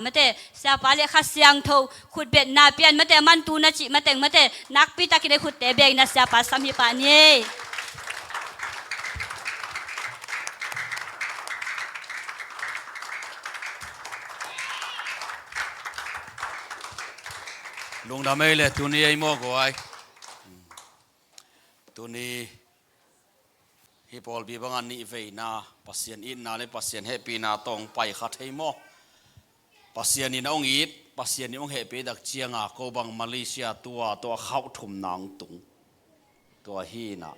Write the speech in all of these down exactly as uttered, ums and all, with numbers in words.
Mate, siapa le Kha Siangtho khutbetna pian mate, mantu na cih mateng mate, nakpi takin ei khutte bengna siapa sam hi pah ni. Lungdam ei le tuni ei mawk ai. Tuni hih pawlpi bangah nih veina Pasian itna le Pasian hehpihna tawh hong pai kha thei maw? Pasian in a hong it, Pasian in hong hehpih tak cianga ko bang Malaysia tua, tua khauh thumna hong tung. Tua hi inah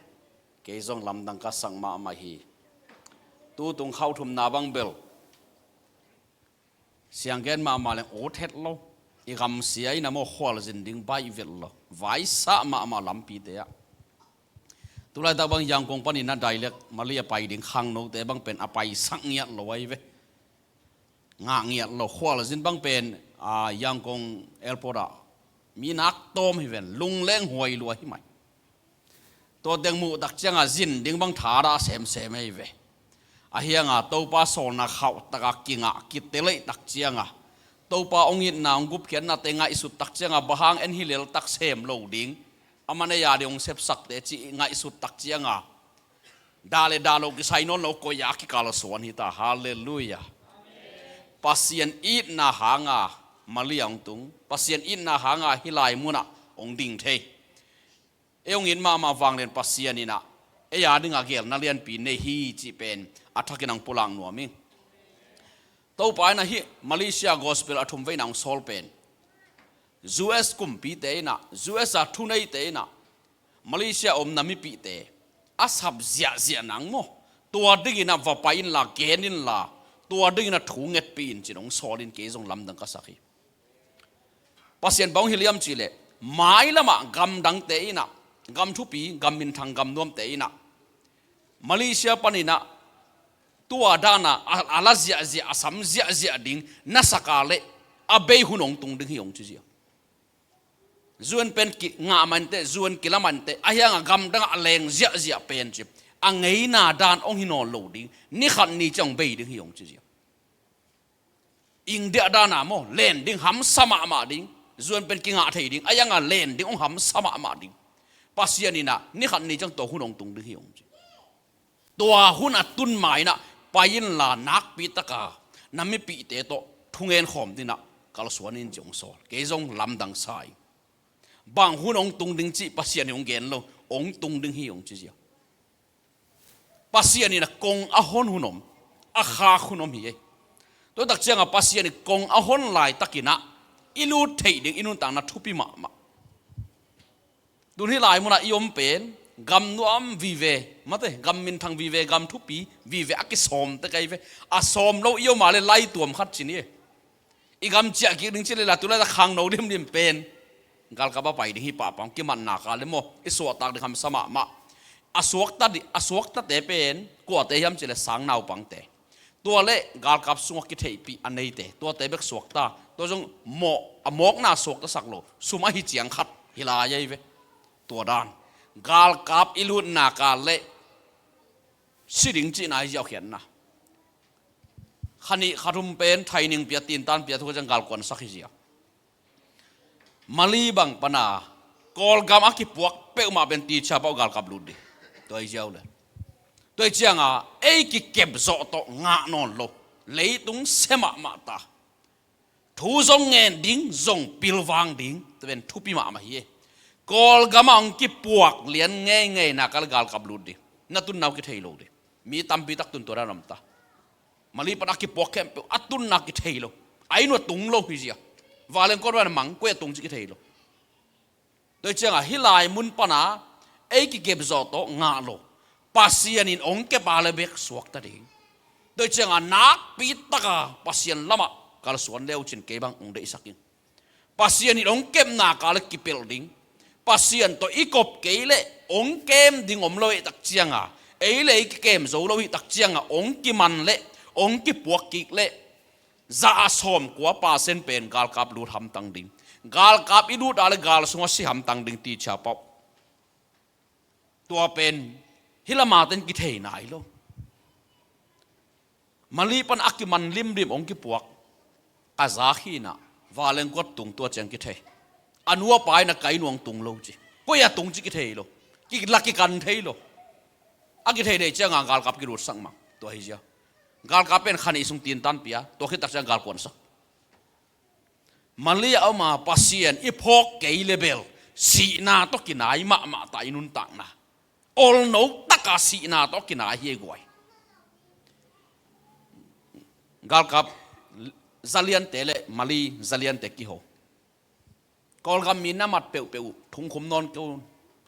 kei zong lamdang ka sak mahmah hi. Tu tung khauh thumna bang bel sianggen mahmah leng ut het lo. I gamsia in a maw khualzin ding baih vet lo. Vaisah mahmah lampite ah. Tulaitak bang Yangon panin a direct Mali a pai ding khangnote bang pen a paisak ngiat lo ahi ve. Ngah ngiat lo, khualzin bang pen, a, Yangon airport ah mi nak tawm hi ven, lungleng huai lua hi mai. Tua teng muh tak ciangah zin ding bang thadah semsem ahi ve. Ahi hangah Topa sawlna khauh takah kingah kiteleih tak ciangah Topa hong itna hong gupkhiatnate ngaihsut tak ciangah bang hang en hi lel tak sem lo ding, a man ei a ding hong sepsakte cih ngaihsut tak ciangah dah le dah lo kisai nawn lo, koi-ah kikalsuan hi ta. Halleluiah. Pasian itna hanga Mali ah hong tung, Pasian itna hanga hih lai munah hong ding thei. Ei hong it mahmah vanglian Pasian inah ei a dingah geelna lianpi nei hi cih pen a thakin hong pulak nuam ing. Topa inah hih Malaysia gospel a thum veina hong sawl pen U S kumpite inah, U S a thuneite inah Malaysia omna mipihte a sap ziahziah nang maw, tua dingin a va pai inla, gen inla, tua dingin a thu ngetpih in cin hong sawl in kei zong lamdang ka sak hi. Pasian bang hong hi liam cihleh, mailamah gamdangte inah, gam thupi, gam minthang, gam nuamte inah Malaysia paninah tua dana a, a la ziahziah, a sam ziahziah ding na saka leh a bei hun hong tung ding hi hong ci zia. U N pen kingah mah inteh, U N kilam mah inteh, ahi hangah gamdangah a leng ziahziah pen ci a ngeina dan hong hi nawn lo ding, ni khat ni ciang hong bei ding hi hong ci zia. India dana maw, len ding hamsa mahmah ding, U N pen kingah thei ding, ahi hangah len ding hong hamsa mahmah ding. Pasian inah ni khat ni ciang tua hun hong tung ding hi hong ci. Tua hun a tun ma inah pai inla nakpi taka na mipihte tawh thungen khawm dinah kalsuan in ci hong sawl. Kei zong lamdang sa ing. Bang hun hong tung ding cih Pasian in hong gen lo, hong tung ding hi hong ci zia. Pasian in a kong a hon hun om, a khak hun om hi ei. Tua tak ciangah Pasian in kong a hon laitakinah i lut theih ding i nuntakna thupi mahmah. Tun hih lai munah i om pen gam nuam vive, mate, gam minthang vive, gam thupi vive a kisawm tek ahi ve. A sawm lo i om a le laituam khat cin hi. I gam ciah kik ding ci le la, tulai ta khangno limlim pen galkap a pai ding hi pahpah, kimatna ka le maw, i suahtak ding hamsa mahmah. A suakta di, a suaktate pen kuate hiam ci le sang naupangte. Tua le galkap sungah kitheihpih a neite, tuate bek suakta. Tua zong mawh, a mawkna suaktasak lo, sum ahi ciang khat hi lai ahi ve. Tua dan galkap i lutna ka le si ding cihna hi ziau khiatna. Kha nih kha thum pen thaining pia, tintan pia, thu ka ciang galkuansak hi zia. Mali bang pana Kawlgam a kipuak peuhmah pen tichia pau galkap lut ding. Tua hi ziau le. Tua hi cianga ei kikep zawh tawh ngah nawn lo. Leitung se mahmah ta. Thu zong ngen ding, zong pilvang ding. Tua pen thupi mahmah hi e. Kawlgam a hong kipuak lian ngeingei na kal galkap lut ding. Na tun nau kithei lo ding. Mi tampi tak tun tua dan om ta. Mali pan a kipuak khempeuh a tunna kithei lo. A inn uh a tung lo hi zia. Valen kawt van a mang koi a tung ci kithei lo. Tua hi cianga hih lai mun pana ei kikep zawh tawh ngah lo. Pasian in hong kep a le bek suakta ding. Tua hi cianga nakpi taka Pasian lamah kalsuan leu cin kei bang hong deihsak in. Pasian in hong kepna ka le kipelh ding. Pasian tawh i kop kei leh hong kem ding om lo hi tak cianga, ei le ei kikem zo lo hi tak cianga hong kiman leh hong kipuak kik leh za a sawmkua percent pen galkap lut hamtang ding. Galkap i lut a le gal sungah si hamtang ding tichia pau. Tua pen hih lama ten kithei nai lo. Mali pan a kiman limlim hong kipuak. a zak hi inah, vanleng guat tung tua ciang kithei. A nu a pa inah kai nuang tung lo ci. Koi a tung ci kithei lo. Kila kikan thei lo. A kithei thei cianga galkap kilut sak mang. Tua hi zia. Galkap pen khan i sung tintan pia. Tua khit tak ciang galkuan sak. Mali a om a Pasian i phawk kei le bel sihna tawh kinai mahmah ta i nuntakna. Olno taka sihna tawh kinai hi ei guai. Galkap zaliante le Mali zaliante kiho. Kawlgam mi na mat peuhpeuh uh thungkhum nawn kei un.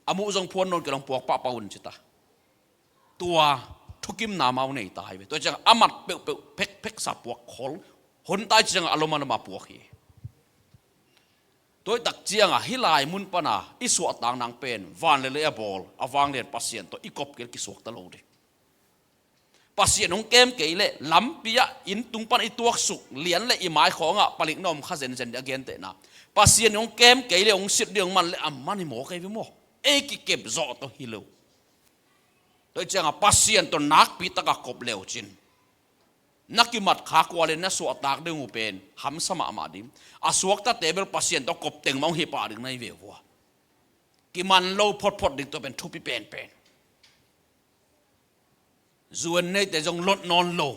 A muh zong phuan nawn kei long puak pahpah un ci ta. Tua thukimna mau nei ta hi ve. Tua ciang a mat peuhpeuh phekphek sa puak khol. Hun tai ciang a lom a lom a puak hi. Tua i tak cianga hih lai mun pana i suahtak nang pen van le lei a bawl a vanglian Pasian tawh i kop kei le kisuakta lo ding. Pasian hong kem kei le lampi ah inn tung pan i tuaksuk lian le i mai khawngah palik na om kha zenzen ding a gentehna. Pasian hong kem kei le hong sit ding hong man le a man hi maw kei ve maw? Ei kikep zawh tawh hi lo. Tua i cianga Pasian tawh nakpi taka kop leucin na kimat kha kua le na suahtak ding uh pen hamsa mahmah ding. A suaktate bel Pasian tawh kop teng mah hong hi pah ding na hi ve vua. Kiman lo photphot ding tua pen thupi penpen. Zuan neite zong lot nawn lo.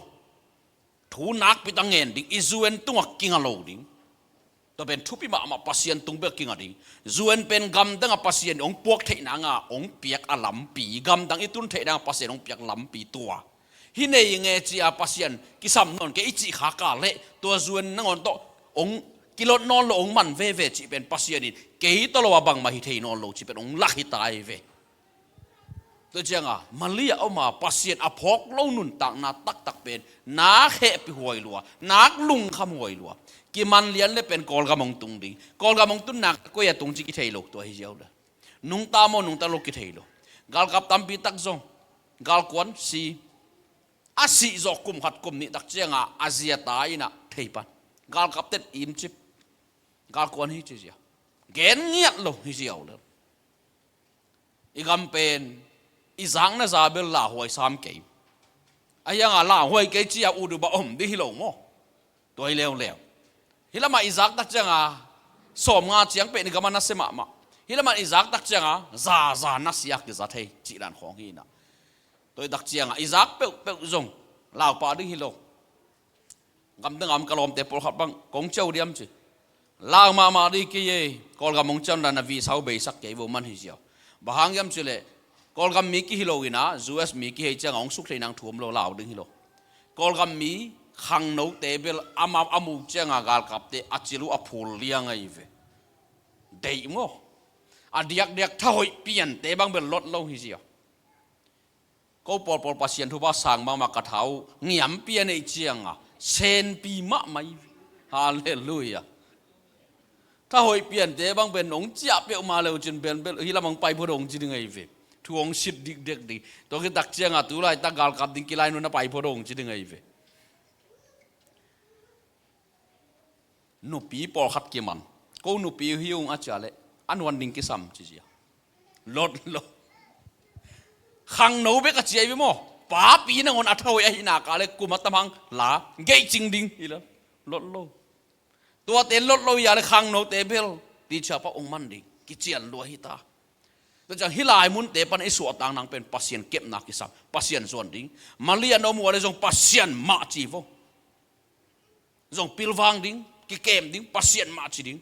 Thu nakpi ta ngen ding i zuan tungah kinga lo ding. Tua pen thupi mahmah Pasian tung bek kinga ding. Zuan pen gamdang a Pasian hong puak theih nanga hong piak a lampi. Gamdang i tun theih nanga Pasian hong piak lampi tua. Hi nei nge cia Pasian kisam nawn kei i cih khaka leh tua zuan nangawn tawh hong kilot nawn lo hong man veve cih pen Pasian in kei tawh lo a bangmah hi thei nawn lo cih pen hong lak hi ta hi ve. Tua cianga Mali a om a Pasian a phawk lo nuntakna taktak pen nak hehpih huai lua, nak lungkham huai lua. Kiman lian le pen Kawlgam hong tung ding. Kawlgam hong tun nak koi a tung ci kithei lo tua hi ziau le. Nungta maw nungta lo kithei lo. Galkap tampi tak zong galkuan si. A sih zawh kum khat kum nih tak cianga a zia ta inah thei pan. Galkap ten imcip. Galkuan hi ci zia. Gen ngiat lo hi ziau le. I gam pen i zakna za bel lauhuai sam kei. A hianga lauhuai kei cia uduba om ding hi lo maw? Tua hi leuleu. Hi lamah i zak tak cianga sawm nga ciang pen i gama nasia mahmah. Hi lamah i zak tak cianga za za nasia kiza thei cih dan khawng hi inah. Tua i tak cianga i zak peuhpeuh zong laupah ding hi lo. Gamdang a om ka lawmte pawlkhat bang kong ciau diam ci. Lau mahmah dih kei ei, Kawlgam hong cian dan a visa uh beisak kei vo man hi ziau. Bang hang hiam cileh Kawlgam mi kihi lo inah U S mi kihei cianga hong suk thei nang thu om lo lau ding hi lo. Kawlgam mi khangnote bel ama a muk cianga galkapte a cil uh a phul liang ahi ve. Deih maw? A diakdiak thahoih piante bang bel lot lo hi ziau. Ko pawlpawl Pasian thupha sang mahmah ka tha uh ngiampia neih cianga senpi mahmah hi. Halleluiah. Thahoih piante bang pen nong ciah peuhmah leucin pen bel hi lamang pai pho dong ci ding ahi ve. Thu hong sit dikdek ding. Tua kitak cianga tulaitak galkap ding kilai nuna pai pho dong ci ding ahi ve. Nupi pawlkhat kiman. Ko nupi hi ung a cia leh a nuan ding kisam ci zia. Lot lo. Khangno bek a cia hi ve maw? Papi nangawn a thawi ahi naka le kum a tamhang la geihcing ding hi lo. Lot lo. Tuate lot lo ia le khangnote bel ticia pa ong man ding kician lua hi ta. Tua ciang hi lai munte pan i suahtak nang pen Pasian kepna kisam, Pasian zuan ding. Malia na om ua le zong Pasian mah ci vo. Zong pilvang ding, kikem ding, Pasian mah ci ding.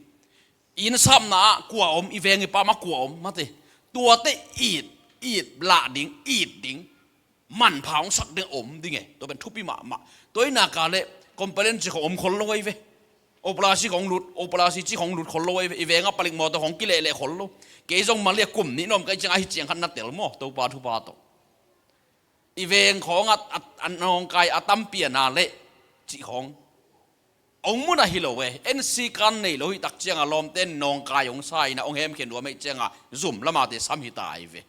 Inn sapna ah kua om, i veng i pam ah kua om, mate. Tuate it, it lah ding, it ding. Manpha hong sak ding om ding e. Tua pen thupi mahmah. Tua i naka le complain ci khong om khol lo ei ve. Operasi khong lut, operasi ci khong lut khol lo ei ve. I veng ah palik mawtaw khong kilehleh khol lo. Kei zong Malia kum nih na om ka i ciang ahi ciang khat na tel maw, Topa thupha tawh. I veng khawng a, a, a nawngkai a tampi a na leh cih khawng. Ong mun a hi lo e, N C kan nei lo hi tak cianga lawmte nawngkai ong sa ina ong hemkhen duam hei cianga zum lamate sam hi ta ai ve.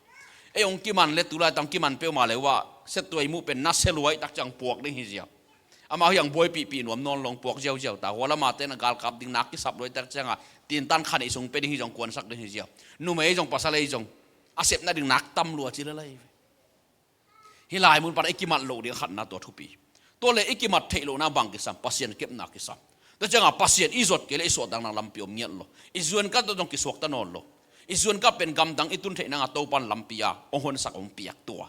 Ei ong kiman le tulai tang kiman peuhmah le uh a, setuai muh pen na se luai tak ciang puak ding hi zia. Amah hiang buaipihpih nuam nawn long puak ziauziau ta, hua lamate na galkap ding nak kisap luai tak cianga tintan khan i sung pe ding hi zong kuansak ding hi zia. Numei zong pasal ei zong a sepna ding nak tam lua ci lalai ve. Hi lai mun pan i kimat loh ding a khatna tua thupi. Tua le i kimat theih lohna bang kisam, Pasian kepna kisam. Tua ciangah Pasian i zuat kei le i suahtakna lampi om ngiat lo. I zuan kah tawh zong kisuakta nawn lo. I zuan kah pen gamdang i tun theih nangah Topan lampi a hong honsak hong piak tua.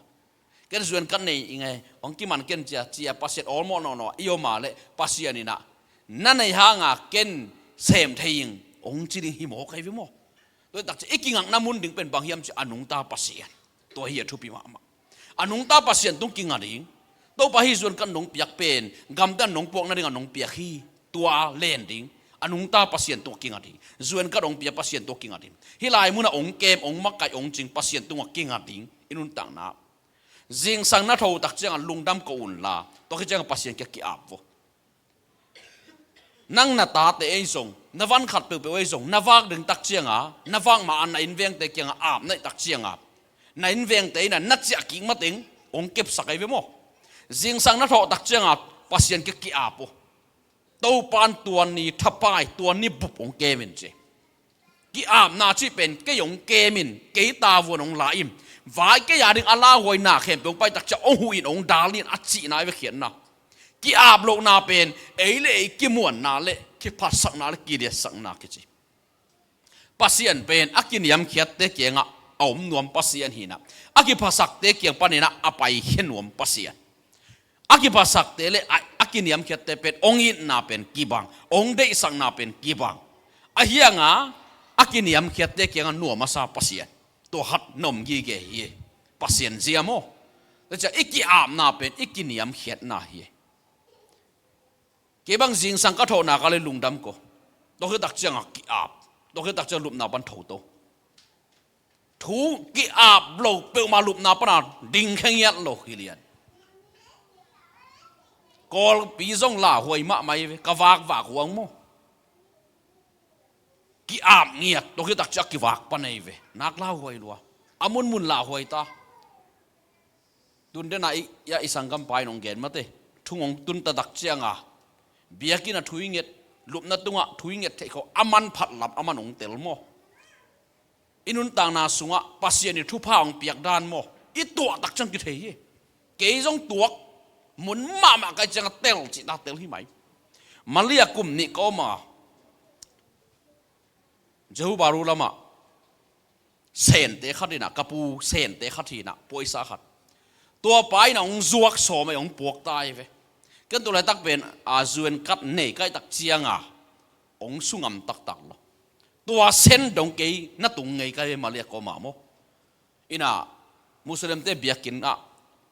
Ken zuan kah nei ing e, hong kiman ken cia, cia Pasian awlmawh nawnawh i om a le Pasian in ah na nei hanga ken sem thei ing hong ci ding hi maw, kai ve maw? Tua hi takciang i kingakna mun ding pen bang hiam cih a nungta Pasian. Tua hi a thupi mahmah. A nungta Pasian tung kinga ding. Topa, hih zuan kah nong piak pen gamdang nong puak nading a nong piak hi. Tua len ding. A nungta Pasian tung a kinga ding. Zuan kah nong piak Pasian tung a kinga ding. Hih lai munah hong kem, hong makaih, hong cing Pasian tung a kinga ding. I nuntakna zingsang na tho takciangah lungdam ko unla, tua khit ciangah Pasian kiang ki-ap vo. Nang na tate ei zong, na van khat peuhpeuh ei zong, na vak ding takcianga, na vak ma-a na innvengte kiangah ap naih takcianga, na innvengte in ah na ciah kik mateng hong kepsak ei ve maw? Zingsang na thawh takcianga Pasian kiang ki-ap uh. Topan tua ni thapai, tua ni bup hong kem in ci. Ki-apna cih pen kei hong kem in, kei tavuan hong la in, vai kei a ding a lauhuaina khempeuh hong pai takciang hong huh in, hong dal in a cihna i vekhiatna. Ki-ap lohna pen ei le ei kimuanna le kiphatsakna le kiliatsakna kici. Pasian pen a kiniamkhiatte kiangah a om nuam Pasian hi in ah, a kiphatsakte kiang panin ah a paikhia nuam Pasian. A kiphatsakte le a, a kiniamkhiatte pen hong itna pen kibang, hong deihsakna pen kibang. Ahi hanga a kiniamkhiatte kiangah nuam a sa Pasian, tua khat na om gige hi. Pasian zia maw? Tua ciang i ki-apna pen i kiniamkhiatna hi. Kei bang zingsang ka thawhna ka le lungdam ko. Tua khit takciangah ki-ap. Tua khit takciang lupna pan tho to. Thu ki-ap lo peuhmah lupna pana ding khe ngiat lo hi lian. Kawlpi zong lauhuai mahmah hi ve, ka vakvak huang maw? Ki-ap ngiat, tua khit takciang kivak pan hi ve. Nak lauhuai lua. A munmun lauhuai ta. Tun dena i, ya i sanggampa in hong gen mate. Thung hong tun taktak cianga biakinn a thu i nget, lupna tungah thu i nget theih khawh a manphat lam a man hong tel maw? I nuntakna sungah Pasian i thupha hong piak dan maw? I tuah takciang kithei hi. Kei zong tuak mun mahmah kai ciangah tel cihta tel hi mai. Malia kum nih ka om a, Johor Bahru lamah Sente khat in ah, ka pu Sente khat hi in ah, puaisa khat. Tua pa in ah hong zuak sawm a, hong puak ta hi ve. Ken tu laitak pen a zuan kat nei kai tak cianga hong sungam taktak lo. Tua Sen dong kei na tung ngei kai ve, Malia koma maw. In ah Muslimte biakinn ah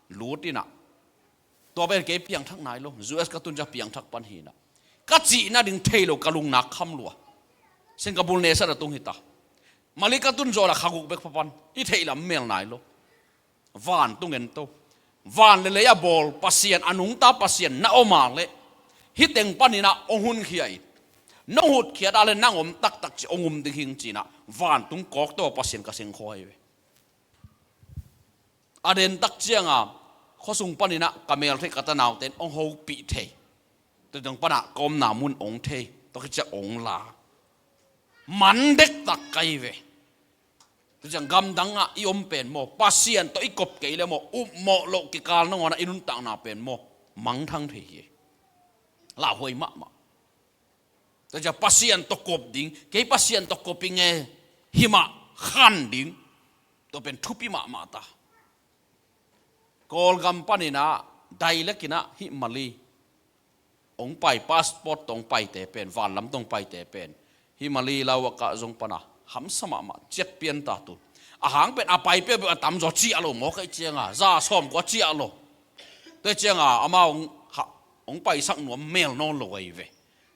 lut in ah, tua pen kei piangthak nai lo, U S ka tun ciang piangthak pan hi in ah, ka cih nading thei lo, ka lungnak kham lua. Singapore ne sat a tung hi ta. Malia ka tun zawh la kha guk bek pha pan, i theih lam mel nai lo. Vantung en to. Van le lei a bawl Pasian, a nungta Pasian na om a leh, hih teng pan in ah hong hunkhia in, nong hutkhiat a leh nang om taktak ci, hong um ding hing ci in ah vantung kawk to Pasian ka seng khawi ve. A den tak cianga khuasung pan in ah ka mel thei, ka tanaute in hong hopih thei. Tua dong pan ah ka omna mun hong thei, tua khit ciang hong la. Man dektak kai ve. Tua ciang gamdang ah i om pen maw, Pasian tawh i kop kei leh maw, upmawh loh kikal nangawn ah i nuntakna pen maw, mangthang thei hi. Lauhuai mahmah. Tua ciang Pasian tawh kop ding, kei Pasian tawh kop ing e, himah khan ding. Tua pen thupi mahmah ta. Kawlgam pan in ah, dailek in ah hih Malia hong pai, passport tawh hong paite pen, vanlam tawh hong paite pen, hih Malia Lawaka zong pan a hamsa mahmah, ciat pian ta tun. A hang pen a pai peuhpeuh a tamzaw ciah lo maw, kai cianga za sawm kua ciah lo. Tua cianga amau hong ha, hong paisak nuam mel nawn lo ahi ve.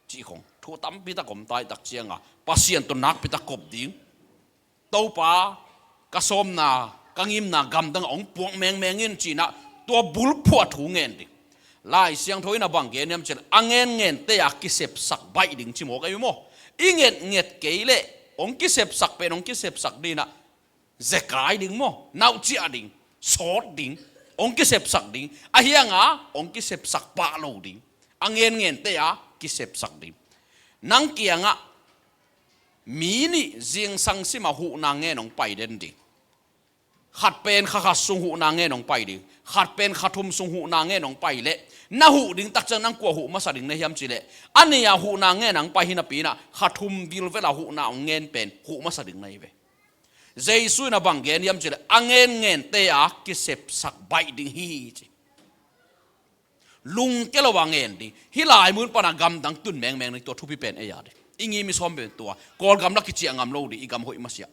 Cih khong thu tampi tak om ta hi tak cianga Pasian tawh nakpi tak kop ding. Topa, ka sawmna, ka ngimna gamdang ah hong puak mengmeng in ci in ah, tua bulphuh a thu ngen ding. Lai Siangtho in a bang gen hiam cih leh, a ngenngente a kisepsak baih ding ci maw, kai maw? I ngetnget kei leh hong kisepsak pen hong kisepsak ding in ah, zekai ding maw, nauhciah ding, sawt ding, hong kisepsak ding. Ahi hanga hong kisepsak pah lo ding. A ngenngente a kisepsak ding. Nang kiangah mi nih zingsang simah huhna ngen hong pai den ding. Khat pen kha khat sung huhna ngen hong pai ding, khat pen kha thum sung huhna ngen hong pai leh, na huh ding tak ciang nang kua huh masa ding na hiam cih leh, a ni-a huhna ngen hong pai hi napi-in ah, kha thum vilvel a huhna hong ngen pen huh masa ding na hi ve. Jesu in a bang gen hiam cih leh, a ngen ngente a kisepsak baih ding hi ci. Lungkia lo a ngen ding. Hih lai mun pan a gamdang tun mengmeng ding, tua thupi pen ei a ding. I ngim i sawm pen tua. Kawlgam lah kiciah ngam lo ding, i gam hoih masiah.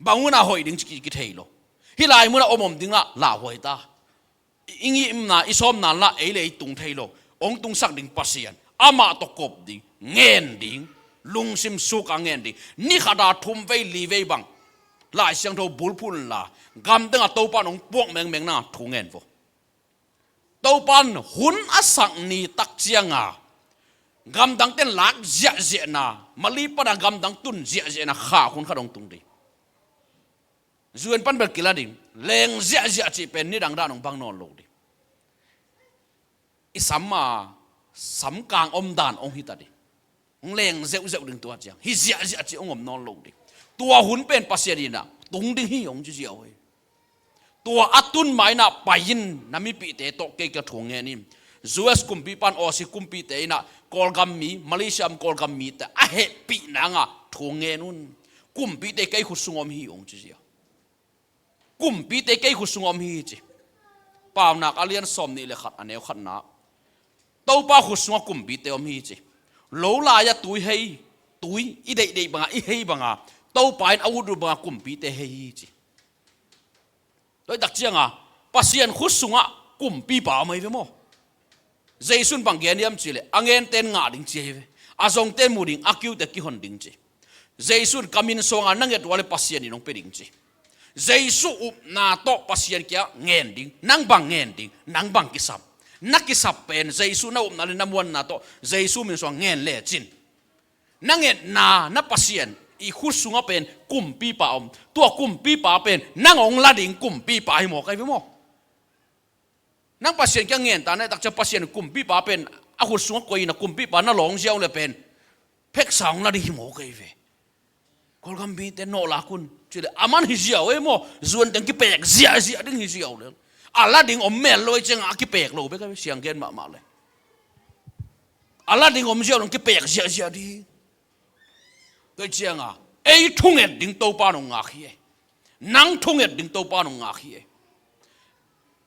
Bang hun a hoih ding ci ki, kithei lo. Hih lai mun a om om ding lah lauhuai ta. I, i ngimna, i sawmna lah ei le ei tung thei lo. Hong tungsak ding Pasian, amah tawh kop ding, ngen ding, lungsim suk a ngen ding. Ni khat a thum vei li vei bang Lai Siangtho bulphuh unla, gamdang a Topa in hong puak mengmeng na thu ngen vo. Topa in hun a sak ni tak ciang a, gamdangte'n lak ziahziahna, Mali pan a gamdang tun ziahziahna khak hun khat hong tung ding. U N pan bel kila ding, leng ziahziah cih pen nidang dan hong bang nawn lo ding. I sam a, samkang om dan hong hi ta ding. Hong leng zeuhzeuh ding tua ciang. Hih ziahziah cih hong om nawn lo ding. Tua hun pen Pasian in ah tung ding hi hong ci ziau hi. Tua a tun ma-in ah pai in, na mipihte tawh kei ka thu ngen hi. U S kumpipa'n Aussie kumpite in ah Kawlgam mi, Malaysia om Kawlgam mite a hehpih nang a thu ngen un. Kumpite kei khut sung om hi hong ci ziau. Kumpite kei khut sung om hi ci. Paunak a lian sawmnih le khat a neu khatna. Topa khut sungah kumpite om hi ci. Lo lai-a tui hei, tui i deihdeih bang a, i hei bang a, Topa in a utut bang a kumpite hei hi ci. Tua hi tak ciang a, Pasian khut sungah kumpipa om ahi ve maw? Jesu in bang gen hiam cih leh, a ngente'n ngah ding ci ahi ve. A zongte'n mu ding, a kiute kihon ding ci. Jesu in ka min suang a na nget uh leh Pasian in hong pia ding ci. Jesu upna tawh Pasian kiang ngen ding, nang bang ngen ding, nang bang kisam. Na kisap pen, Jesu na upna le na muanna tawh, Jesu min suang ngen lecin. Na ngetna, na Pasian i khut sungah pen kumpipa om. Tua kumpipa pen, nang hong la ding kumpipa hi mawk ahi ve maw? Nang Pasian kiang ngen ta na hih tak ciang Pasian kumpipa pen a khut sungah koih in a kumpipa na lawng ziau leh pen pheksa hong la ding hi mawk ahi ve. Kawlgam mite nawh lak un ci leh aman hi ziau e maw? U N teng kipek ziahziah ding hi ziau leh. A la ding om mel lo ahih ciang a kipek lo bek ahi ve, siang gen mahmah leh. A la ding om ziau leh kipek ziahziah ding. Tua ciang a, ei thunget ding Topa in hong ngak hi e. Nang thunget ding Topa in hong ngak hi e.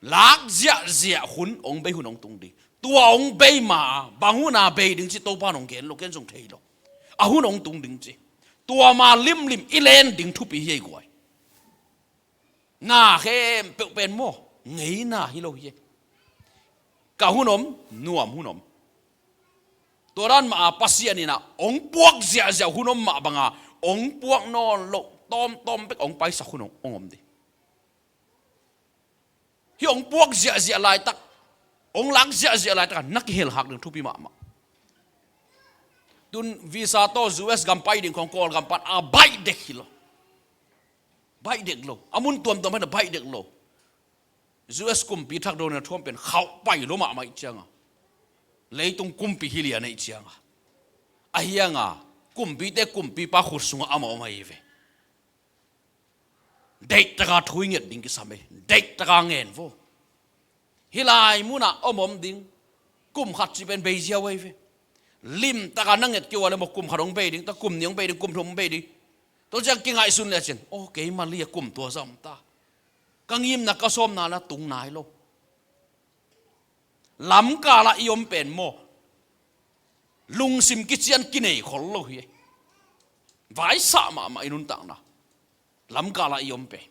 Lak ziahziah hun hong bei hun hong tung ding. Tua hong bei ma, bang hun a bei ding ci Topa in hong gen lo, ken zong thei lo. A hun hong tung ding ci. Tua ma limlim i len ding thupi hi ei guai. Na khempeuh pen maw, ngeina hi lo hi e. Ka hun om, nuam hun om. Tua dan mah a Pasian in ah hong puak ziahziah hun om mah bang a, hong puak nawn lo, tawmtawm bek hong paisak hun hong, hong om ding. Hih hong puak ziahziah laitak, hong lak ziahziah laitak a na kihel hak ding thupi mahmah. Tun visa tawh U S gam pai ding khawng Kawlgam pan a baih dek hi lo. Baih dek lo. A mun tuamtuam pan a baih dek lo. U S kumpi thak Donald Trump pen khauh pai lo mahmah ahih ciang a, leitung kumpi hi lian ahih ciang a, ahi hang a, kumpite kumpipa khut sungah amah om ahi ve. Deihtak a thu i nget ding kisam e. Deihtak a ngen vo. Hih lai mun ah om om ding. Kum khat cih pen bei ziau ahi ve. Limtak a na nget kei uh leh maw, kum khat hong bei ding, tua kum nih hong bei ding, kum thum hong bei ding. Tua ciang kingaihsun lecin, aw, keima li a kum tua zah om ta. Ka ngimna ka sawmna lah tung nai lo. Lamkal ah i om pen maw, lungsim kician kinei khol lo hi. Vaisah mahmah i nuntakna. Lamkal ah i om pen.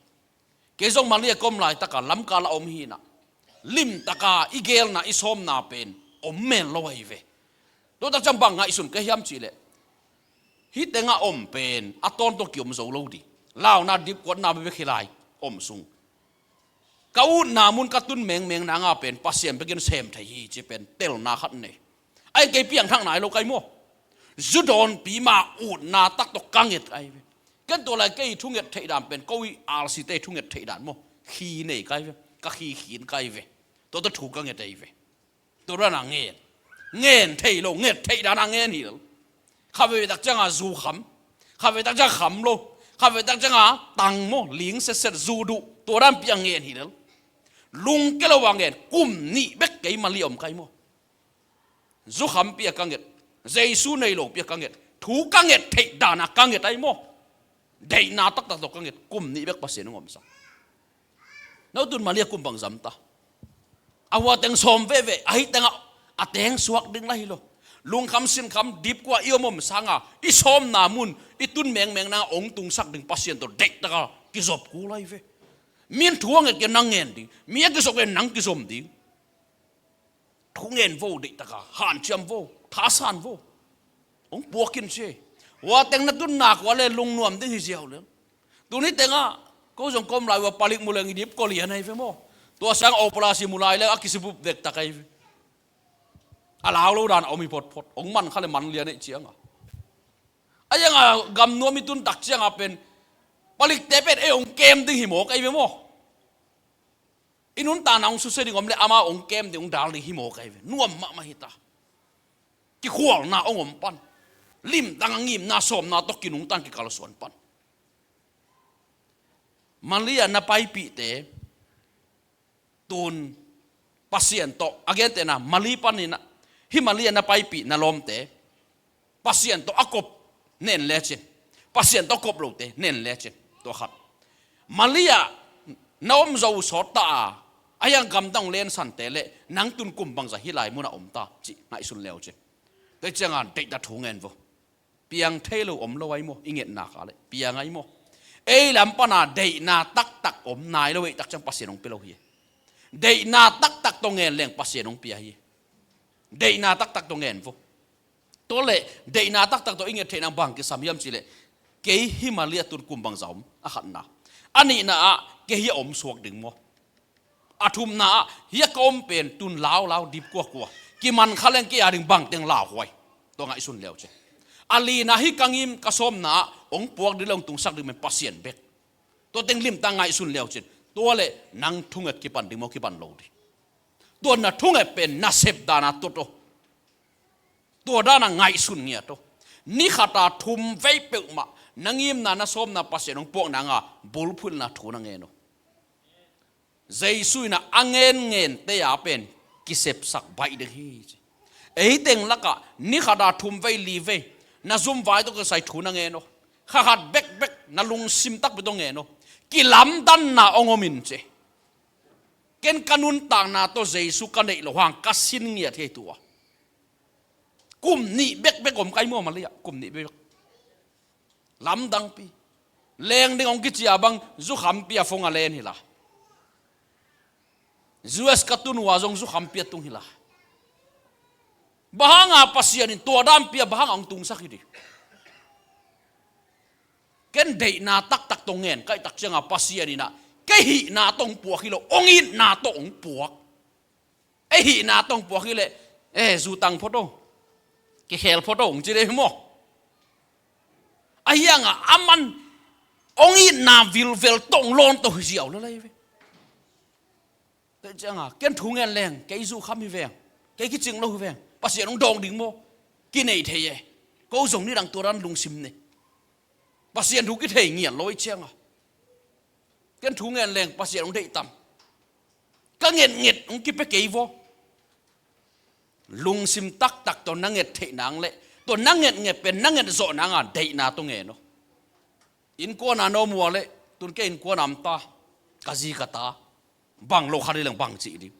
Kei zong Malaysia ka om laitak a lamkal ah om hi in ah, limtak a i geelna i sawmna pen om mel lo ahi ve. Tua tak ciang bang ngaihsun ka hiam cih leh, hih teng ah om pen a tawntung kiom zo lo ding. Launa dipkuatna bekbek hih lai om sung. Ka utna mun ka tun mengmeng nang a pen Pasian bekin sem thei hi cih pen telna khat nei. Ahi kei piangthak nai lo ka hi maw. Zu dawnpi ma utna tak tawh ka nget ahi ve. Ken tua lai kei thunget theih dan pen ko i R C te thunget theih dan maw, khi nei ka hi ve. Ka khi khin ka hi ve. Tua tawh thu ka nget ahi ve. Tua dan a ngen, ngen thei lo, nget theih dan a ngen hi lo. Khatvei tak ciang a zu kham, khatvei tak ciang a kham lo, khatvei tak ciang a tang maw, ling setset, zu duh, Tua dan piang ngen hi lel. Lungke lo a ngen, kum nih bek kei Mali om kai maw. Zukhampi a ka nget, Jesu nei lopi a ka nget, thu ka nget theih dana ka nget ai maw. Deihna taktak tawh ka nget, kum nih bek Pasian hong omsak. No tun Mali a kum bang zam ta. A hua teng sawm veve, ahi tengah a teng suak ding la hi lo. Lungkham sinkham dipkua i om om sanga, i sawmna mun, i tun mengmeng nanga hong tungsak ding Pasian tawh deihtaka kizop kul lai ve. Mi in thu a nget kei nang ngen ding, mi a kizop kei nang kizom ding. Thu ngen vo, deihtaka hanciam vo, thasan vo. Hong puakin ci. Hua teng na tun nak ua le lungnuam ding hi ziau le. Tuni tengah ko zong kom lai ua palik mu leng i dip ko lian ai ve maw. Tua sang operasi mu lai le a kisipup dektak ai ve. A lau lo dan a om hi photphot. Hong man kha le man lian ai cianga. A ianga gamnuam i tun tak cianga pen palikte pen ei hong kem ding hi mawk ai ve maw. I nuntakna hong susia ding om le ama hong kem ding hong dal ding hi mawk ai ve. Nuam mahmah hi ta. Kikhualna hong om pan. Limtang a ngimna sawmna tawh kinungtang kikalsuan pan. Mali a na paipihte tun Pasian tawh a gentehna Mali panin ah, hih Mali a na paipih na lawmte Pasian tawh a kop nen lecin, Pasian tawh a kop lote nen lecin. Tua khat. Mali a na om zo sawt ta a, a hiang gamdang lensante le nang tun kum bangza hih lai munah om ta cih ngaihsun leucin. Tua cianga deihta thu ngen vo. Piang thei lo om lo ai maw, i ngetna kha le piang ai maw. Ei lam pana deihna taktak om nai lo ei tak ciang Pasian hong pia lo hi. Deihna taktak tawh ngen leng Pasian hong pia hi. Deihna taktak tawh ngen vo. Tua le deihna taktak tawh i nget theih nang bang kisam hiam cih leh, kei hih Mali a tun kum bangza om, a khatna. A nihna ah kei hih a om suak ding maw. A thumna ah hih a ka om pen tun laulau dip kuakua kiman kha leng kei a ding bangteng lauhuai. Tua ngaihsun leucin. A lina hih ka ngim ka sawmna ah hong puak ding le hong tungsak ding pen Pasian bek. Tua teng limtang ngaihsun leucin. Tua le nang thunget kipan ding maw kipan lo ding. Tua na thunget pen na sep dana tua tua. Tua dana ngaihsun ngiat aw. Ni khata thum vei peuhmah na ngimna na sawmna Pasian hong puak nanga bulphuhna thu na ngen aw. Jesu in a a ngen ngente a pen kisepsak baih ding hi ci. Ei teng lakah ni khata thum vei li vei na zum vai tawh kisai thu na ngen aw. Kha khat bekbek na lungsim takpi tawh ngen aw. Kilamdanna hong om in ci. Ken ka nuntakna tawh Jesu ka neih loh hang ka sin ngiat hi tua. Kum nih bekbek om kai maw Mali ah, kum nih bekbek. Lamdangpi. Leng ding hong kici a bang zukhampi a phone a len hi la. U S ka tun uh a zong zukhampi a tung hi la. Bang hanga Pasian in tua dan pia bang hanga hong tungsak hi ding. Ken deihna taktak tawh ngen ka hih tak cianga Pasian in a kei hihna tawh hong puak hi lo, hong itna tawh hong puak. Ei hihna tawh hong puak hi leh, eh, zutang phot aw, kikhel phot aw hong ci dei hi maw. A hianga a man hong itna vilvel tawh hong lawn tawh hi ziau lel ai ve. Tua cianga ken thu ngen leng kei zukham hi veng, kei kicing lo hi veng, Pasian hong dawng ding maw. Kinei thei e. Ko zong nidang tua dan lungsim nei. Pasian thu kithei ngiat lo i cianga ken thu ngen leng Pasian hong deih tam. Ka ngetnget hong kipia kei vaw. Lungsim taktak tawh na nget theih nang le tua na ngetnget pen na nget zawh nanga deihna tawh ngen aw. Innkuana na om uh a le tun kei innkuana om ta, ka zi ka ta, bang lo kha dih leng bang cih ding.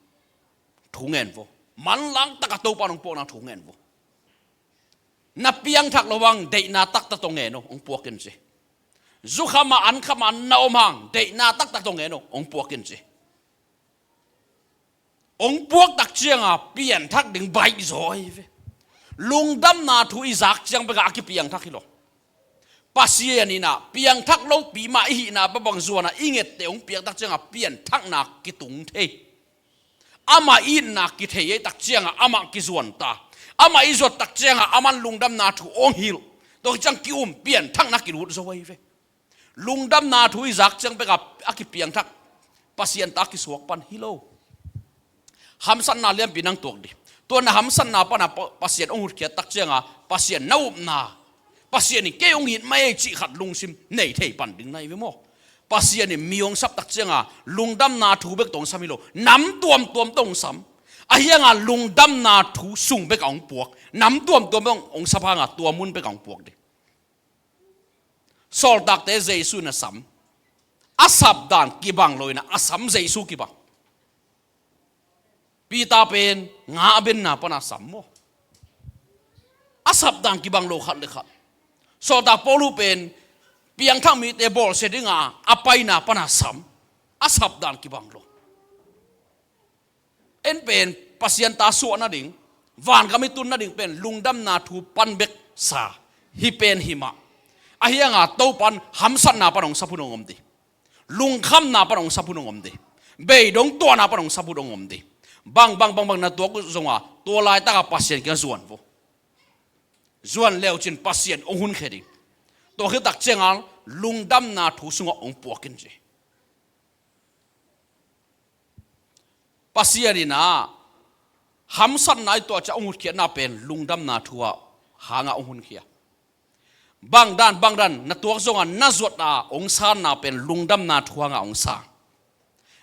Thu ngen vaw. Manlang taka Topa nong puakna thu ngen vaw. Na piangthak lo bang deihna taktak tawh ngen aw, hong puakin ci. Zukhama ankhama na om hang deihna taktak tawh ngen aw, hong puakin ci. Hong puak tak cianga pianthak ding baih zaw ahi ve. Lungdamna thu i zak ciang beka a kipiangthak hi lo. Pasian in a piangthak lopi mah i hihna babang zuana i ngette hong piak tak cianga pianthakna kitung thei. Amah itna kithei ei tak cianga amah kizuan ta. Amah i zuat tak cianga aman lungdamna thu hong hilh. Tua ciang ki-um pianthakna kilut zo ahi ve. Lungdamna thu i zak ciang beka a kipiangthak Pasian ta kisuak pan hi lo. Hamsatna lianpi nang tuak dih. Tua na hamsatna pana Pa-, Pasian hong hutkhiat tak cianga Pasian na upna, Pasian in kei hong it mai ei cih khat lungsim nei thei pan ding na hi ve maw. Pasian in mi hong sap tak cianga lungdamna thu bek tawh hong sam hi lo, nam tuamtuam tawh hong sam. Ahi hanga lungdamna thu sung bek a hong puak, nam tuamtuam tawh hong sap hanga tua mun bek a hong puak ding. Sawltakte Jesu in a sam, a sapdan kibang lo in a sam Jesu kibang. Peter pen nga a benna pana sam maw? A sapdan kibang lo khat le khat. Sawltak Paulu pen piangthak mite bawlsia dinga a paina pana sam, a sapdan kibang lo. En pen Pasian ta suah nading, vangam i tun nading pen lungdamna thu pan bek sa hi pen hi mah. Ahi hanga Topan hamsatna pan hong sap hun hong om ding. Lungkhamna pan hong sap hun hong om ding. Beidong tuahna pan hong sap hun hong om ding. Bang, bang, bang, bang na tuak uh zonga tua laitaka Pasian kiang zuan vo. Zuan leucin Pasian hong hunkhia ding. Tua khit tak cianga lungdamna thu sungah hong puakin ci. Pasian in a hamsatna i tuah ciang hong hutkhiatna pen lungdamna thu a hanga hong hunkhia. Bangdan, bangdan na tuak zonga na zuat a hong sanna pen lungdamna thu hanga hong sang.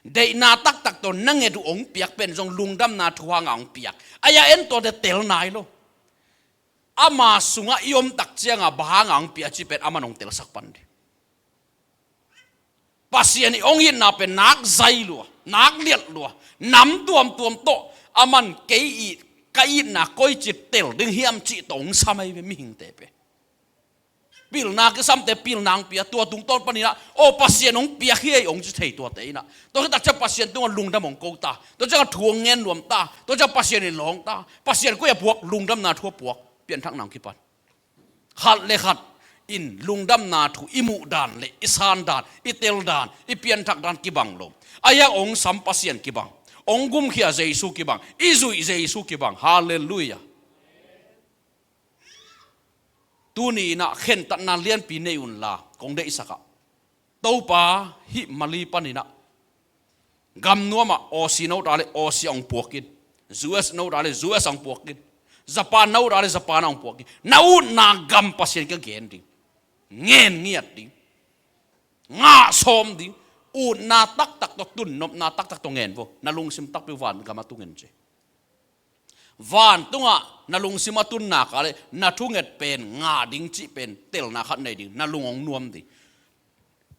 Deihna taktak tawh na nget uh hong piak pen zong lungdamna thu hanga hong piak. Ahi a en tuate tel nai lo. Ama sungah i om tak cianga bang hanga hong pia cih pen aman hong telsak pan ding. Pasian i hong itna pen nak zai lua, nak liat lua, nam tuamtuam tawh aman kei it, ka itna koici tel ding hiam cih tawh hong sam ahi ve mihingte pen. Pilna kisamte pilna hong pia, tua tungtawn paninah aw Pasian hong piak hi ei hong ci thei tuate inah. Tua khit tak ciang Pasian tungah lungdam hong ko ta. Tua ciangah thu hong ngen nuam ta. Tua ciang Pasian in lawng ta. Pasian koi a puak, lungdamna thu a puak, pianthakna hong kipan. Khat le khat in lungdamna thu i muh dan le i san dan, i tel dan, i pianthak dan kibang lo. Ahi hang hong sam Pasian kibang, hong gumkhia Jesu kibang, i zuih Jesu kibang. Halleluiah. Tuni inah khentatna lianpi nei unla kong deihsakah Topa hih Mali paninah gamnuamah Aussie no ta le Aussie a hong puakin, U S no ta le U S a hong puakin, Japan no ta le Japan a hong puakin, na utna gam Pasian kiang gen ding, ngen ngiat ding, ngah sawm ding. Utna taktak tawh tun, nopna taktak tawh ngen vo, na lungsim takpi uh van gam a tungin ci. Vantungah na lungsim a tun nak leh na thunget pen ngah ding cih pen telna khat nei ding, na lung hong nuam ding.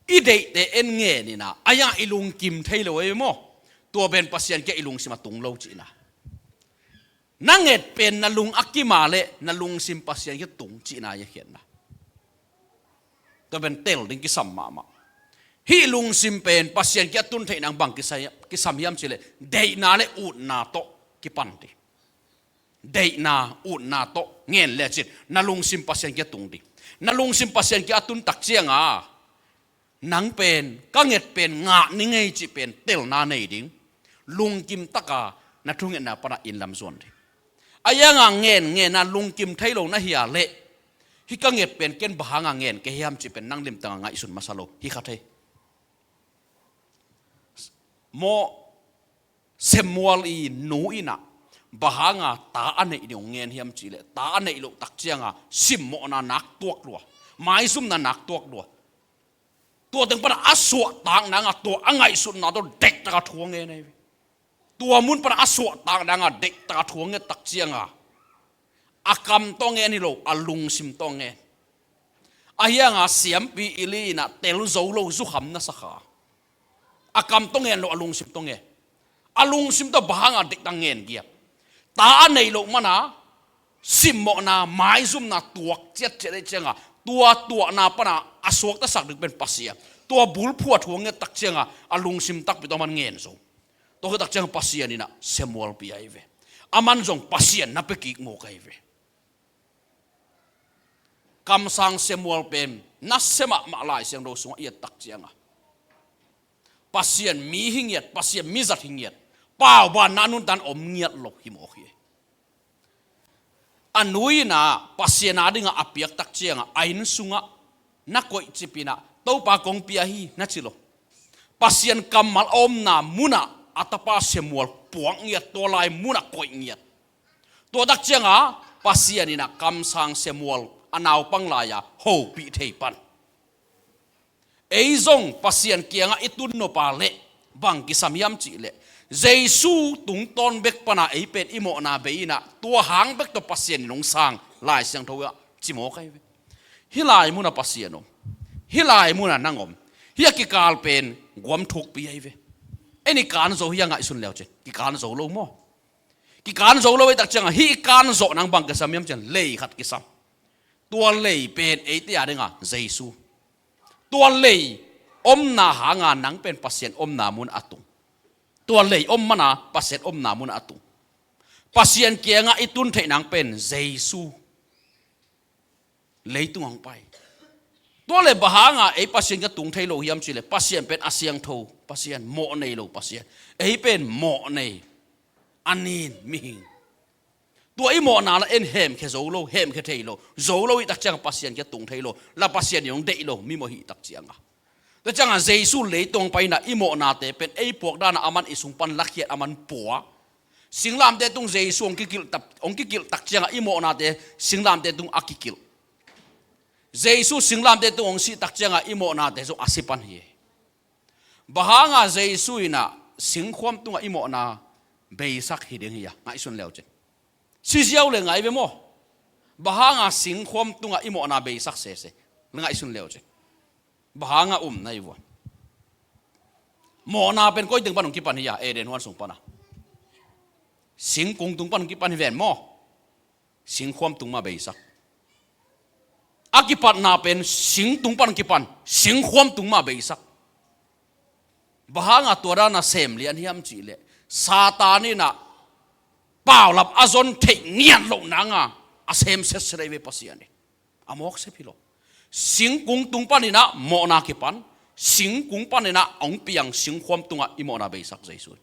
I deihte en ngen inah, ahi hang i lungkim thei lo ei maw? Tua pen Pasian kiang i lungsim a tung lo cihna. Na nget pen na lung a kim a leh na lungsim Pasian kiang tung cihna i a khiatna. Tua pen tel ding kisam mahmah. Hih lungsim pen Pasian kiang a tun theih nang bang kisa-, kisam hiam cih leh deihna le utna tawh kipan ding. Deihna, utna tawh ngen lecin na lungsim Pasian kiang a tung ding. Na lungsim Pasian kiang a tun tak cianga nang pen, ka nget pen ngah ni ngei cih pen telna nei ding. Lungkim taka na thungetna pana inn lam zuan ding. Ahi hanga ngen ngen a lungkim thei lo na hi a leh, hih ka nget pen ken bang hanga ngen kei hiam cih pen nang limtanga ngaihsun masa lo hi kha thei. Maw, Samuel i nu inah bang hanga ta a neih ding hong ngen hiam cih leh, ta a neih loh tak cianga simmawhna nak tuak lua, maizumna nak tuak lua. Tua teng pana a suahtak nanga tua a ngaihsutna tawh dektaka thu a ngen ahi ve. Tua mun pana a suahtak nanga dektaka thu a nget tak cianga a kam tawh ngen hi lo, a lungsim tawh ngen. Ahi hanga siampi Eli inah tel zo lo zukham na sa kha. A kam tawh ngen lo, a lungsim tawh ngen. A lungsim tawh bang hanga dektak ngen giap. Ta a neih loh mana simmawhna, maizumna tuak ciatciat ahih cianga tua tuahna pana a suaktasak ding pen Pasian. Tua bulphuh a thu a nget tak cianga a lungsim takpi tawh aman ngen zo. Tua khit tak cianga Pasian inah Samuel pia ahi ve. Aman zong Pasian na pia kik mawk ahi ve. Kamsang Samuel pen nasia mahmah, Lai Siangtho sungah i et tak cianga Pasian mi hi ngiat, Pasian mi zat hi ngiat, paubanna nuntakna om ngiat lo hi mawk hi. A nu inah Pasian adinga a piak tak cianga a inn sungah na koihcip inah Topa kong pia hi na ci lo. Pasian kammal a omna munah a tapa Samuel puak ngiat, tua lai munah koih ngiat. Tua tak cianga Pasian inah kamsang Samuel a naupang lai-a hopih thei pan. Ei zong Pasian kiangah i tun nop a leh bang kisam hiam cih leh, Jesu tungtawn bek pana ei pen i mawhna bei inah, tua hang bek tawh Pasian in hong sang Lai Siangtho ah ci mawk ahi ve. Hih lai munah Pasian om, hih lai munah nang om, hih a kikal pen guam thukpi ahi ve. En i kan zo hi a, ngaihsun leu cin, kikan zo lo maw? Kikan zo lo ei tak ciangah hih i kan zawh nang bang kisam hiam cih leh lei khat kisam. Tua lei pen eite a dinga Jesu. Tua lei omna hanga nang pen Pasian omna mun a tung. Tua lei om mana Pasian omna mun a tung. Pasian kiangah i tun theih nang pen Jesu leitung hong pai. Tua le bang hanga ei Pasian ka tung thei lo hiam cih leh, Pasian pen a siangtho Pasian, mawh nei lo Pasian. Ei pen mawh nei, a nin mihing. Tua i mawhna la en hemkhia zo lo, hemkhia thei lo, zo lo hih tak ciangah Pasian kiang tung thei lo, la Pasian in hong deih lo mi maw hih tak ciangah. Tua ciangah Jesu leitung pai inah i mawhnate pen ei puak danah aman i sung pan lakhiat, aman pua. Singlamteh tung Jesu hong kikilh tak, hong kikilh tak ciangah i mawhnate singlamteh tung a kikilh. Jesu singlamteh tung hong sih tak ciangah i mawhnate zong a si pan hi. Bang hanga Jesu inah singkhuam tungah i mawhna beisak hi ding hi a, ngaihsun leu cin. Si ziau le ngai ve maw? Bang hanga singkhuam tungah i mawhna beisak sese, ngaihsun leu cin. Bang hanga um na hi vua? Mawhna pen koi teng pan hong kipan hi a, Eden huan sung pana. Singkung tung pan hong kipan hi ven maw? Singkhuam tung mah beisak. A kipatna pen sing tung pan kipan, singkhuam tung mah beisak. Bang hanga tua dana sem lian hiam cih leh, Satan inah paulap a zon theih ngiat loh nanga a sem setset ahi ve Pasian in. A mawk sep hi lo. Singkung tung pan inah mawhna kipan, singkung pan inah hong piang singkhuam tungah i mawhna beisak Jesu in.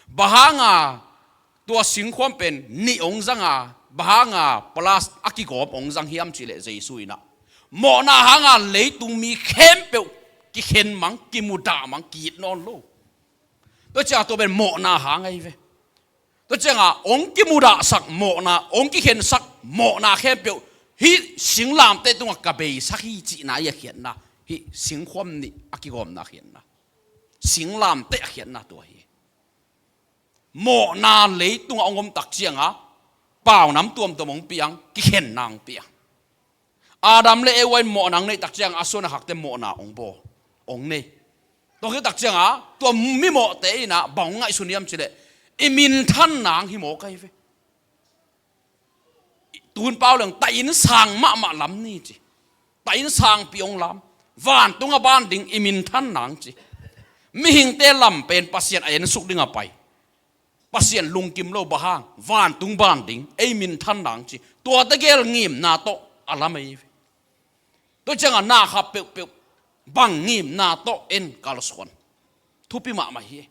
Bang hanga tua singkhuam pen nih hong zanga, bang hanga plus a kigawm hong zang hiam cih leh Jesu inah, mawhna hanga leitung mi khempeuh kikhen mang, kimudah mang, ki-it nawn lo. Tua ciangah tua pen mawhna hang ahi ve. Tua ciangah hong kimudahsak mawhna, hong kikhensak mawhna khempeuh hih singlamteh tungah ka beisak hi cihna hi a khiatna, hih singkhuam nih a kigawmna khiatna. Singlamteh a khiatna tua hi. Mawhna leitungah hong om tak ciangah paunam tuamtuam hong piang, kikhenna hong piang. Adam le Eva in mawhna hong neih tak ciangah a suan a khakte mawhna hong bawl, hong nei. Tua khit tak ciangah tua mimawhte inah bang hong ngaihsun hiam cih leh, i minthan nang hi mawk ahi ve. Tun pau leng, ta inn sang mahmah lam ni ci. Ta inn sangpi hong lam. Vantung a ban ding, i minthan nang ci. Mihingte lam pen Pasian a ensuk ding a pai. Pasian lungkim lo, bang hang? Vantung ban ding, ei minthan nang ci. Tuate gel ngimna tawh a lam ahi ve. Tua ciangah na kha peuhpeuh bang ngimna tawh en kalsuan. Thupi mahmah hi.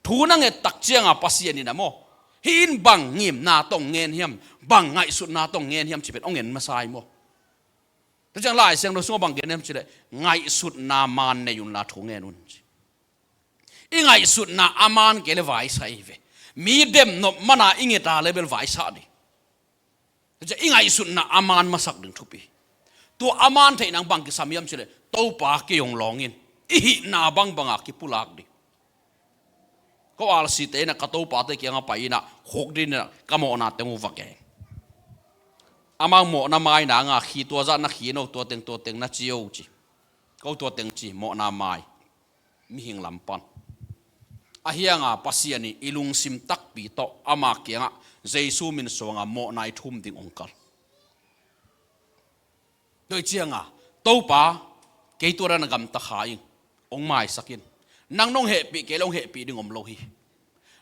Thu na nget tak ciangah Pasian in a maw, hih in bang ngimna tawh ngen hiam, bang ngaihsutna tawh ngen hiam cih pen hong en masa hi maw. Tua ciang Lai Siangtho sungah bang gen hiam cih leh, ngaihsutna man nei unla thu ngen un ci. I ngaihsutna a man kei le vaisa hi ve. Mi demnop mana i nget a le bel vaisa ding. Tua ciang i ngaihsutna a man masak ding thupi. Tua a man theih nang bang kisam hiam cih leh, Topa kei hong lawng in, i hihna bangbanga kipulak ding. Ko alsite inah ka topate kiangah pai inah khukdin inah ka mawhna teng uh va gen. Amau mawhna mai nanga khi, tua zah na khi no, tua teng tua teng na ci o ci. Ko tua teng ci, mawhna mai. Mihing lam pan. Ahi hanga Pasian in i lungsim takpi tawh ama kiangah Jesu min suanga mawhna i thum ding hong kal. Tua ciangah, Topa, kei tua dan a gamta kha ing, hong maisak in. Nang nong hehpih kei le hong hehpih ding om lo hi.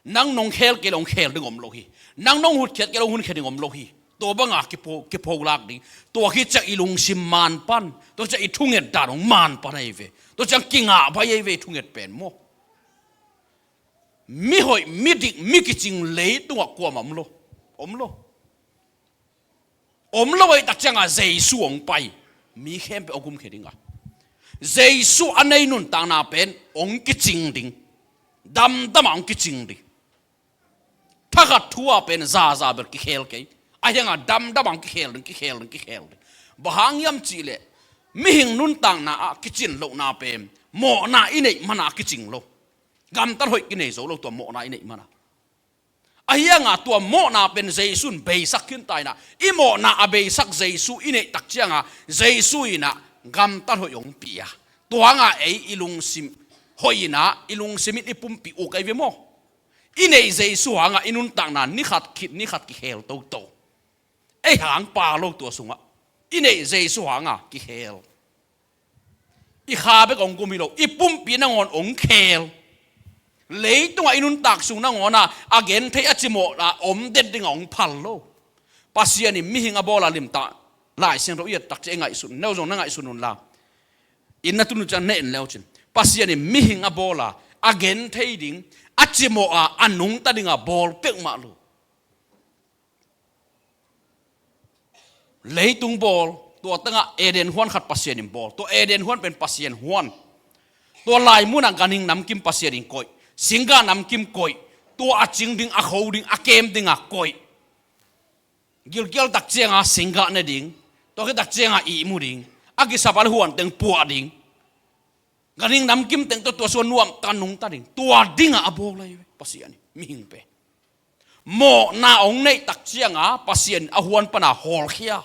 Nang nong khel kei le hong khel ding om lo hi. Nang nong hutkhiat kei le hong hunkhiat ding om lo hi. Tua banga kipho, kipholak ding. Tua khit ciang i lungsim man pan. Tua ciang i thunget dan hong man pan ahi ve. Tua ciang kingah pai ahi ve i thunget pen maw. Mihoih, midik, mi kicing leitungah kuamah om lo. Om lo. Om lo ahih tak ciangah Jesu hong pai, mi khempeuh a gumkhia dingah. Jesu a nei nuntakna pen hong kicing ding. Damdamah hong kicing ding. Thakhat thu-a pen zaza bel kikhel kei. Ahi hangah damdamah hong kikhel ding, kikhel ding, kikhel ding. Bang hang hiam cih leh, Mihing nuntakna ah kicin lohna pen mawhna i neih mana kicing lo. Gamtat hoih kinei zo lo tua mawhna i neih mana. Ahi hanga tua mawhna pen Jesu in beisak khin ta inah, i mawhna a beisak Jesu i neih tak cianga Jesu inah gamtat hoih hong pia. Tua hanga ei i lungsim hoih inah, i lungsim in i pumpi uk ahi ve maw? I neih Jesu hanga i nuntakna ni khat khit ni khat kikhel toto. Ei hang pa lo tua sungah i neih Jesu hanga kikhel. I kha bek hong gum hi lo, i pumpi nangawn hong khel. Leitungah i nuntak sung nangawna a genthei a cimawh a om det dinga hong phal lo. Pasian in mihing a bawla limtah Lai Siangtho i et tak ciang i ngaihsun, neu zong na ngaihsun unla, inn na tun uh ciang na en leucin, Pasian in mihing a bawla a genthei ding, a cimawh a a nungta dinga bawl peuhmah lo. Leitung bawl, tua tangah Eden huan khat Pasian in bawl. Tua Eden huan pen Pasian huan. Tua laimunah ganhing namkim Pasian in koih, singgah namkim koih, tua a cing ding, a kho ding, a kem dingah koih. Gilkial tak cianga singgah ne ding, tua khit tak cianga ihmu ding, a kisap a le huan teng puah ding, ganhing namkim teng tawh tua sungah nuamtak a nungta ding, tua dingah a bawl ahi ve Pasian in mihing pen. Mawhna hong neih tak cianga Pasian a huan pana hawlkhia.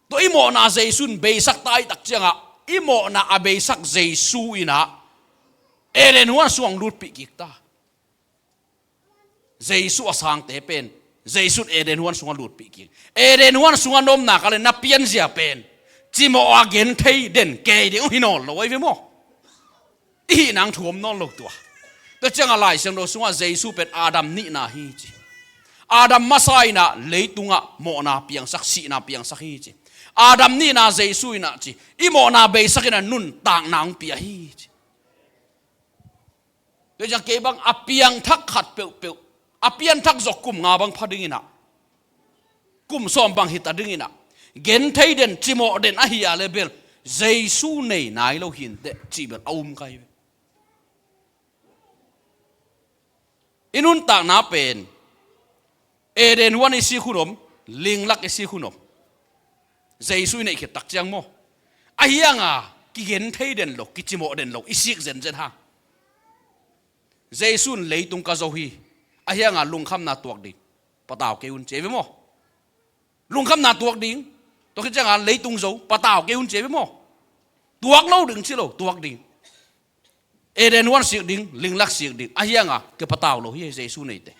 Tua i mawhna Jesu in beisak ta i tak cianga, i mawhna a beisak Jesu inah Eden huan sungah hong lutpih kik ta. Jesu a sangte pen Jesu in Eden huan sungah lutpih kik. Eden huan sungah na omna kale na pianzia pen cimawh a genthei den kei ding uh hi nawn lo ahi ve maw? I hih nang thu om nawn lo tua. Tua cianga Lai Siangtho sungah Jesu pen Adam nihna hi ci. Adam masa inah leitungah mawhna piangsak, sihna piangsak hi ci. Adam nihna Jesu inah ci, i mawhna beisak inah nuntakna hong pia hi ci. Tua ciang kei bang a piangthak khat peuhpeuh, a pianthak zawk kum nga bang pha dinginah, kum sawm bang hita dinginah, genthei den, cimawh den ahi a le bel Jesu nei nai lo hinteh cih bel a um kai ve. I nuntakna pen Eden huan i sik hun om, linglak i sik hun om. Jesu i neih khit tak ciang maw? Ahi hanga kigenthei den lo, kicimawh den lo i sik zenzen hang. Jesu in leitung ka zo hi, ahi hanga lungkhamna tuak ding, patau kei un ci ahi ve maw? Lungkhamna tuak ding, tua khit cianga leitung zo, patau kei un ci ahi ve maw? Tuak lo ding ci lo, tuak ding. Eden huan sik ding, linglak sik ding, ahi hanga kipatau lo hi Jesu neite.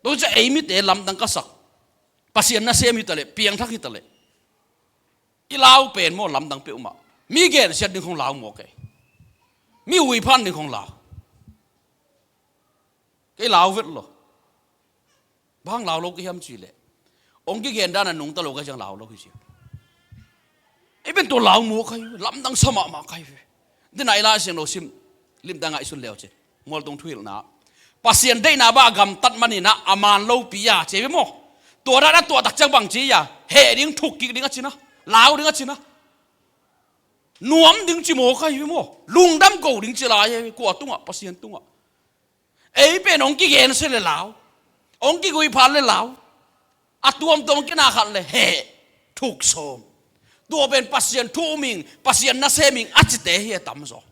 Tua ciang ei mite lamdang ka sak, Pasian nasem hitaleh, piangthak hitaleh, i lau pen maw lamdang peuhmah. Mi gensiat ding khong lau maw kei? Mi huiphan ding khong lau. Kei lau vet lo. Bang lau lo ka hiam cih leh, hong kigen dana nungta lo ka ciang lau lo hi ci. Ei pen tua lau maw kai, lamdang sa mahmah kai ve. Dina i Lai Siangtho sim, limta ngaihsun leucin, Mualtung Thuhilhna, Pasian deihna bang a gamtat maninah a man lopi a ci ve maw? Tua dana tuah tak ciang bang ci a, heh ding, thuk kik ding a cina, lau ding a cina. Nuam ding ci maw kai ve maw? Lungdam ko ding ci lai e, kua tungah, Pasian tungah. Ei pen hong kigensia le lau, hong kiguiphan le lau, a tuamtuam kina khat le heh, thuk sawm. Tua pen Pasian thu um ing, Pasian nasem ing a cite hi a tamzaw.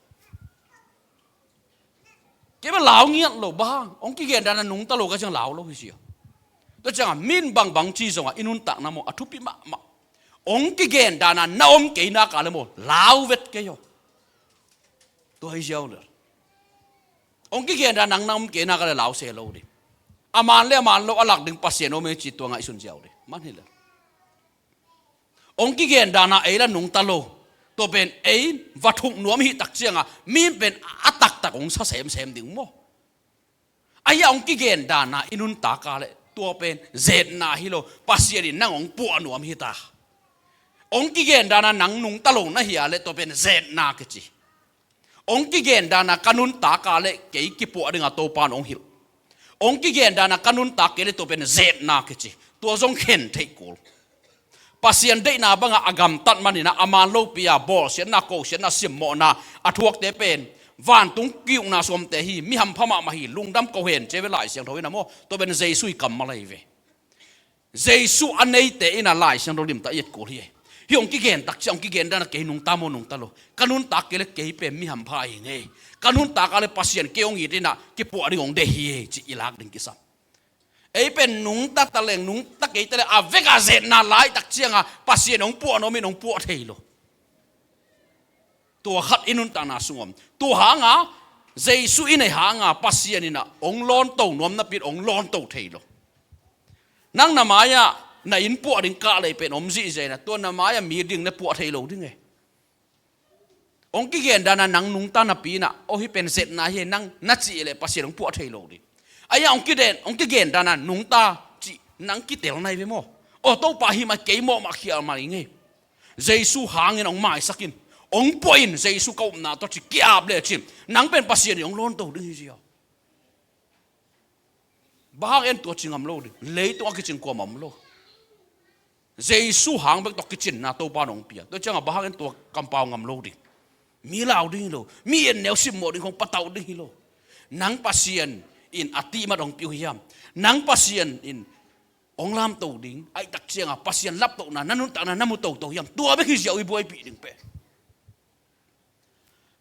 Kei bang lau ngiat lo bang, hong kigen dana nungta lo ka ciang lau lo hi sia. Tua cianga min bangbang ci zongah i nuntakna maw a thupi mahmah. Hong kigen dana na om kei nak a le maw lau vet kei aw. Tua hi ziau le. Hong kigen dana nang na om kei nak a le lau se lo ding. A man le a man lo a lak ding Pasian om e ci tua ngaihsun ziau ding. Man hi le. Hong kigen dana ei la nungta lo. Tua pen ei va thuk nuam hih tak cianga mi pen a taktak hong sa semsem ding maw? Ahi a hong kigen dana i nuntak a le tua pen zetna hi lo, Pasian in nang hong puah nuam hi ta. Hong kigen dana nang nungta lo na hi a le tua pen zetna kici. Hong kigen dana ka nuntak a le kei kipuah dinga Topa in hong hilh. Hong kigen dana ka nuntak kei le tua pen zetna kici. Tua zong khen theih kul. Pasian deihna banga a gamtat manina a man lopi a bawlsiatna, kosiatna, simmawhna a thuakte pen vantung ki-ukna suamte hi, mi hampha mahmah hi, lungdam ko hen ci ve Lai Siangtho in a maw? Tua pen Jesu i kammal ahi ve. Jesu a neite in a Lai Siangtho limtak i et kul hi. Hih hong kigen tak ciang hong kigen dan a kei nungta maw nungta lo. Ka nuntak kei le kei pen mi hampha hi ngei. Ka nuntak a le Pasian kei hong it in a kipuah ding hong deih hi ci i lak ding kisam. Ei pen nungta ta leng nungta kei ta le a vek a zetna laitak ciang a Pasian hong puah nuam in hong puah thei lo. Tua khat i nuntakna sung om. Tua hang a Jesu i neih hang a Pasian in a hong lawnto nuam napi in hong lawnto thei lo. Nang na mai-ah na inn puah ding kah lei pen om zihziah in a tua na mai-ah mi ding na puah thei lo ding e. Hong kigen dan a nang nungta napi in a aw hih pen zetna hi nang na cih leh Pasian hong puah thei lo ding. Ahi a hong kigen, hong kigen dan a nungta cih nang kitel nai ve maw? Aw Topa hih mah kei mawh mah khial mah ing e. Jesu hangin hong maisak in, hong puah in, Jesu ka upna tawh ci kiap lecin nang pen Pasian in hong lawnto ding hi ziau. Bang hang en tua ci ngam lo ding, leitung a kicing kuamah om lo. Jesu hang bek tawh kicinna Topa in hong pia. Tua ciang a bang hang en tua kampau ngam lo ding. Mi lau ding hi lo, mi en neu simmawh ding hong patauh ding hi lo. Nang Pasian in a tihmat hong piu hiam? Nang Pasian in hong lamto ding, ahih tak ciang a Pasian laptohna na nuntakna na mu toto hiam? Tua bek hi ziau i buaipih ding pen.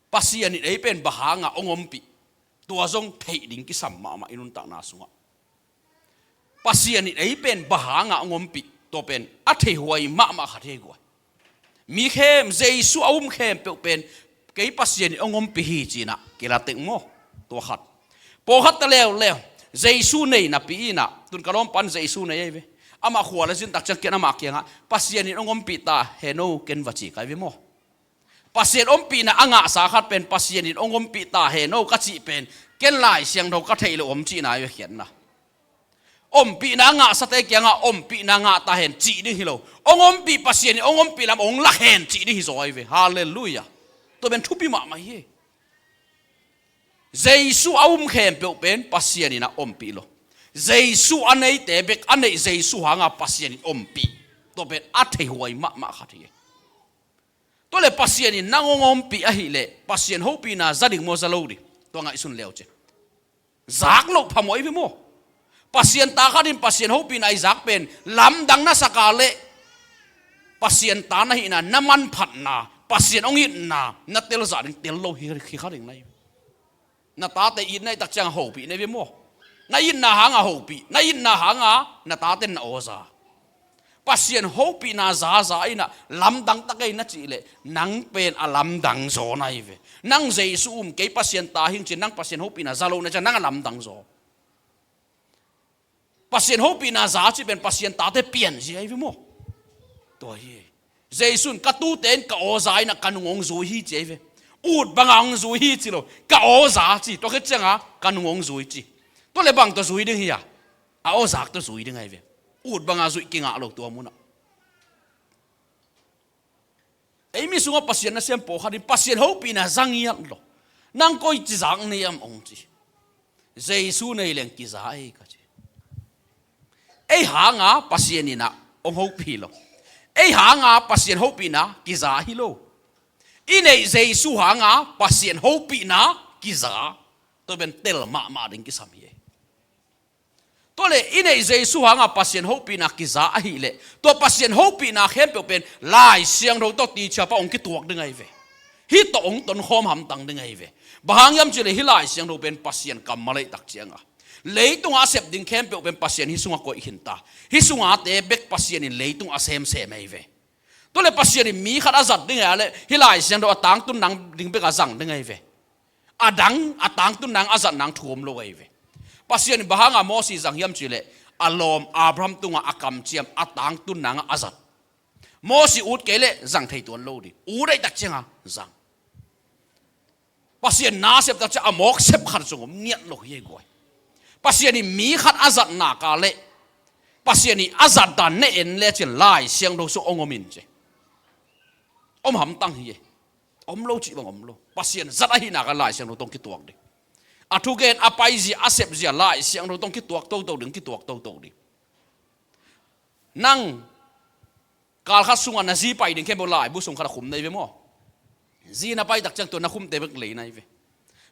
Pasian in ei pen bang hang a hong ompih, tua zong theih ding kisam mahmah i nuntakna sungah. Pasian in ei pen bang hang a hong ompih, tua pen a theihuai mahmah khat hi guai. Mi khem, Jesu a um khempeuh pen kei Pasian in hong ompih hi ci in a kila teng maw? Tua khat. Pawlkhat ta leuleu Jesu nei napi in a, tun ka lawm pan Jesu nei ahi ve. Amah khua le zin tak ciang kian amah kiangah Pasian in hong ompih ta hen o ken va ci kai ve maw? Pasian ompihna a ngahsa khat pen Pasian in hong ompih ta hen o ka cih pen ken Lai Siangtho ka theih loh om cihna ahi ve khiatna. Ompihna a ngahsate kiangah ompihna ngah ta hen cih ding hi lo. Hong ompih Pasian in hong ompih lam hong lak hen cih ding hi zaw ahi ve. Halleluiah. Tua pen thupi mahmah hi. Jesu a um khempeuh pen Pasian in a ompih lo. Jesu a neite bek a neih Jesu hang a Pasian in ompih, tua pen a theihuai mahmah khat hi. Tua le Pasian in nang hong ompih ahih leh Pasian hopihna za ding maw za lo ding? Tua ngaihsun leu ci. Zak loh phamawh ahi ve maw? Pasian ta khat in Pasian hopihna i zak pen lamdang na sak a leh Pasian ta na hihna na manphatna, Pasian hong itna na telzah ding tel lo hi, hi kha ding na hi. Na tate itna i tak ciang a hopih na hi ve maw? Na itna hang a hopih, na itna hang a na tate na aw za. Pasian hopihna zaza in a lamdang tak ei na cih leh nang pen a lamdang zaw na hi ve. Nang Jesu um kei Pasian ta hing ci nang Pasian hopihna za lo na ciang nang a lamdang zaw. Pasian hopihna za cih pen Pasian tate pianzia ahi ve maw? Tua hi. Jesu in ka tute in ka aw za in a ka nung hong zui hi ci ahi ve. Ut banga hong zui hi ci lo, ka aw za ci, tua khit ciang a ka nung hong zui ci. Tua le bang tawh zui ding hi a? A aw zak tawh zui ding ahi ve. Ut banga zuih kingah lo tua munah. Ei mi sungah Pasian nasem pawlkhat in Pasian hopihna za ngiat lo. Nang koici zak nei am hong ci. Jesu nei leng kiza ei ka ci. Ei hang a Pasian in a hong hopih lo. Ei hang a Pasian hopihna kiza hi lo. I neih Jesu hang a Pasian hopihna kiza. Tua pen tel mahmah ding kisam hi. Tua le i neih Jesu hang a Pasian hopihna kiza ahih leh tua Pasian hopihna khempeuh pen Lai Siangtho tawh tichia pa hong kituak ding ahi ve. Hih tawh hong tonkhawm hamtang ding ahi ve. Bang hang hiam cih leh hih Lai Siangtho pen Pasian kammal ahih tak ciang a, leitung a a sep ding khempeuh pen Pasian hih sungah koih khin ta. Hih sungate bek Pasian in leitung a semsem ahi ve. Tua le Pasian in mi khat a zat ding a leh hih Lai Siangtho a tangtun nang ding bek a zang ding ahi ve. A dang a tangtun nang a zat nang thu om lo ahi ve. Pasian in bang hang a Mosi zang hiam cih leh a lawm Abraham tungah a kamciam a tangtun nang a zat. Mosi ut kei leh zang thei tuan lo ding. Ut ahih tak ciang a zang. Pasian na sep tak ciang a mawk sep khat zong om ngiat lo hi ei guai. Pasian in mi khat a zat nak a leh Pasian in a zat dan na en lecin Lai Siangtho sung hong om in ci. Om hamtang hi ei. Om lo cih bang om lo. Pasian zat ahih nak a Lai Siangtho tawh hong kituak ding. A thugen a paizia a sepzia Lai Siangtho tawh hong kituak toto ding, kituak toto ding. Nang kal khat sungah na zi pai ding khempeuh laibu sung khat a khum na hi ve maw? Zi na pai tak ciang tua na khumte bek lei na hi ve.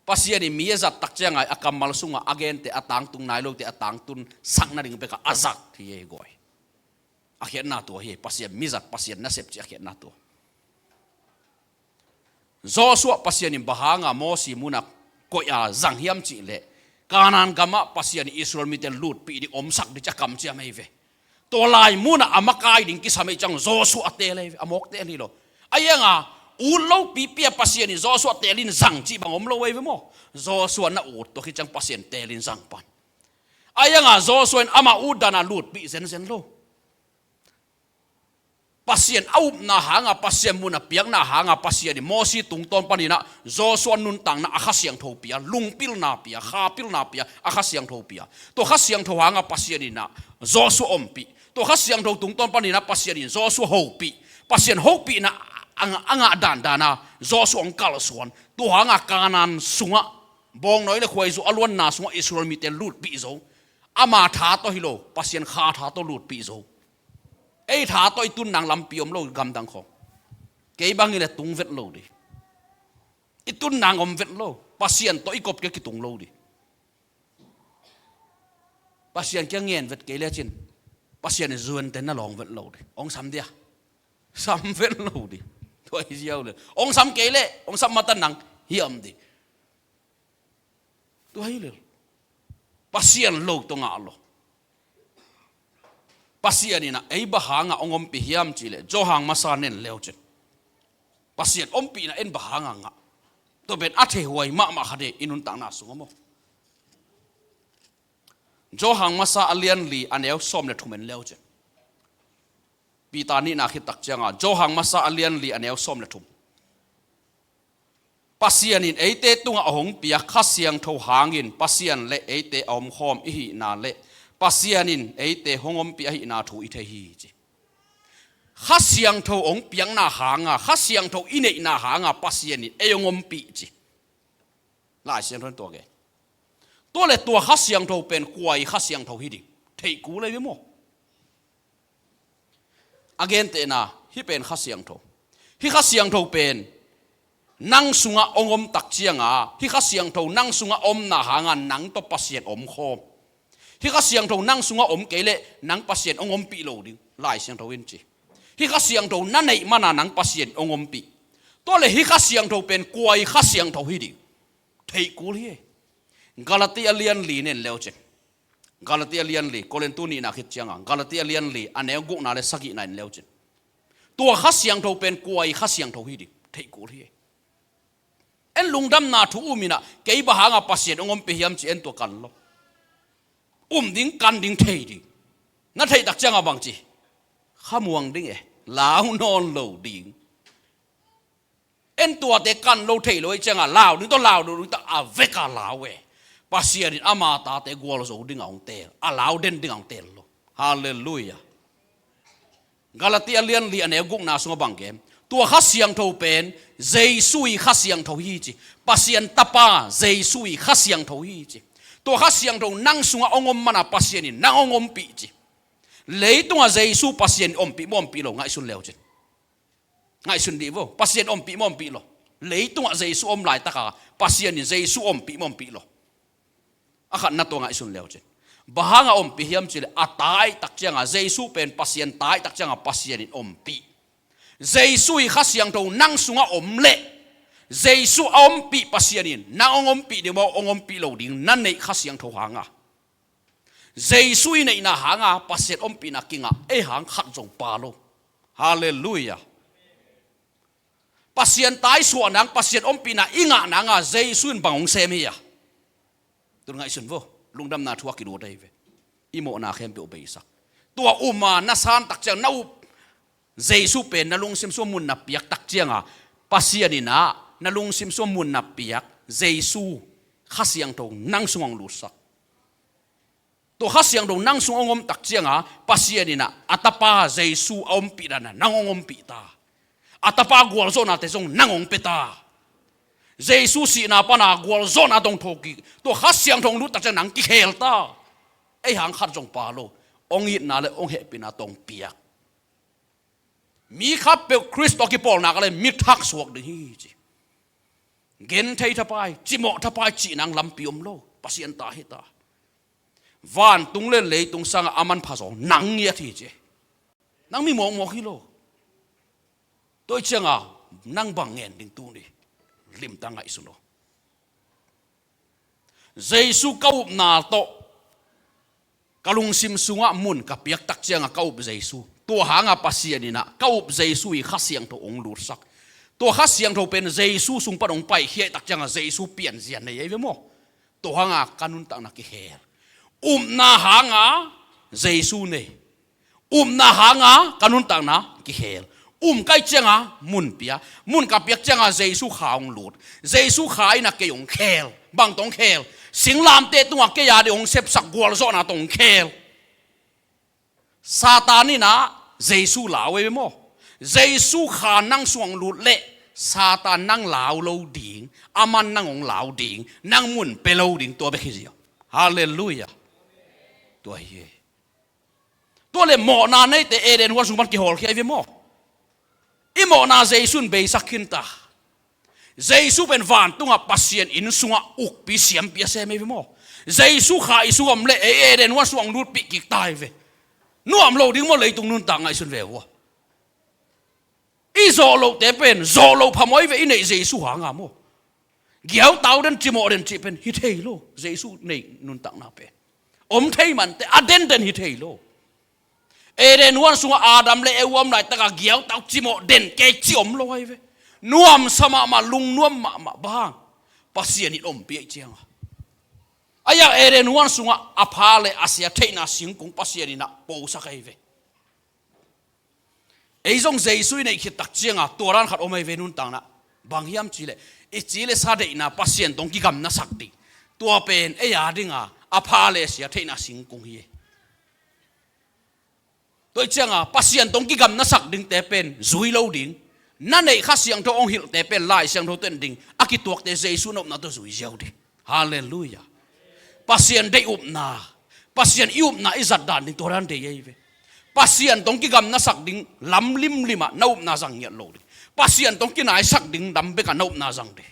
Pasian in mi a zat tak ciang a, a kammal sungah a gente a tangtung nai lote a tangtun sak nading bekah a zat hi ei guai. A khiatna tua hi, Pasian mizat, Pasian nasep cih a khiatna tua. Joshua Pasian in bang hanga Mosi munah koih a zang hiam cih leh, Kanaan gamah Pasian in Israel mite lutpih ding omsak ding ci a kamciam hi ve. Tua lai munah a makai ding kisam hi ciang Joshua a teel hi ve, a mawk teel hi lo. A ianga ut lopipi a Pasian in Joshua teelin zang cih bang om lo hi ve maw. Joshua na ut tua hi ciang Pasian teelin zang pan. A ianga Joshua in ama ut dana lutpih zenzen lo. Pasian a upna hanga, Pasian munah piakna hanga, Pasian in Mosi tungtawn paninah Joshua nuntakna a Kha Siangtho pia, lungpilna pia, khapilna pia, a Kha Siangtho pia. Tua Kha Siangtho hanga Pasian inah Joshua ompih. Tua Kha Siangtho tungtawn paninah Pasian in Joshua hopih. Pasian hopihna a ngah, a ngah dandana Joshua hong kalsuan. Tua hanga Kanaan sungah, bawngnawi le khuaizu a luanna sungah Israel mite lutpih zo. Ama tha tawh hi lo, Pasian Kha tha tawh lutpih zo. Ei tha tawh i tun nang lampi om lo gamdang khawng. Kei bang hi le tung vet lo ding. I tun nang om vet lo. Pasian tawh i kop kei kitung lo ding. Pasian kia ngen vet kei lecin Pasian in zuante na lawng vet lo ding. Ong sam dia. Sam vet lo ding. Tua hi ziau le. Ong sam kei le, ong sam mata nang hiam ding. Tua hi lel. Pasian lo tawh ngah lo. Pasian inah ei bang hanga ong ompih hiam cih leh Johan masa nen leucin. Pasian ompihna en bang hanga ngah. Tua pen a theihuai mahmah kha ding i nuntakna sungah maw. Johan masa a lian li a neu sawm le thum en leucin. Peter nihna khit tak cianga Johan masa a lian li a neu sawm le thum. Pasian in eite tungah a hong piak Kha Siangtho hangin Pasian le eite a omkhawm i hihna le Pasian in eite hong ompih ahihna thu i thei hi ci. Kha Siangtho hong piakna hanga, Kha Siangtho i neihna hanga Pasian in ei hong ompih ci. Lai Siangtho in tua gen. Tua le tua Kha Siangtho pen kua i Kha Siangtho hi ding. Theih kul ei ve maw. A gentehna, hih pen Kha Siangtho. Hih Kha Siangtho pen nang sungah ong om tak cianga, hih Kha Siangtho nang sungah omna hanga nang tawh Pasian omkhawm. Hih Kha Siangtho nang sungah om kei leh nang Pasian ong ompih lo ding, Lai Siangtho in ci. Hih Kha Siangtho na neih mana nang Pasian ong ompih. Tua le hih Kha Siangtho pen kua i Kha Siangtho hi ding. Theih kul hi. Galatia lian li nen leucin. Galatia lian li, Korintu nihna khit cianga Galatia lian li a neu gukna le sagihna en leucin. Tua Kha Siangtho pen kua i Kha Siangtho hi ding. Theih kul hi. En lungdamna thu um inah kei bang hanga Pasian ong ompih hiam ci en tua kan lo. Um ding, kan ding, thei ding. Na theih tak cianga bang ci. Khamuang ding e. Lau nawn lo ding. En tuate kan lo thei lo ei cianga lau ding tawh, lau lo ding tawh a veka lau e. Pasian in ama tate gualzo dinga hong teel, a lau den dinga hong teel lo. Halleluiah. Galatia lian li a neu gukna sungah bang gen. Tua Kha Siangtho pen Jesu i Kha Siangtho hi ci. Pasian Tapa Jesu i Kha Siangtho hi ci. Tua Kha Siangtho nang sungah ong om mana Pasian in nang ong ompih ci. Leitungah Jesu Pasian in ompih maw ompih lo ngaihsun leucin. Ngaihsun dih vo. Pasian ompih maw ompih lo. Leitungah Jesu om laitaka Pasian in Jesu ompih maw ompih lo. A khatna tua ngaihsun leucin. Bang hanga ompih hiam cih leh a taih tak cianga Jesu pen Pasian taih tak cianga Pasian in ompih. Jesu i Kha Siangtho nang sungah om leh Jesu a ompih Pasian in nang ong ompih ding maw, ong ompih lo ding na neih Kha Siangtho hanga. Jesu i neihna hanga Pasian ompihna kingah ei hang khat zong pha lo. Halleluiah. Pasian taisuah nang, Pasian ompihna i ngah nanga Jesu in bang hong sem hi a. Tun ngaihsun vo. Lungdamna thu a kilut ahi ve. I mawhna khempeuh beisak. Tua uma na san tak ciang na up Jesu pen na lungsim sungah mun na piak tak cianga Pasian inah na lungsim sungah mun na piak Jesu Kha Siangtho nang sungah hong lutsak. Tua Kha Siangtho nang sungah hong om tak cianga Pasian inah a Tapa Jesu a ompih dana nang hong ompih ta. A Tapa gualzawhnate zong nang hong pia ta. Jesu sihna pana gualzawhna dong thawkik tua Kha Siangtho hong lut tak ciang nang kikhel ta. Ei hang khat zong pha lo. Hong itna le hong hehpihna tawh hong piak. Mi khatpeuh Khrist tawh kipawlna ka le mi thak suak ding hi ci. Genthei thapai, cimawh thapai cih nang lampi om lo. Pasian ta hi ta. Vantung le leitung sangah a manpha zaw nang ngiat hi ci. Nang mi mawkmawk hi lo. Tua cianga nang bang ngen ding tuni? Limtak ngaihsun aw. Jesu ka upna tawh ka lungsim sungah mun ka piaktak cianga ka up Jesu, tua hanga Pasian inah ka up Jesu i Kha Siangtho hong lutsak. Tua Kha Siangtho pen Jesu sung pan hong paikhiahtak cianga Jesu pianzia nei ei ve maw? Tua hanga ka nuntakna kikhel. Upna hanga Jesu nei. Upna hanga ka nuntakna kikhel. Um ka hih cianga mun pia. Mun ka piak cianga Jesu Kha hong lut. Jesu Kha inah kei hong khel. Bang tawh hong khel? Singlamteh tungah kei a ding hong sepsak gualzawhna tawh hong khel. Satan inah Jesu lau ei ve maw? Jesu Kha nang sungah hong lut leh Satan nang lau lo ding, aman nang hong lau ding, nang mun pia lo ding, tua bek hi zia. Halleluiah. Tua hi. Tua le mawhna neite Eden huan sung pan kihawlkhia ei ve maw? I mawhna Jesu in beisak khinta. Jesu pen vantungah Pasian inn sungah ukpi siampi a sem ei ve maw? Jesu Kha i sungah om leh ei Eden huan sungah hong lutpih kik ta ei ve. Nuam lo ding maw leitung nuntak ngaihsun ve uh a. I zawh lohte pen zawh loh phamawh ei ve, i neih Jesu hanga maw? Giautau den, cimawh den cih pen hi thei lo. Jesu neih nuntakna pen om thei mante a denden hi thei lo. Eden huan sungah Adam le Eva om laitaka giautau cimawh den kei ci om lo ahi ve. Nuamsa mahmah, lungnuam mahmah, bang hang? Pasian in ompih ahih cianga. Ahi a Eden huan sungah a pha le a sia theihna singkung Pasian inah posak ahi ve. Ei zong Jesu i neih khittak cianga tua dan khat om ahi ve nuntakna. Bang hiam cihleh, i ci le sa deihna Pasian tawh hong kigamnasak ding. Tua pen ei a dinga a pha le a sia theihna singkung hi. Tua ahih cianga Pasian tawh hong kigamnasak dingte pen zui lo ding. Na neih Kha Siangtho hong hilhte pen Lai Siangtho tawh en ding. A kituakte Jesu na upna tawh zui ziau ding. Halleluiah. Pasian deih upna, Pasian i upna i zat dan ding tua dan deih ahi ve. Pasian tawh hong kigamnasak ding lam limlimah na upna zang ngiat lo ding. Pasian tawh hong kinaisak ding lam bekah na upna zang ding.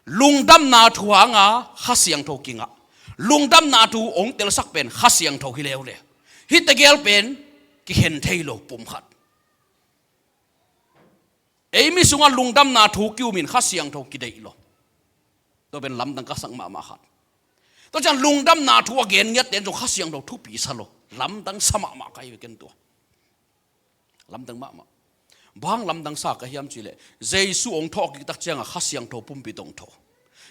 Lungdamna thu hanga Kha Siangtho kingah. Lungdamna thu hong telsak pen Kha Siangtho hi leuleu. Hih tegel pen kikhen thei lo pumkhat. Ei mi sungah lungdamna thu ki-umin Kha Siangtho kideih lo. Tua pen lamdang ka sak mahmah khat. Tua ciang lungdamna thu a gen ngiatte in zong Kha Siangtho thupi sa lo. Lamdang sa mahmah ka hi ve ken tua. Lamdang mahmah. Bang hang lamdang sa ka hiam cihleh, Jesu hong thawhkiktak cianga Kha Siangtho pumpi tawh hong thawh.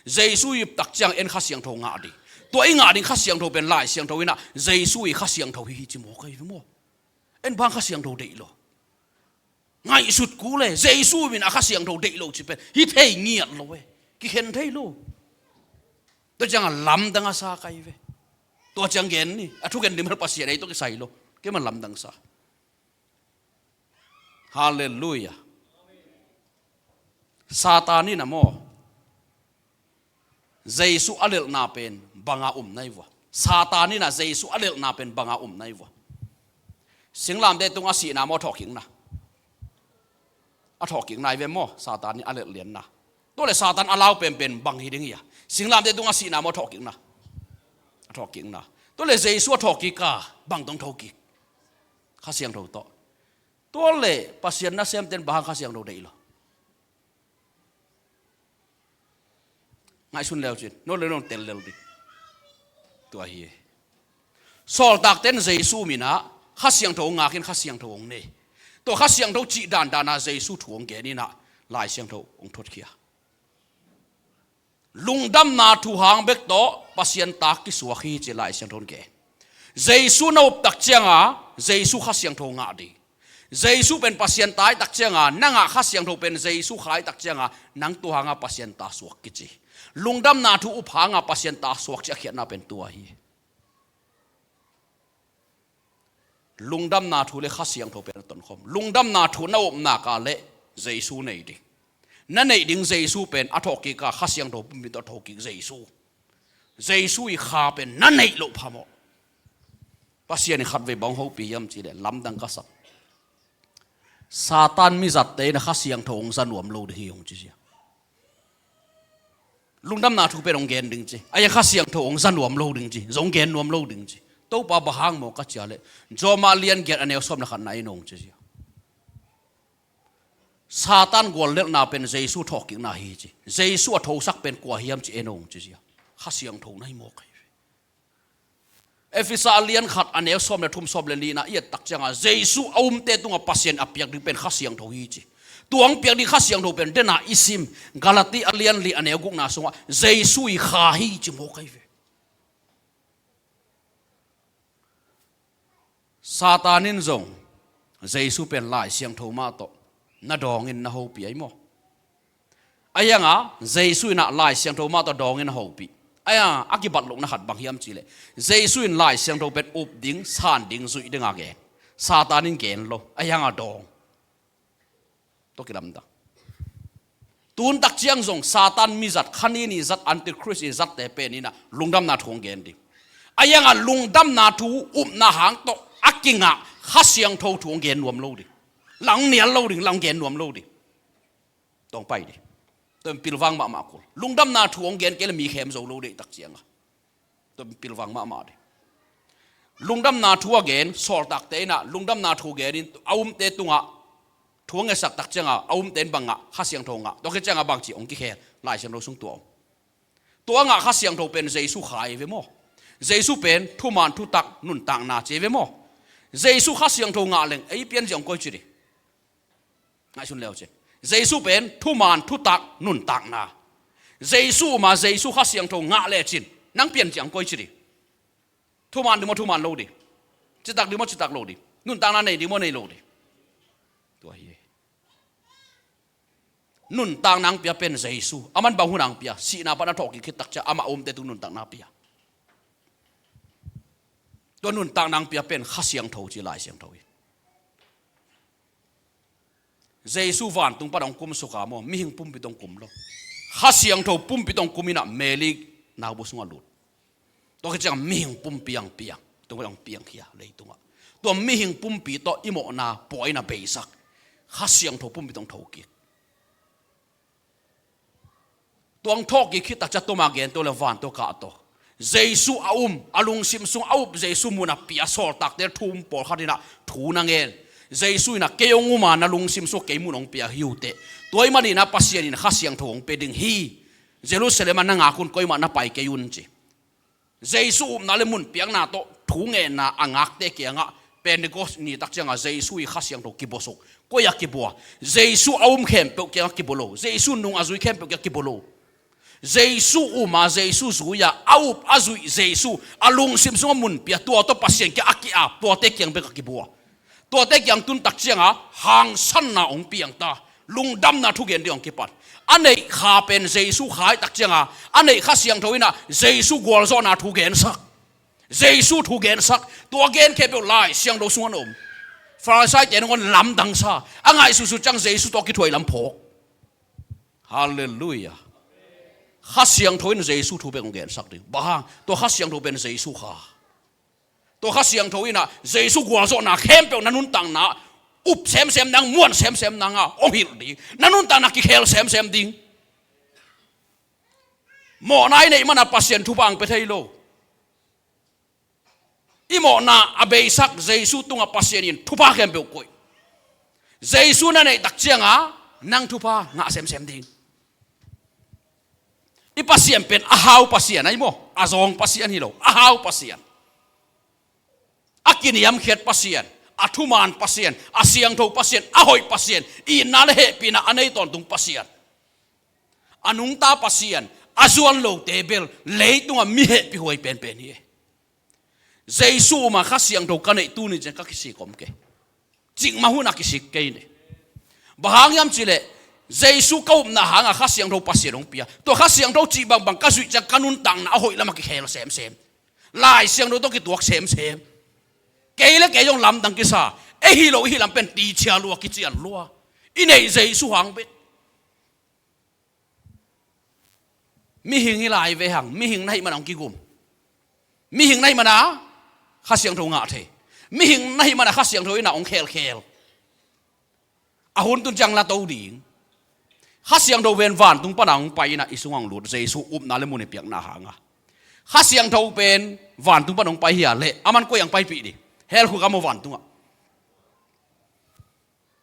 Jesu i uptak cianga en Kha Siangtho ngah ding. Tua i ngah ding Kha Siangtho pen Lai Siangtho inah Jesu i Kha Siangtho hi hi ci maw ka hi ve maw? En bang hang Kha Siangtho deih lo? Ngaihsut kul e, Jesu min a Kha Siangtho deih lo cih pen hi thei ngiat lo e. Kikhen thei lo. Tua cianga lamdang a sa ka hi ve. Tua ciang gen ni, a thugen dim hel Pasian ei tawh kisai lo. Kei man lamdang sa. Halleluiah. Satan inah maw, Jesu a lelhna pen banga um na hi vua? Satan inah Jesu a lelhna pen banga um na hi vua? Singlamteh tunga sihna maw, thawhkikna? A thawhkikna hi ve maw, Satan in a lelh lianna. Tua le Satan a lau penpen bang hi ding hia? Singlamteh tunga sihna maw, thawhkikna? A thawhkikna. Tua le Jesu a thawhkika bang tawh hong thokik? Kha Siangtho tawh. Tua le Pasian nasemte in bang hang Kha Siangtho deih lo? Ngaihsun leu cin, no le no tel lel ding. Tua hi. Sawltakte in Jesu minah Kha Siangtho hong ngakin Kha Siangtho hong nei. Tua Kha Siangtho cih dandana Jesu thu hong gen inah Lai Siangtho hong thotkhia. Lungdamna thu hang bek tawh Pasian ta kisuak hi ci Lai Siangtho in gen. Jesu na uptak cianga Jesu Kha Siangtho ngah ding. Jesu pen Pasian ta ahihtak cianga na ngah Kha Siangtho pen Jesu Kha ahihtak cianga nang tua hanga Pasian ta suak kici. Lungdamna thu up hanga Pasian ta suak cih a khiatna pen tua hi. Lungdamna thu le Kha Siangtho pen a tonkhawm. Lungdamna thu na upna ka le Jesu nei ding. Na neih ding Jesu pen a thawhkika Kha Siangtho pumpi tawh a thawhkik Jesu. Jesu i Kha pen na neih loh phamawh. Pasian in khatvei bang hong hopih hiam cihleh lamdang ka sak. Satan mizatte inah Kha Siangtho hong za nuam lo ding hi hong ci zia. Lungdamna thu pen hong gen ding ci. Ahi a Kha Siangtho hong za nuam lo ding ci. Zong gen nuam lo ding ci. Topa, bang hang maw ka cih leh, Rom a lian giat a neu sawm le khatna en ung ci zia. Satan guallelhna pen Jesu thawhkikna hi ci. Jesu a thosak pen kua hiam ci en ung ci zia. Kha Siangtho na hi mawk hi. Efesa a lian khat a neu sawm le thum, sawm le nihna i et tak ciangah Jesu a umte tungah Pasian a piak ding pen Kha Siangtho hi ci. Tua hong piak ding Kha Siangtho pen dena i sim Galati a lian li a neu gukna sungah Jesu i Kha hi ci mawk hi ve. Satan in zong Jesu pen Lai Siangtho mah tawh na dawngin na hopih ahi maw? Ahi hanga Jesu in ah Lai Siangtho mah tawh dawngin a hopih. Ahi hanga a kibat lohna khat bang hiam cih leh, Jesu in Lai Siangtho pen up ding, san ding, zuih dinga gen. Satan in gen lo. Ahi hanga dawng. Tua kilamdang. Tun tak ciang zong Satan mizat, kha ni ni zat, Antichrist i zatte pen in ah lungdamna thu hong gen ding. Ahi hanga lungdamna thu upna hang tawh a kingah Kha Siangtho thu hong gen nuam lo ding. Lang nial lo ding, lang gen nuam lo ding. Tawng pai ding. Tua in pilvang mahmah kul. Lungdamna thu hong gen kei leh mi khem zo lo ding tak cianga. Tua in pilvang mahmah ding. Lungdamna thu a gen, sawltakte in ah lungdamna thu genin a umte tungah thu a ngetsak tak cianga a umte in bang ngah, Kha Siangtho ngah. Tua khit cianga bangci hong kikhel, Lai Siangtho sung tua om. Tua a ngah Kha Siangtho pen Jesu Kha hi ve maw? Jesu pen thuman thutak nuntakna ci hi ve maw? Jesu Kha Siangtho ngah leng ei pianzia hong koi ci ding. Ngaihsun leu cin. Jesu pen thuman thutak nuntakna. Jesu uma Jesu Kha Siangtho ngah lecin nang pianzia hong koi ci ding. Thuman ding maw, thuman lo ding? Citak ding maw, citak lo ding? Nuntakna nei ding maw, nei lo ding? Tua hi. Nuntakna hong pia pen Jesu. Aman bang hun hong pia? Sihna pan a thawhkik khit tak ciang amah a umte tung nuntakna pia. Tua nuntakna hong pia pen Kha Siangtho ci, Lai Siangtho hi. Jesu vantung pan hong kumsuk a maw, mihing pumpi tawh hong kum lo. Kha Siangtho pumpi tawh hong kum in ah Mary naubu sungah lut. Tua khit ciang mihing pumpi hong piang, tua hong piangkhia leitungah. Tua mihing pumpi tawh i mawhna pua in a beisak Kha Siangtho pumpi tawh hong thokik. Tua hong thawhkik khit tak ciang tua mah gen to le van tawh kah tawh. Jesu a um, a lungsim sung a up, Jesu mun a pia sawltakte thu um pawlkhat in ah thu na ngen. Jesu in ah kei hong um a na lungsim sung kei mun hong pia hi uh teh. Tua ahih manin ah Pasian in Kha Siangtho hong pia ding hi. Jerusalem ah na ngak un, koimah na pai kei un ci. Jesu upna le mun piakna tawh thu ngenna a ngakte kiangah Pentecost ni tak ciangah Jesu i Kha Siangtho kibuasuk. Koi ah kibua? Jesu a um khempeuh kiangah kibua lo. Jesu nung a zui khempeuh kiangah kibua lo. Jesu um a Jesu zui a, a up a zuih Jesu, a lungsim sungah mun pia, tua tawh Pasian kiang a ki-ap, tuate kiang bek ah kibua. Tuate kiang tun tak ciangah hangsanna hong piang ta, lungdamna thugen ding hong kipan. A neih kha pen Jesu kha hi tak ciangah, a neih Kha Siangtho in ah Jesu gualzawhna thugensak. Jesu thugensak. Tua gen khempeuh Lai Siangtho sungah na om. Pharisee-te nangawn lamdang sa, a ngaihsutsuh ciang Jesu tawh kithuah lam phawk. Halleluiah. Kha Siangtho in Jesu thu pen hong gensak ding. Bang hang? Tua Kha Siangtho pen Jesu kha. Tua Kha Siangtho in ah Jesu gualzawhna khempeuh na nuntakna up semsem nang, muan semsem nang a hong hilh ding. Na nuntakna kikhel semsem ding. Mawhna i neih mana Pasian thupha hong pia thei lo. I mawhna a beisak Jesu tungah Pasian in thupha khempeuh koih. Jesu na neih tak cianga nang thupha ngah semsem ding. I Pasian pen a hau Pasian ahi maw? A zawng Pasian hi lo, a hau Pasian. A kiniamkhiat Pasian, a thuman Pasian, a siangtho Pasian, a hoih Pasian, itna le hehpihna a nei tawntung Pasian. A nungta Pasian, a zuan lote bel leitungah mi hehpihhuai penpen hi. Jesu uma Kha Siangtho ka neih tuni ciang ka kisik om kei. Cikmah hunah kisik kei ni. Bang hang hiam cihleh, Jesu ka upna hanga Kha Siangtho Pasian hong pia. Tua Kha Siangtho cih bangbang ka zuih ciang ka nuntakna a hoih lamah kikhel semsem. Lai Siangtho tawh kituak semsem. Kei le kei zong lamdang kisa. Ei hi lo i hi lam pen tichia lua, kician lua. I neih Jesu hang bek. Mihing hi lai ve hang, mihing na hih mana hong kigum. Mihing na hih mana Kha Siangtho ngah thei. Mihing na hih mana Kha Siangtho in ah hong khelkhel. A hun tun ciang la to ding. Kha Siangtho pen vantung pana hong pai in ah i sungah hong lut, Jesu upna le mun i piakna hanga. Kha Siangtho pen vantung pan hong pai hi a leh, aman koi ang paipih ding? Hell khuk ah maw, vantungah?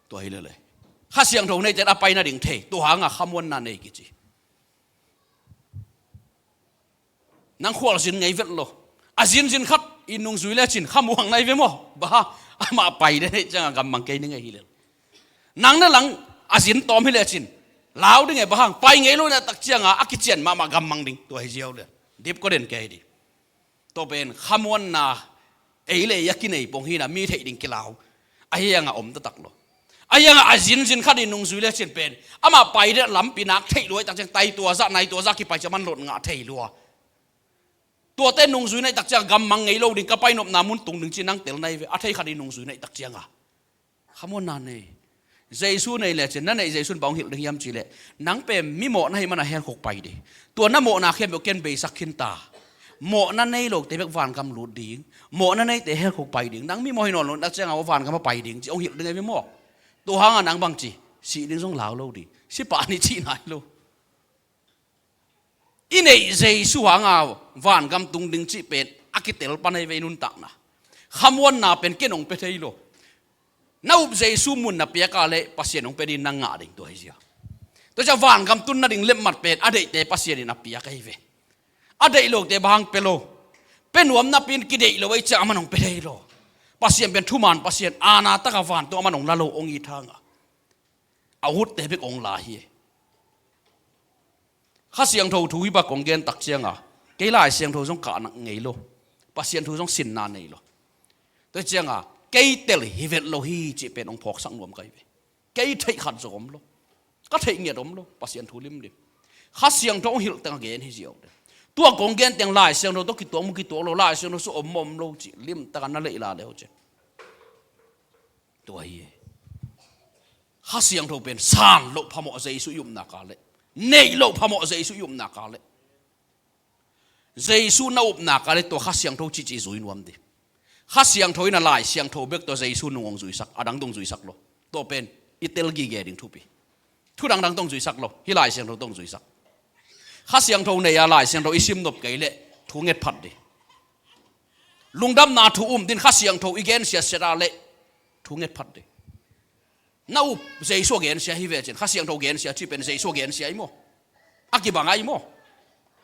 Tua hi lele. Kha Siangtho neite in a pai nading thei, tua hangah khamuanna nei kici. Nang khualzin ngei vet lo. A zinzin khat i nungzui lecin khamuang nai ve maw? Bang hang? Amah pai den hi ciangah gammang kei ning ei hi lel. Nang na lang a zin tawm hi lecin lau ding e, bang hang? Pai ngei lo na tak ciangah a kician mahmah gammang ding, tua hi ziau lel. Dip kua den kei ding. Tua pen khamuanna ei le ei a kinei pong hi na, mi theih ding kilau. Ahi hangah om taktak lo. Ahi hangah a zinzin khat i nungzui lecin pen amah pai den lampi nak theih lua i tak ciang, tai tua zah, nai tua zah kipai ciang man lot ngah thei lua. Tuate nungzui na i tak ciang gammang ngei lo ding, ka pai nopna mun tung ding ci nang tel nai ve, a thei khat i nungzui na i tak ciangah. Khamuanna nei. Jesu nei lecin, na neih Jesu in bang hong hilh ding hiam cih leh, nang pen mi mawhna hi mana hell khuk pai ding. Tua na mawhna khempeuh ken beisak khin ta. Mawhna nei lote bek vangam lut ding. Mawhna neite hell khuk pai ding. Nang mi mawh hi nawn lo na ciangah vangam a pai ding ci hong hilh ding ei ve maw? Tua hangah nang bang ci? Sih ding zong lau lo ding. Si pah ni cih nai lo. I neih Jesu hangah vangam tung ding cih pen a kitel pan ei ve i nuntakna. Khamuanna pen ken hong pia thei lo. Na up Jesu mun na piak a leh Pasian hong pia ding, nang ngah ding, tua hi zia. Tua ciang vangam tun nading lemmat pen a deihte Pasian in a piak ei ve. A deih lote bang hang pia lo. Pia nuam napi in kideih lo ei ciang aman hong pia thei lo. Pasian pen thuman Pasian, aana takah vantung aman hong la lo hong it hangah. A utte bek hong la hi. Kha Siangtho thu hi bak kong gen tak ciangah, kei Lai Siangtho zong kahna ngei lo. Pasian thu zong sinna nei lo. Tua ciangah kei tel hi vet lo hi cih pen hong phawksak nuam ka hi ve. Kei theih khat zong om lo. Ka theih ngiat om lo, Pasian thu limlim. Kha Siangtho hong hilh teng a gen hi ziau den. Tua kong gen teng Lai Siangtho tawh kituak mu kituak lo, Lai Siangtho sung om mu om lo cih limtak a na leih la le ho cin. Tua hi e. Kha Siangtho pen san loh phamawh Jesu i upna ka leh. Neih loh phamawh Jesu i upna ka leh. Jesu na upna ka leh tua Kha Siangtho cihcih zui nuam ding. Kha Siangtho in a Lai Siangtho bek tua Jesu nung hong zuisak, a dang tawh hong zuisak lo. Tua pen i tel gige ding thupi. Thu dangdang tawh hong zuisak lo, hih Lai Siangtho tawh hong zuisak. Kha Siangtho nei a Lai Siangtho i sim nop kei leh thu nget phat ding. Lungdamna thu um din Kha Siangtho i gensia siat a leh thu nget phat ding. Na up Jesu a gensia hi ve cin, Kha Siangtho gensia cih pen Jesu a gensia hi maw? A kibang ahi maw?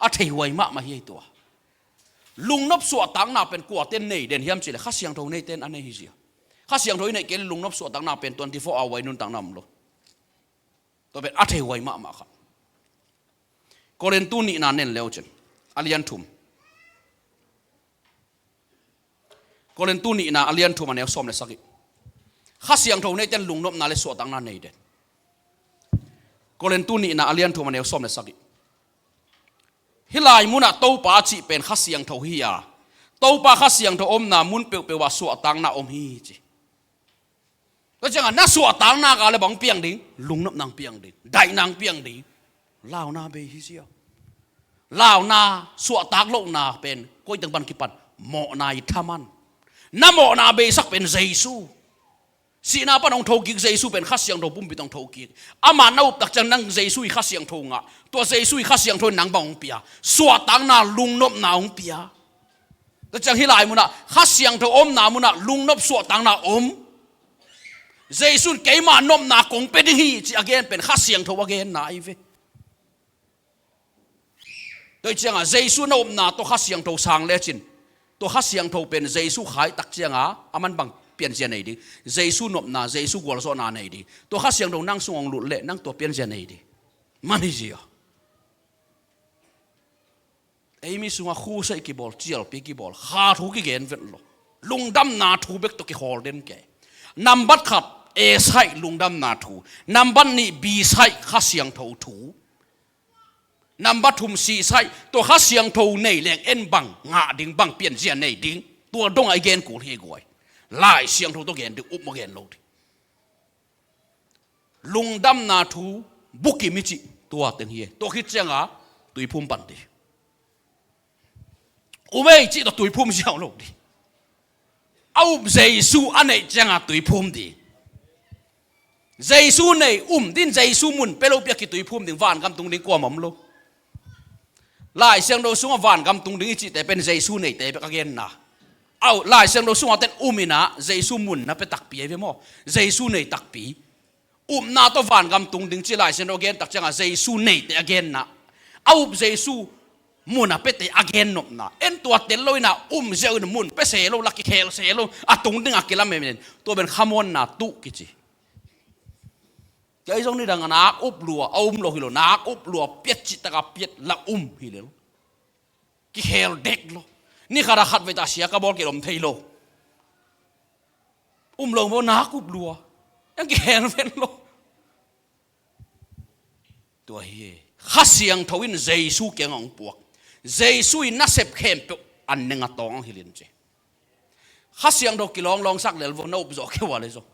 A theihuai mahmah hi ei tua. Lungnop suahtakna pen kuate nei den hiam cih leh Kha Siangtho neite in a nei hi zia. Kha Siangtho i neih kei leh lungnop suahtakna pen twenty four hour i nuntakna om lo. Tua pen a theihuai mahmah kha. Korintu nihna nen le ho cin, a lian thum. Korintu nihna a lian thum a neu sawm le sagih. Kha Siangtho neite in lungnopna le suahtakna nei den. Korintu nihna a lian thum a neu sawm le sagih. Hih lai munah Topa a cih pen Kha Siangtho hi a, Topa Kha Siangtho omna mun peuhpeuh ah suahtakna om hi ci. Tua ciangah na suahtakna ka le bang piang ding, lungnopna piang ding, daihna piang ding. Launa bei hi zia. Launa, suahtak lohna pen koi teng pan kipan? Mawhna i thaman. Na mawhna beisak pen Jesu. Sihna pan hong thokik Jesu pen Kha Siangtho pumpi tawh hong thokik. Amah na up tak ciang nang Jesu i Kha Siangtho ngah. Tua Jesu i Kha Siangtho in nang bang hong pia? Suahtakna, lungnopna hong pia. Tua ciang hih lai munah Kha Siangtho omna munah lungnop suahtakna om. Jesu in keima nopna kong pia ding hi ci a gen pen Kha Siangtho a genna ahi ve. Tua ciangah Jesu na upna tua Kha Siangtho sang lecin, tua Kha Siangtho pen Jesu khai tak ciangah aman bang pianzia nei ding? Jesu nopna, Jesu gualzawhna nei ding. Tua Kha Siangtho nang sung hong lut leh nang tua pianzia nei ding. Man hi zia. Ei mi sungah khusai kibawl, cialpi kibawl, kha thu kigen vet lo. Lungdamna thu bek tawh kikhawl den kei. Nambat khat, A side lungdamna thu. Nambat nih, B side Kha Siangtho thu. Nambat thum, C side, tua Kha Siangtho nei leng en bang ngah ding, bang pianzia nei ding. Tua dongah i gen kul hi guai. Lai Siangtho tawh gen ding, up maw gen lo ding. Lungdamna thu bukim i cih tua teng hi e. Tua khit ciangah tuiphum pan ding. Um ei cih tawh tuiphum ziau lo ding. A up Jesu a neih ciangah tuiphum ding. Jesu nei um din, Jesu mun pia lo piak kituiphum ding, vangam tung ding kuamah om lo. Lai Siangtho sungah vangam tung ding i cihte pen Jesu neite bek a genna. Au, Lai Siangtho sungah ten um in ah Jesu mun na pia takpi ahi ve maw? Jesu nei takpi. Upna tawh vangam tung ding ci Lai Siangtho gen tak ciangah Jesu neite a genna. A up Jesu mun a piate a gennopna. En tua tel lo in ah um ziau in mun pia se lo, la kikhel se lo, a tung dingah kilamen in. Tua pen khamuanna tuh kici. Kei zong nidang a nak up lua a um lo hi lo, nak up lua piat cihtak a piat la um hi lo. Kikhel dek lo. Ni khat a khat vei ta sia ka bawl kei lom thei lo. Um lo maw, nak up lua. Yang kikhel ven lo. Tua hi e. Kha Siangtho in Jesu kiangah hong puak. Jesu in nasep khempeuh an neng a tawng hong hilh in ci. Kha Siangtho kilawng lawngsak lel vo, na upzawh kei ua le zong.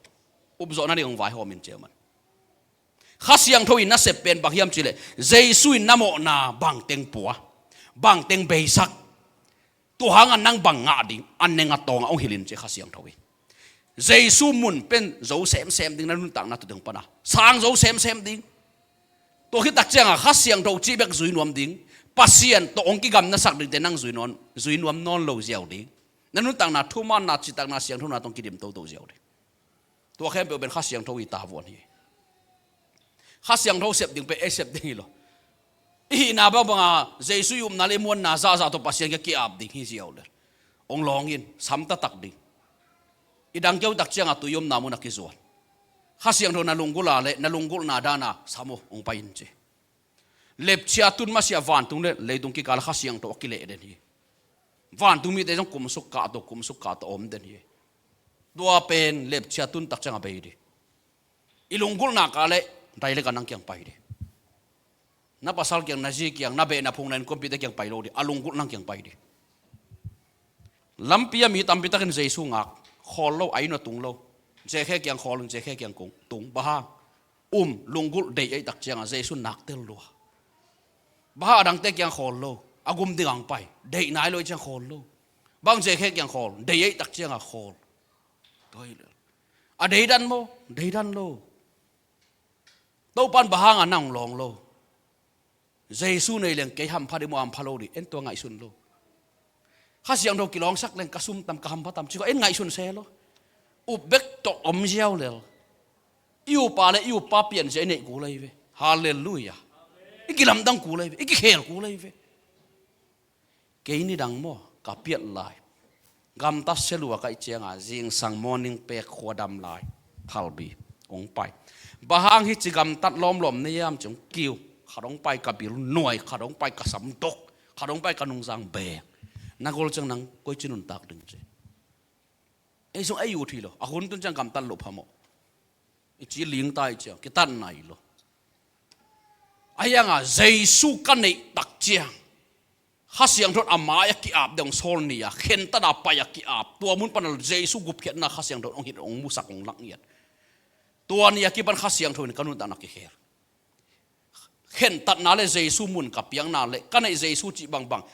Upzawh na ding hong vaihawm in ci a man. Kha Siangtho in nasep pen bang hiam cih leh Jesu in na mawhna bangteng pua, bangteng beisak. Tua hangah nang bang ngah ding, an neng a tawngah hong hilh in ci Kha Siangtho in. Jesu mun pen zo semsem ding, na nuntakna tu ding pana. Sang zo semsem ding. Tua khit tak ciangah Kha Siangtho cih bek zui nuam ding. Pasian tawh hong kigamnasak dingte nang zui nuam, zui nuam nawn lo ziau ding. Na nuntakna thumaanna, citakna, siangthona tawh hong kidim toto ziau ding. Tua khempeuh pen Kha Siangtho i tavuan hi. Kha Siangtho sep ding pen ei sep ding hi lo. I hihna bangbanga Jesu i upna le i muanna zahzah tawh Pasian kiang ki-ap ding hi ziau le. Hong lawng in, sam taktak ding. I dang keu tak ciangah tui omna munah kizuan. Kha Siangtho na lunggulh a le, na lunggulhna dana sam uh hong pai in ci. Lepchia tun masiah vantung le leitung kikal Kha Siangtho a kileh den hi. Vantung mite zong kumsuk kah tawh, kumsuk kah tawh om den hi. Tua pen lepchia tun tak ciangah bei ding. I lunggulhna kah le direct a nang kiang pai ding. Na pasal kiang, na zi kiang, na beh na phung, na innkuanpihte kiang pai lo ding. A lunggulh nang kiang pai ding. Lampi ah mi tampi takin Jesu ngak, khawl lo, a inn ah tung lo. Zekhe kiang khawl, Zekhe kiang kung, tung. Bang hang? Um, lunggulh, deih ahih tak ciangah Jesu nak tel lua. Bang hang a dangte kiang khawl lo, a gum dingah hong pai, deih nai lo ahih ciang khawl lo. Bang hang? Zekhe kiang khawl, deih ahih tak ciangah khawl. Tua hi lo. A deidan maw? Deidan lo. Topa'n bang hangah nang lawng lo? Jesu nei leng kei hampha ding maw, hampha lo ding, en tua ngaihsun lo. Kha Siangtho kilawngsak leng ka sum tam, ka hampha tam ci kha, en ngaihsun se lo. Up bek tawh om ziau lel. I upa le i upa pianzia i neih kul ahi ve. Halleluiah. I kilamdang kul ahi ve, i kikhel kul ahi ve. Kei nidang maw, ka piat lai, gamtat se lua ka hih ciangah zingsang morning pek khuadam lai, phalbi hong pai. Bang hang hici gamtat lawmlawm na hiam ci hong kiu. Khat hong pai ka bil nuai, khat hong pai ka sam dok, khat hong pai ka nungzang beng. Na gol ciang nang koici nuntak ding ci. Ei zong ei ut hi lo, a hun tun ciang gamtat loh phamawh. I ci ling ta ahih ciang kitat nai lo. Ahi hangah Jesu ka neih tak ciang Kha Siangtho in a mai-ah ki-ap ding hong sawl ni-a, khentat a pai-ah ki-ap. Tua mun pana Jesu gupkhiatna Kha Siangtho in hong hilh, hong musak, hong lak ngiat. Tua ni-a kipan Kha Siangtho in ka nuntakna kikhel. Khentatna le Jesu mun ka piakna le ka neih Jesu cih bangbang,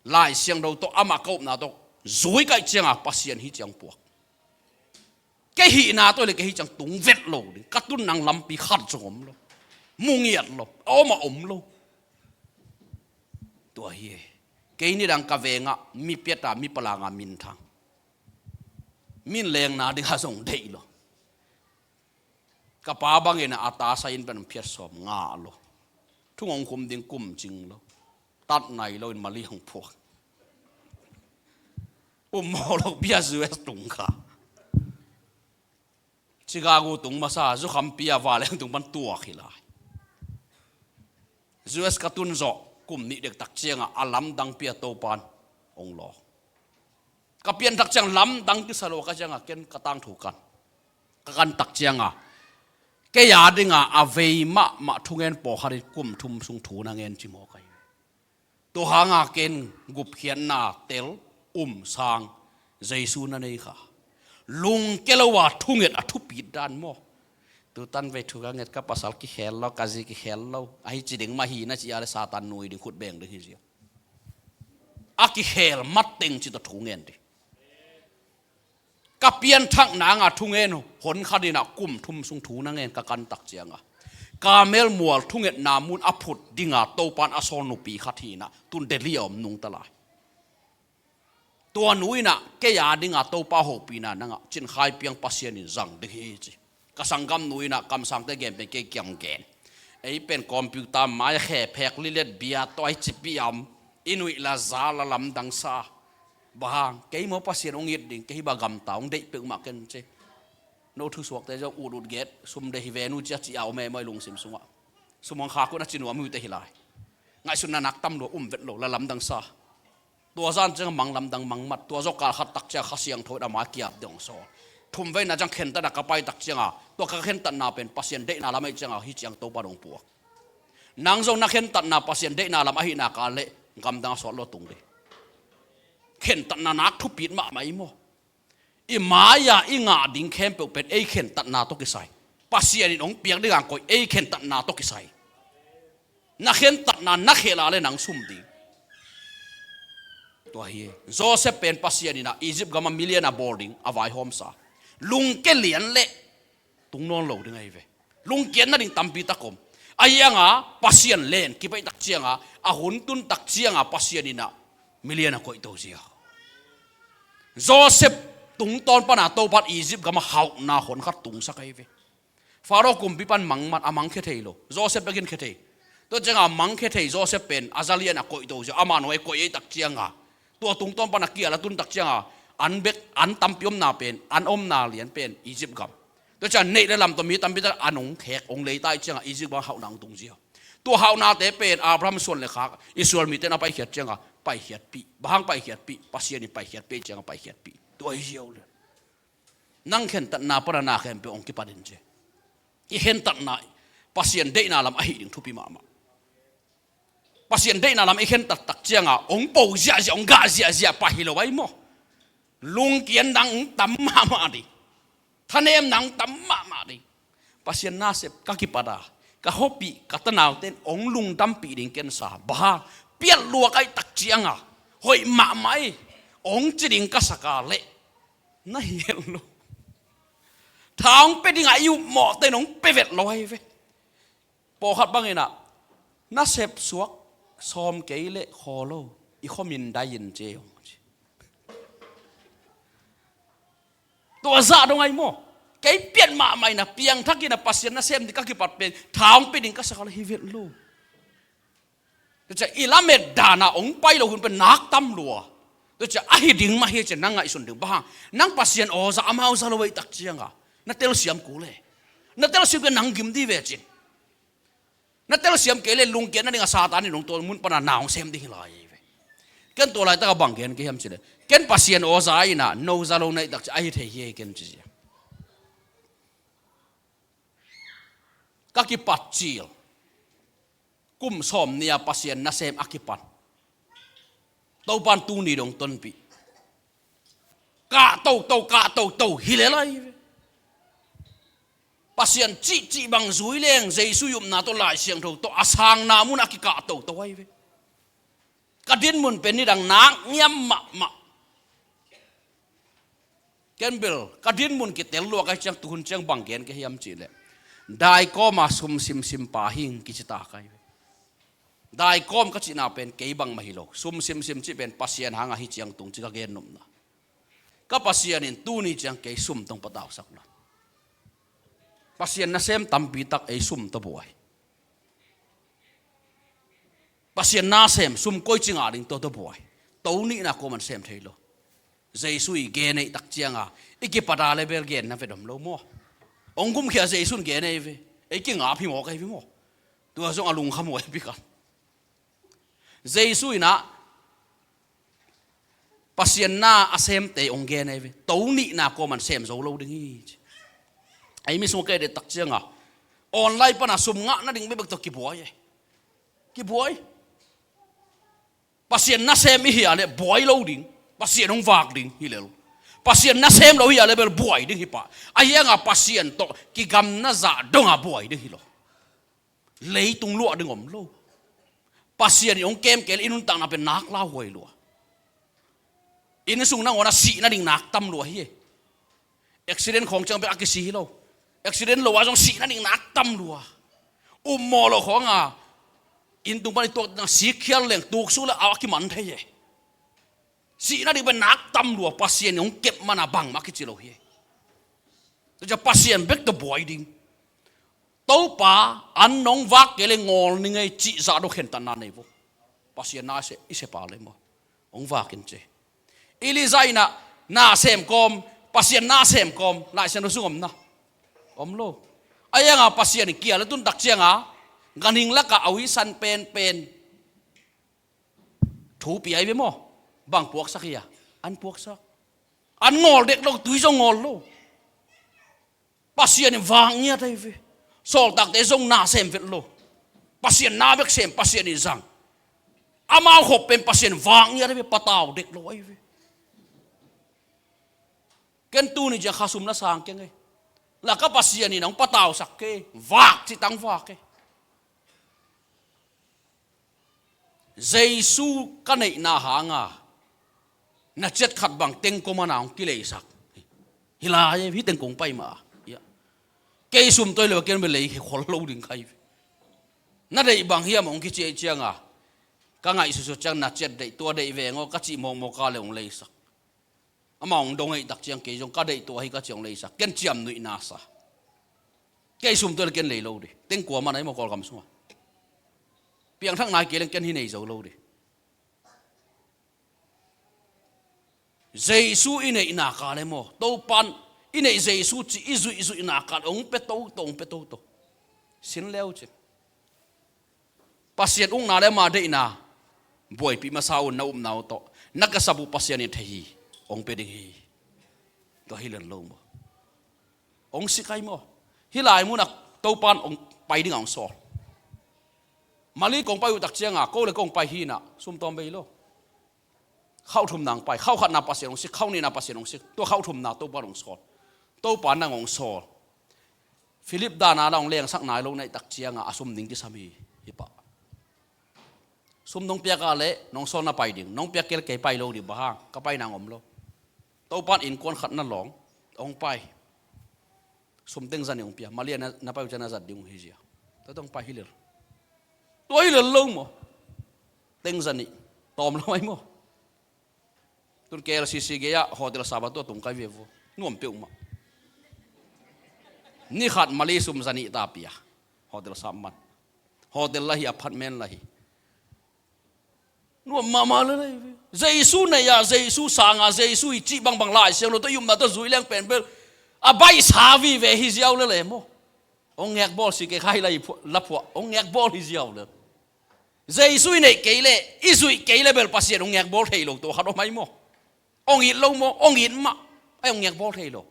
Lai Siangtho tawh, amah ka upna tawh zui ka hih ciangah Pasian hi ciang puak. Kei hihna tawh le kei hih ciang tung vet lo ding. Ka tun nang lampi khat zong om lo. Mu ngiat lo. A om a om lo. Tua hi e. Kei nidang ka vengah mi piata, mi palanga minthang, min lengna dingah zong deih lo. Ka pa bangin a ta sa in pen phiat sawm, ngah lo. Thung hong khum ding kum cing lo. Tat nai lo in Mali hong phuak. Um maw lo, bia U S tung kha. Chicago tung masa, zukhampi a Vanleng tung pan tuak hi lai. U S ka tun zawh kum nih dek tak ciangah a lamdang pia Topa'n hong lawng. Ka pian tak ciang lamdang kisa lo ka ciangah ken ka tangthu kan. Ka kan tak ciangah kei a dinga a vei mahmah thungen pawlkhat in kum thum sung thu na ngen ci mawk ahi. Tua hangah ken gupkhiatna tel, um, sang, Jesu na nei kha. Lungke lo a thunget a thupit dan maw? Tutan vei thu ka nget, ka pasal kikhel lo, ka zi kikhel lo. Ahi ci ding mah hi na ci a le Satan nui ding, khut beng ding hi zia. A kikhel mateng ci tawh thu ngen ding. Ka pianthakna ngah thungen hon khat in ah kum thum sung thu na ngen ka kan tak ciangah. Karmel mual thungetna mun a phut dinga Topan a sawl nupi khat hi inah, tun Delhi a om nungta lai. Tua nu inah kei a dinga Topa hopihna nangah cinkhai piang Pasian in zang ding hi ci. Ka sanggam nu inah kamsangte gen pen kei kiang gen. Ei pen computer mai khe phek lilet bia tawh ai cipih a om. I nuih la za la lamdang sa. Bang hang, kei maw Pasian hong it ding, kei hi bang gamta hong deih peuhmah ken ci. No thusuakte zong ut ut get, sum deih hi ve nu cia ci a om e maw i lungsim sungah. Sum hong khak un a ci nuam hi uh teh hi lai. Ngaihsutna nak tam lua, um vet lo, la lamdang sa. Tua zan ciang mang lamdang mang mat, tua zawh kal khat tak ciang Kha Siangtho in a mai kiap ding hong sawl. Thumveina ciang khentatna ka pai tak cianga, tua ka khentatna pen Pasian deihna lam ahih cianga, hih ciang Topa dong puak. Nang zong na khentatna Pasian deihna lam ahihna ka leh gamdang a sawt lo tung ding. Khentatna nak thupit mahmah i maw. I mai-a i ngah ding khempeuh pen ei khentatna tawh kisai. Pasian in hong piak ding a koih ei khentatna tawh kisai. Na khentatna na khel a le nang sum ding. Tua hi. Joseph pen Pasian inah Egypt gam a million a bawl ding a vaihawmsa. Lungke lian le tung nawn lo ding ahi ve. Lungkiat nading tampi tak om. Ahi hanga Pasian len kipaih tak cianga, a hun tun tak cianga Pasian inah million a koihto zia. Joseph tungtawn pana Topan Egypt gama hauhna hon khat tungsak ahi ve. Pharaoh kumpi pan mangmat a mangkhia thei lo. Joseph bekin khia thei. Tua cianga mangkhia thei Joseph pen a zalian a koihto zia, amah nong ei koih ei tak cianga. Tua tungtawn pana kial a tun tak cianga, an bek, an tampi omna pen, an omna lian pen Egypt gam. Tua ciang neih le lam tawh mi tampi tak an hong khek, hong leita ih cianga Egypt gam hauhna hong tung zia. Tua hauhnate pen Abraham suan le khak Israel mite na paikhiat cianga paikhiatpih. Bang hang paikhiatpih, Pasian in paikhiatpih cianga paikhiatpih. Tua hi ziau le. Nang khentatna pana na khempeuh hong kipat in ci. I khentatna Pasian deihna lam ahih ding thupi mahmah. Pasian deihna lam i khentat tak cianga hong po ziahziah, hong gah ziahziah pah hi lo ahi maw. Lungkiat nang hong tam mahmah ding. Thanem nang hong tam mahmah ding. Pasian nasep ka kipat a, ka hopih, ka tanaute in hong lungdampih ding ken sa. Bang hang, piat lua ka hih tak cianga, hoih mahmah hi, hong ci ding ka sak a leh na hi het lo. Tha hong pia dinga i upmawhte in hong pia vet lo ahi ve. Pawlkhat bang inah, na sepsuak sawm kei leh khaw lo, i khuamin dai in ci hong ci. Tua zah dong ahi maw. Kei piat mahmah inah piangthak inah Pasian nasem ding ka kipat pen tha hong pia ding ka sak a leh hi vet lo. Tua ciang i lamet dana hong pai lo hun pen nak tam lua. Tua ciang ahi ding mah hi ciang nang ngaihsun ding bang hang. Nang Pasian aw za amau za lo ahih tak cianga na telsiam kul e. Na telsiam kei nang gim dih ve cin. Na telsiam kei le lungkiat nadinga Satan in hong tuan mun pana na hong sem ding hi lai ve. Ken tua laitaka bang gen kei hiam cileh, ken Pasian aw za inah no za lo na hih tak ciang ahi thei hi ken ci zia. Ka kipat cil. Kum sawm nih a Pasian nasem a kipan. Topan tuni dong tonpih. Kah toto, kah toto hi lel ahi ve. Pasian cihcih bang zui leng Jesu i upna tawh Lai Siangtho tawh a sangna mun a kikah toto ahi ve. Ka dinmun pen nidang nak ngiam mahmah. Ken bel ka dinmun kitel lua ka hih ciang tuhun ciang bang gen ka hiam cihleh, daikawma sum simsim pa hing kici ta ka hi ve. Daikawm ka cihna pen kei bangmah hi lo. Sum simsim cih pen Pasian hanga hi ciang tung ci ka gen nopna. Ka Pasian in tuni ciang kei sum tong patausak lo. Pasian nasem tampi tak ei sum tawh buai. Pasian nasem sum koi ci ngah ding tua tawh buai. To nihna kuaman sem thei lo. Jesu i gen ei tak cianga i kipata le bel genna vet om lo maw. Hong gumkhia Jesu in gen ei ve. Ei kingap hi mawk ei ve maw. Tua zong a lungkham uh ei pi khat. Jesu inah Pasian na a semte hong gen ei ve. To nihna kuaman sem zo lo ding hi ci. Ei mi sung kei det tak cianga online pana sum ngah nading bekbek tawh kibuai e. Kibuai. Pasian nasem i hia le buai lo ding. Pasian hong vak ding hi lel. Pasian nasem lo hia le bel buai ding hi pah. Ahi hanga Pasian tawh kigamna zah donga buai ding hi lo. Leitung luah ding om lo. Pasian in hong kem kei le i nuntakna pen nak lauhuai lua. Inn sung nangawn a sih nading nak tam lua hi. Accident khawng ciang bek a kisih hi lo. Accident lo ah zong sih nading nak tam lua. Upmawh lo khawng a, inn tung pan i tuak ding a, sik khial leng tuk suk le a kiman thei e. Sihna ding pen nak tam lua, Pasian in hong kep man a bangmah kici lo hi. Tua ciang Pasian bek tawh buai ding. Topa, an nong vak kei le ngawl ning ei cih zah dong khentatna nei vo. Pasian na i se, i se pa le maw. Hong vak in ci. Elijah in ah na sem kawm, Pasian na sem kawm, Lai Siangtho sung om na. Om lo. A hi hang a Pasian in kia le tun tak ciang a, ganhing lak ah a hui san penpen thu pia hi ve maw. Bang puaksak hi a? An puaksak. An ngawl dek lo, tui zong ngawl lo. Pasian in vak ngiat ahi ve. Sawltakte zong na sem vet lo. Pasian na bek sem, Pasian in zang. Amau khop pen Pasian in vak ngiat ahi ve, patau dek lo ahi ve. Ken tuni ciang khasum na sang keng e. La ka Pasian in hong patausak kei, vak cih tang vak e. Jesu ka neihna hang a, na ciat khat bang teng kua man a hong kileisak hi lai e, hih teng kong pai mah a. Kei sum tawh hi lo a, ken bel lei khol lo ding ka hi ve. Na deih bang hiam hong kici ahih ciang a, ka ngaihsutsut ciang na ciat deih, tua deih veng aw ka cih mawkmawk a le hong leisak. Amah hong dong ahih tak ciang kei zong ka deih tua hi ka ci hong leisak. Ken ciamnuihna sa. Kei sum tawh le ken lei lo ding. Teng kua man ahi maw Kawlgam sungah. Piangthak nai kei leng ken hi nei zo lo ding. Jesu i neih nak a le maw, Topan i neih Jesu cih i zuihzuih nak a le hong pia toto, hong pia toto. Sin leu cin. Pasian ukna le ama deihna buaipih masa un, na upna uh tawh na ka sap uh Pasian in thei hi. Hong pia ding hi. Tua hi lel lo maw. Hong sik ahi maw. Hih lai munah Topan hong pai dingah hong sawl. Mali kong pai uh tak ciangah ko le kong pai hi inah sum tawm bei lo. Khauh thumna hong pai, khauh khatna Pasian hong sik, khauh nihna Pasian hong sik, tua khauh thumna Topan hong sawl. Topa nang hong sawl. Philip dana la hong lengsak nai lo na hih tak ciangah a sum ding kisam hi, hi pah. Sum nong piak a leh nong sawl na pai ding, nong piak kei leh kei pai lo ding, bang hang, ka pai nang om lo. Topan innkuan khat na lawng, hong pai. Sum teng zanih hong pia, Malia na, na pai uh ciang na zat ding uh hi zia. Tua tawh hong pai hi lel. Tua hi lel lo maw. Teng zanih, tawm lo ahi maw. Tun K L C C gei-ah hotel sap ah tua tung kai ve vua. Nuam peuhmah. Ni khat Mali sum zanih ta pia. Hotel sap man. Hotel lah hi, apartment lah hi. Nuam mahmah lel ahi ve. Jesu neih a, Jesu sang a, Jesu i cih bangbang Lai Siangtho tawh i upna tawh zui leng pen bel a baihsa vive hi ziau lel e maw. Hong ngekbawl si kei khai la i phuah, la phuah. Hong ngekbawl hi ziau lel. Jesu i neih kei leh, i zuih kei leh bel Pasian hong ngekbawl thei lo, tua khat om ahi maw. Hong it lo maw, hong it mah. Ahi hong ngekbawl thei lo.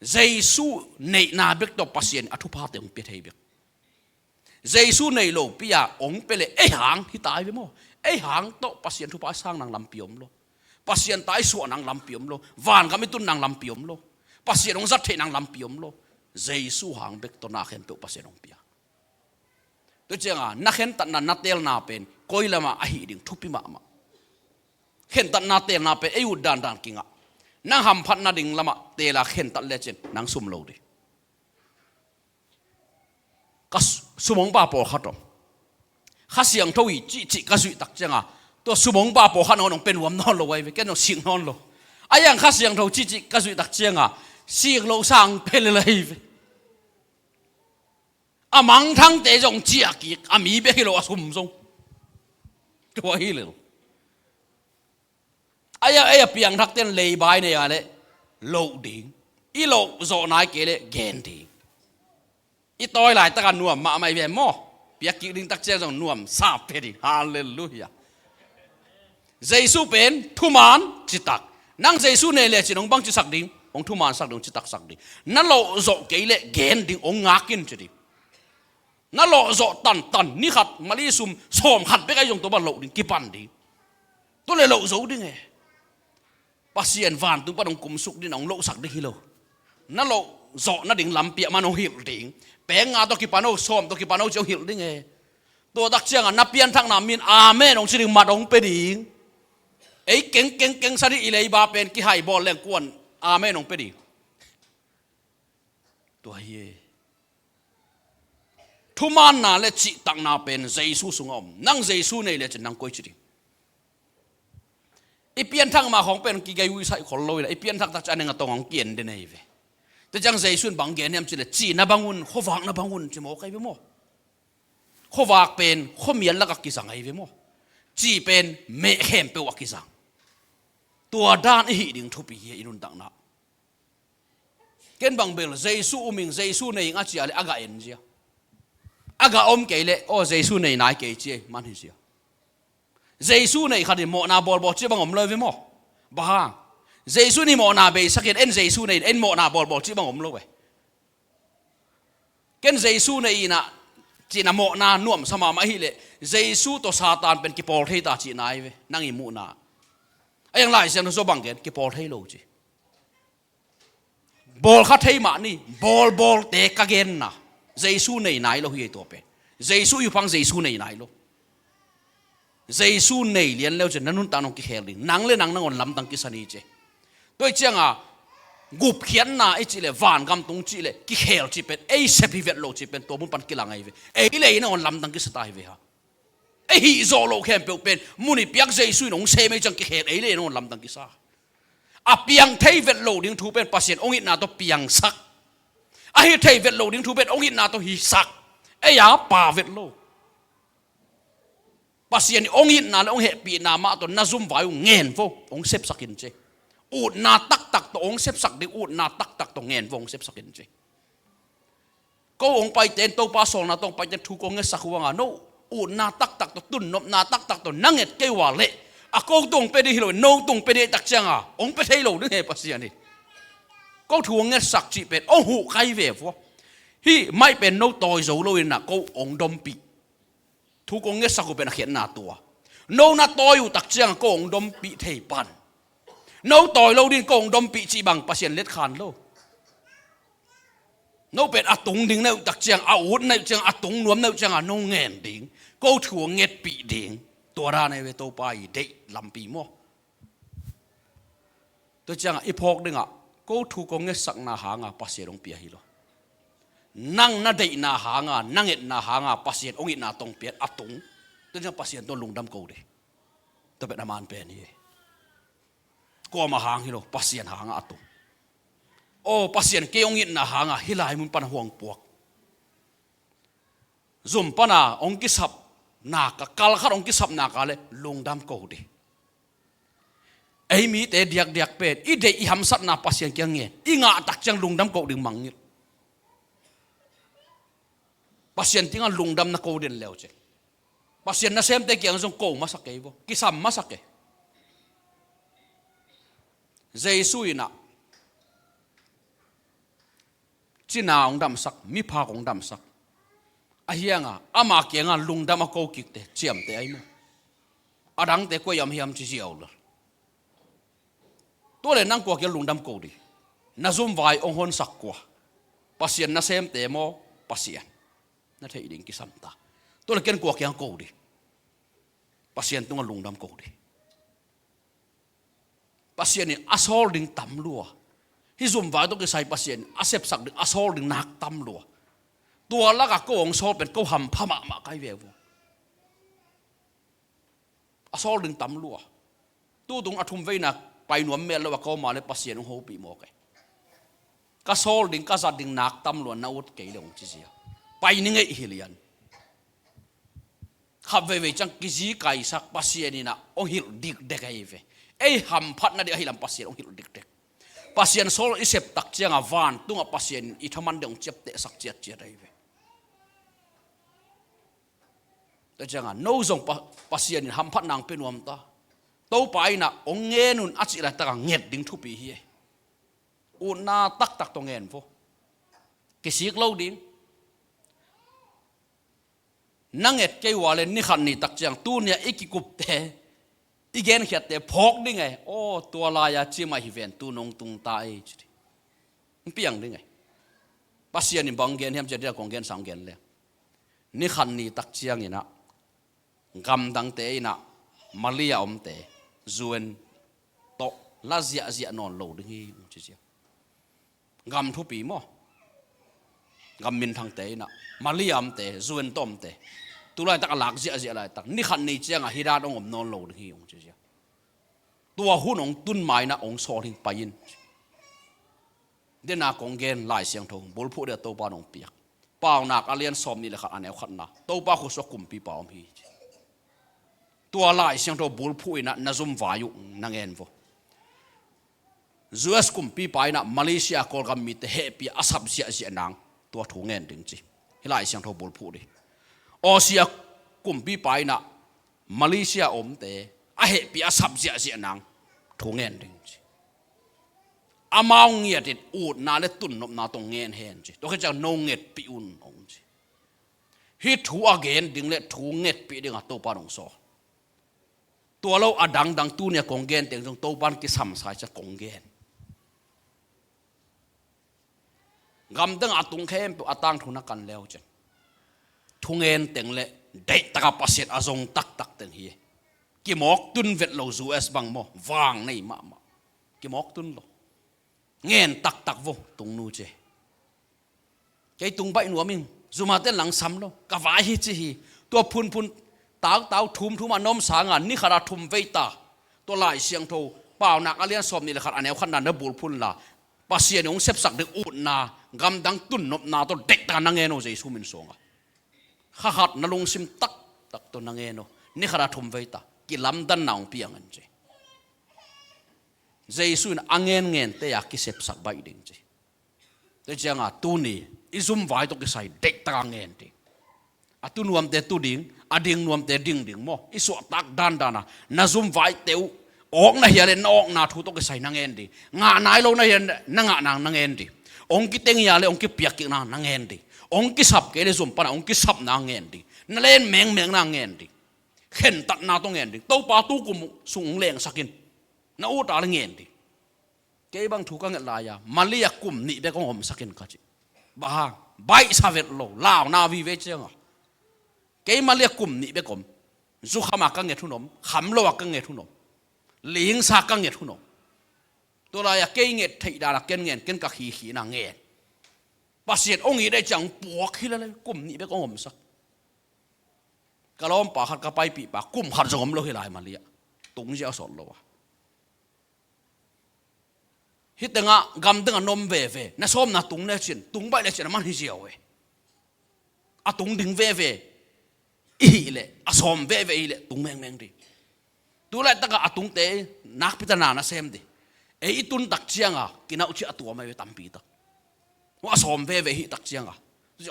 Jesu neihna bek tawh Pasian a thuphate hong pia thei bek. Jesu neih lopi a hong pia leh ei hang hi ta hi ve maw. Ei hang tawh Pasian thupha i sang nang lampi om lo. Pasian ta i suah nang lampi om lo. Vangam i tun nang lampi om lo. Pasian hong zat theih nang lampi om lo. Jesu hang bek tawh na khempeuh Pasian hong pia. Tua ciangah na khentatna, na teelna pen koi lamah ahih ding thupi mahmah. Khentatna, teelna pen ei ut dandan kingah. Nang hamphat nading lamah teel a khentat lecin nang sum lo ding. Ka s-, sum hong pa pawlkhat om. Kha Siangtho hi cihcih ka zuih tak ciangah tua sum hong pa pawlkhat nawn hong pe nuam nawn lo ahi ve, ken hong sik nawn lo. Ahi hang Kha Siangtho cihcih ka zuih tak ciangah sik loh sang pia lel ahi ve. A mangthangte zong ciah kik, a mi bek hi lo, a sum zong. Tua hi lel. Ahi a, ahi a piangthakte in leibai nei a leh loh ding. I loh zawh nai kei leh gen ding. I tawi laitak a nuam mahmah i ve maw. Piak kik ding tak ciang zong nuam sa pia ding. Halleluiah. Jesu pen thuman citak. Nang Jesu nei lecin hong bangci sak ding, hong thuman sak ding, hong citak sak ding. Na loh zawh kei leh gen ding, hong ngak in ci ding. Na loh zawh tantan, ni khat Mali sum sawm khat bek ahi zong tua bang loh ding, kipan ding. Tua leh loh zo ding e. Pasian vantung pan hong kumsuk ding, hong lohsak ding hi lo. Na loh zawh nading lampi ah man hong hilh ding. Peng nga tawh kipan o, sawm tawh kipan o ci hong hilh ding e. Tua tak ciangah na pianthakna min amen hong ci ding, mat hong pia ding. Ei keng keng keng sa ding, i leiba pen kihai bawl leng kuan amen hong pia ding. Tua hi e. Thumaanna le cihtakna pen Jesu sungah om. Nang Jesu nei lecin nang koi ci ding? I pianthak mah khawng pen kigei uisaih khol lo inah, i pianthak tak ciang a neng a tong hong kien den ahi ve. Tua ciang Jesu in bang gen hiam cih leh, cihna bang un, khuavakna bang un ci mawk ahi ve maw. Khuavak pen khuamial lakah kizang ahi ve maw. Cih pen meh khempeuh ah kizang. Tua dan i hih ding thupi hi i nuntakna. Ken bang bel Jesu um ing, Jesu nei ing a ci a leh a gah en zia. A gah om kei leh, aw, Jesu nei nai kei ci ei man hi zia. Jesu nei khat in mawhna bawlbawl ci bang om lo ve maw. Bang hang? Jesu in i mawhna beisak in, en Jesu nei in en mawhna bawlbawl ci bang om lo ve. Ken Jesu nei inah cihna mawhna nuamsa mahmah ahih leh, Jesu tawh Satan pen kipawl thei ta cihna ahi ve, nang i muhna. A iang Lai Siangtho sung bang gen, kipawl thei lo ci. Bawl kha thei mah ni, bawlbawlte ka genna. Jesu nei nai lo hi ei tua pen. Jesu i uphang Jesu nei nai lo. Jesu nei lian leu cin na nuntak nong kikhel ding. Nang le nang nangawn lamdang kisa ni ci. Tua hi cianga gupkhiatna i cih leh, vangam tung cih leh, kikhel cih pen, ei sep hi vet lo cih pen, tua mun pan kilang ahi ve. Ei le ei nangawn lamdang kisa ta hi ve ha. Ei hih zawh loh khempeuh pen mun i piak Jesu in hong sem ei ciang kikhel, ei le ei nangawn lamdang kisa. A piang thei vet lo ding thu pen Pasian hong itna tawh piangsak. A hi thei vet lo ding thu pen hong itna tawh hisak. Ei a pa vet lo. Pasian i hong itna le hong hehpihna mah tawh na zumvai uh ngen vo, hong sepsak in ci. Utna taktak tawh hong sepsak ding, utna taktak tawh ngen vo, hong sepsak in ci. Ko hong paite in, Topa sawlna tawh hong paite in thu kong ngetsak uh hang a, no utna taktak tawh, tunnopna taktak tawh na nget kei uh a leh, a ko tung pia ding hi lo in, no tung pia ding tak cianga hong pia thei lo ding hi Pasian in. Ko thu hong ngetsak cih pen hong huh kai ve vua. Hih mic pen no tawi zo lo in a ko hong dompih. Thu kong ngetsak uh pen a khiatna tua. No na tawi uh tak cianga ko hong dompih thei pan. No tawi lo ding ko hong dompih cih bang Pasian letkhan lo. No pen a tung ding na hih uh tak ciang, a ut na hih uh ciang, a tung nuam na hih uh cianga no ngen ding, ko thu hong ngetpih ding. Tua dan ahi ve Topa i deih lampi maw. Tua cianga i phawk dingah, ko thu kong ngetsakna hanga Pasian hong pia hi lo. Nang na deihna hanga, na ngetna hanga Pasian hong itna tawh hong pian a tung. Tua cianga Pasian tawh lungdam ko ding. Tua pen a man pen hi. Kuamah hang hi lo, Pasian hanga a tung. Aw, Pasian kei hong itna hanga hih lai mun pana hong puak. Zum pana hong kisap nak a, kal khat hong kisap nak a leh lungdam ko ding. Ei mite diakdiak pen i deih i hamsatna Pasian kiang ngen, i ngah tak ciang lungdam ko ding mangngilh. Pasian kiangah lungdam na ko den leu cin, Pasian nasemte kiang zong ko masa kei vo, kisam masa kei. Jesu in ah cina hong damsak, miphak hong damsak. A hiangah ama kiangah lungdam a ko kikte ciamteh ahi maw? A dangte kua hiam hiam ci ziau lo. Tua leh nang kua kiang lungdam ko ding? Na zumvai hong honsak kua? Pasian nasemte maw? Pasian. Na theih ding kisam ta. Tua leh ken kua kiang ko ding? Pasian tungah lungdam ko ding. Pasian in a sawl ding tam lua. Hih zumvai tawh kisai Pasian in a sepsak ding, a sawl ding nak tam lua. Tua lakah ko hong sawl pen ko hampha mahmah kai ve vo. A sawl ding tam lua. Tutung a thumveina pai nuam mel lo a ka om a leh Pasian hong hopih mawk e. Ka sawl ding, ka zat ding nak tam lua, na ut kei leh hong ci zia. Pai ni ngeih hi lian. Khat veivei ciang kizikaisak Pasian in ah hong hilh dikdek ahi ve. Ei hamphatna ding ahi lam Pasian hong hilh dikdek. Pasian sawl i sep tak ciangah vantungah Pasian in i thaman ding hong ciaptehsak ciatciat ahi ve. Tua ciangah no zong Pa-, Pasian in hamphatna hong pia nuam ta. Topa in ah hong ngen un a cih laitakah nget ding thupi hi e. Utna taktak tawh ngen vo. Kisik lo ding. Na nget kei uh a leh ni khat ni tak ciang tuni-a i kikupte, i genkhiatte phawk ding e. Aw, tua lai-a ci mah hi ven, tu nong tung ta ei ci ding. Hong piang ding e. Pasian in bang gen hiam cih leh, kong gen sang gen leng, ni khat ni tak ciangin ah gamdangte in ah Malaysia omte U N tawh la ziahziah nawn lo ding hi, ci ciang. Gam thupi maw? Gam minthangte in ah, Mali a omte, U N tawh omte, tu laitak a lak ziahziah laitak, ni khat ni ciangah hih dan hong om nawn lo ding hi hong ci ziau. Tua hun hong tun ma in ah hong sawl hing pai in. Dena kong gen Lai Siangtho bulphuh dia Topa in hong piak Paunak a lian sawm nih le khat a neu khatna, Topa khutsung kumpipa om hi. Tua Lai Siangtho bulphuh in ah na zum vai uh na ngen vo. U S kumpipa in ah Malaysia Kawlgam mite hehpih a sap ziahziah nang, tua thu ngen ding ci. Hih Lai Siangtho bulphuh ding. Austria kumpipa in ah Malaysia omte a hehpih a sap ziahziah nang, thu ngen ding ci. Amau ngiat in utna le tunnopna tawh ngen hen ci. Tua khit ciang no ngetpih un hong ci. Hih thu a gen ding le thu ngetpih dingah Topa in hong sawl. Tua lo a dangdang tuni a kong gen teng zong Topa in kisam sa ciang kong gen. Gamdang a tung khempeuh a tangthu na kan leu ciang, thungen teng le deihtaka Pasian a zong taktak teng hi. Kimawk tun vet lo, U S bang maw, vang nei mahmah. Kimawk tun lo. Ngen taktak vo, tungnu ci. Kei tung baih nuam ing, zumate lang sam lo, ka vai hi ci hi. Tua phunphun tautau thumthum a na om sangin ni khat a thum vei ta. Tua Lai Siangtho Paunak a lian sawm nih le khat a neu khatna na bulphuh la, Pasian in hong sepsak ding utna, gamdang tunnopna tawh deihtaka na ngen un, Jesu min suangah. Kha khat na lungsim taktak tawh na ngen un. Ni khat a thum vei ta, kilamdanna hong piang in ci. Jesu in a ngen ngente a kisepsak baih ding ci. Tua ciangah tuni i zum vai tawh kisai deihtaka ngen ding. A tu nuamte tu ding, a ding nuamte ding ding maw. I suahtak dandan a na zum vaite uh, awk na hia le na awkna thu tawh kisai na ngen ding. Ngah nai lo na hia le na ngah nang na ngen ding. Hong kiteng hia le hong kipiak kik nang na ngen ding. Hong kisap kei le zum pana hong kisap nang ngen ding. Na len mengmeng nang ngen ding. Khentatna tawh ngen ding. Topa, tu kum sung hong lengsak in. Na ut a le ngen ding. Kei bang thu ka nget lai-a, Mali ah kum nih bek hong omsak in ka ci. Bang hang, baihsa vet lo, launa vive ciangah. Kei Mali ah kum nih bek om. Zukham a ka nget hun om, kham lo a ka nget hun om. Lingsa ka nget hun om. Tua lai-a kei nget theih dan a ken ngen, ken ka khikhi na ngen. Pasian hong it dei ciang puak hi lel, kum nih bek hong omsak. Ka lawmpa khat, ka paipihpa, kum khat zong om lo hi lai Mali ah. Tung ziau sawt lo a. Hih tengah gamdang a na om veve, na sawmna tung lecin, tung baih lecin a man hi ziau e. A tung ding veve i hih leh, a sawm veve i hih leh tung mengmeng ding. Tu laitakah a tungte nakpi tak na na sem ding. Ei i tun tak ciangah kinauh ciah a tuam ahi ve tampi tak. Hua a sawm veve i hih tak ciangah,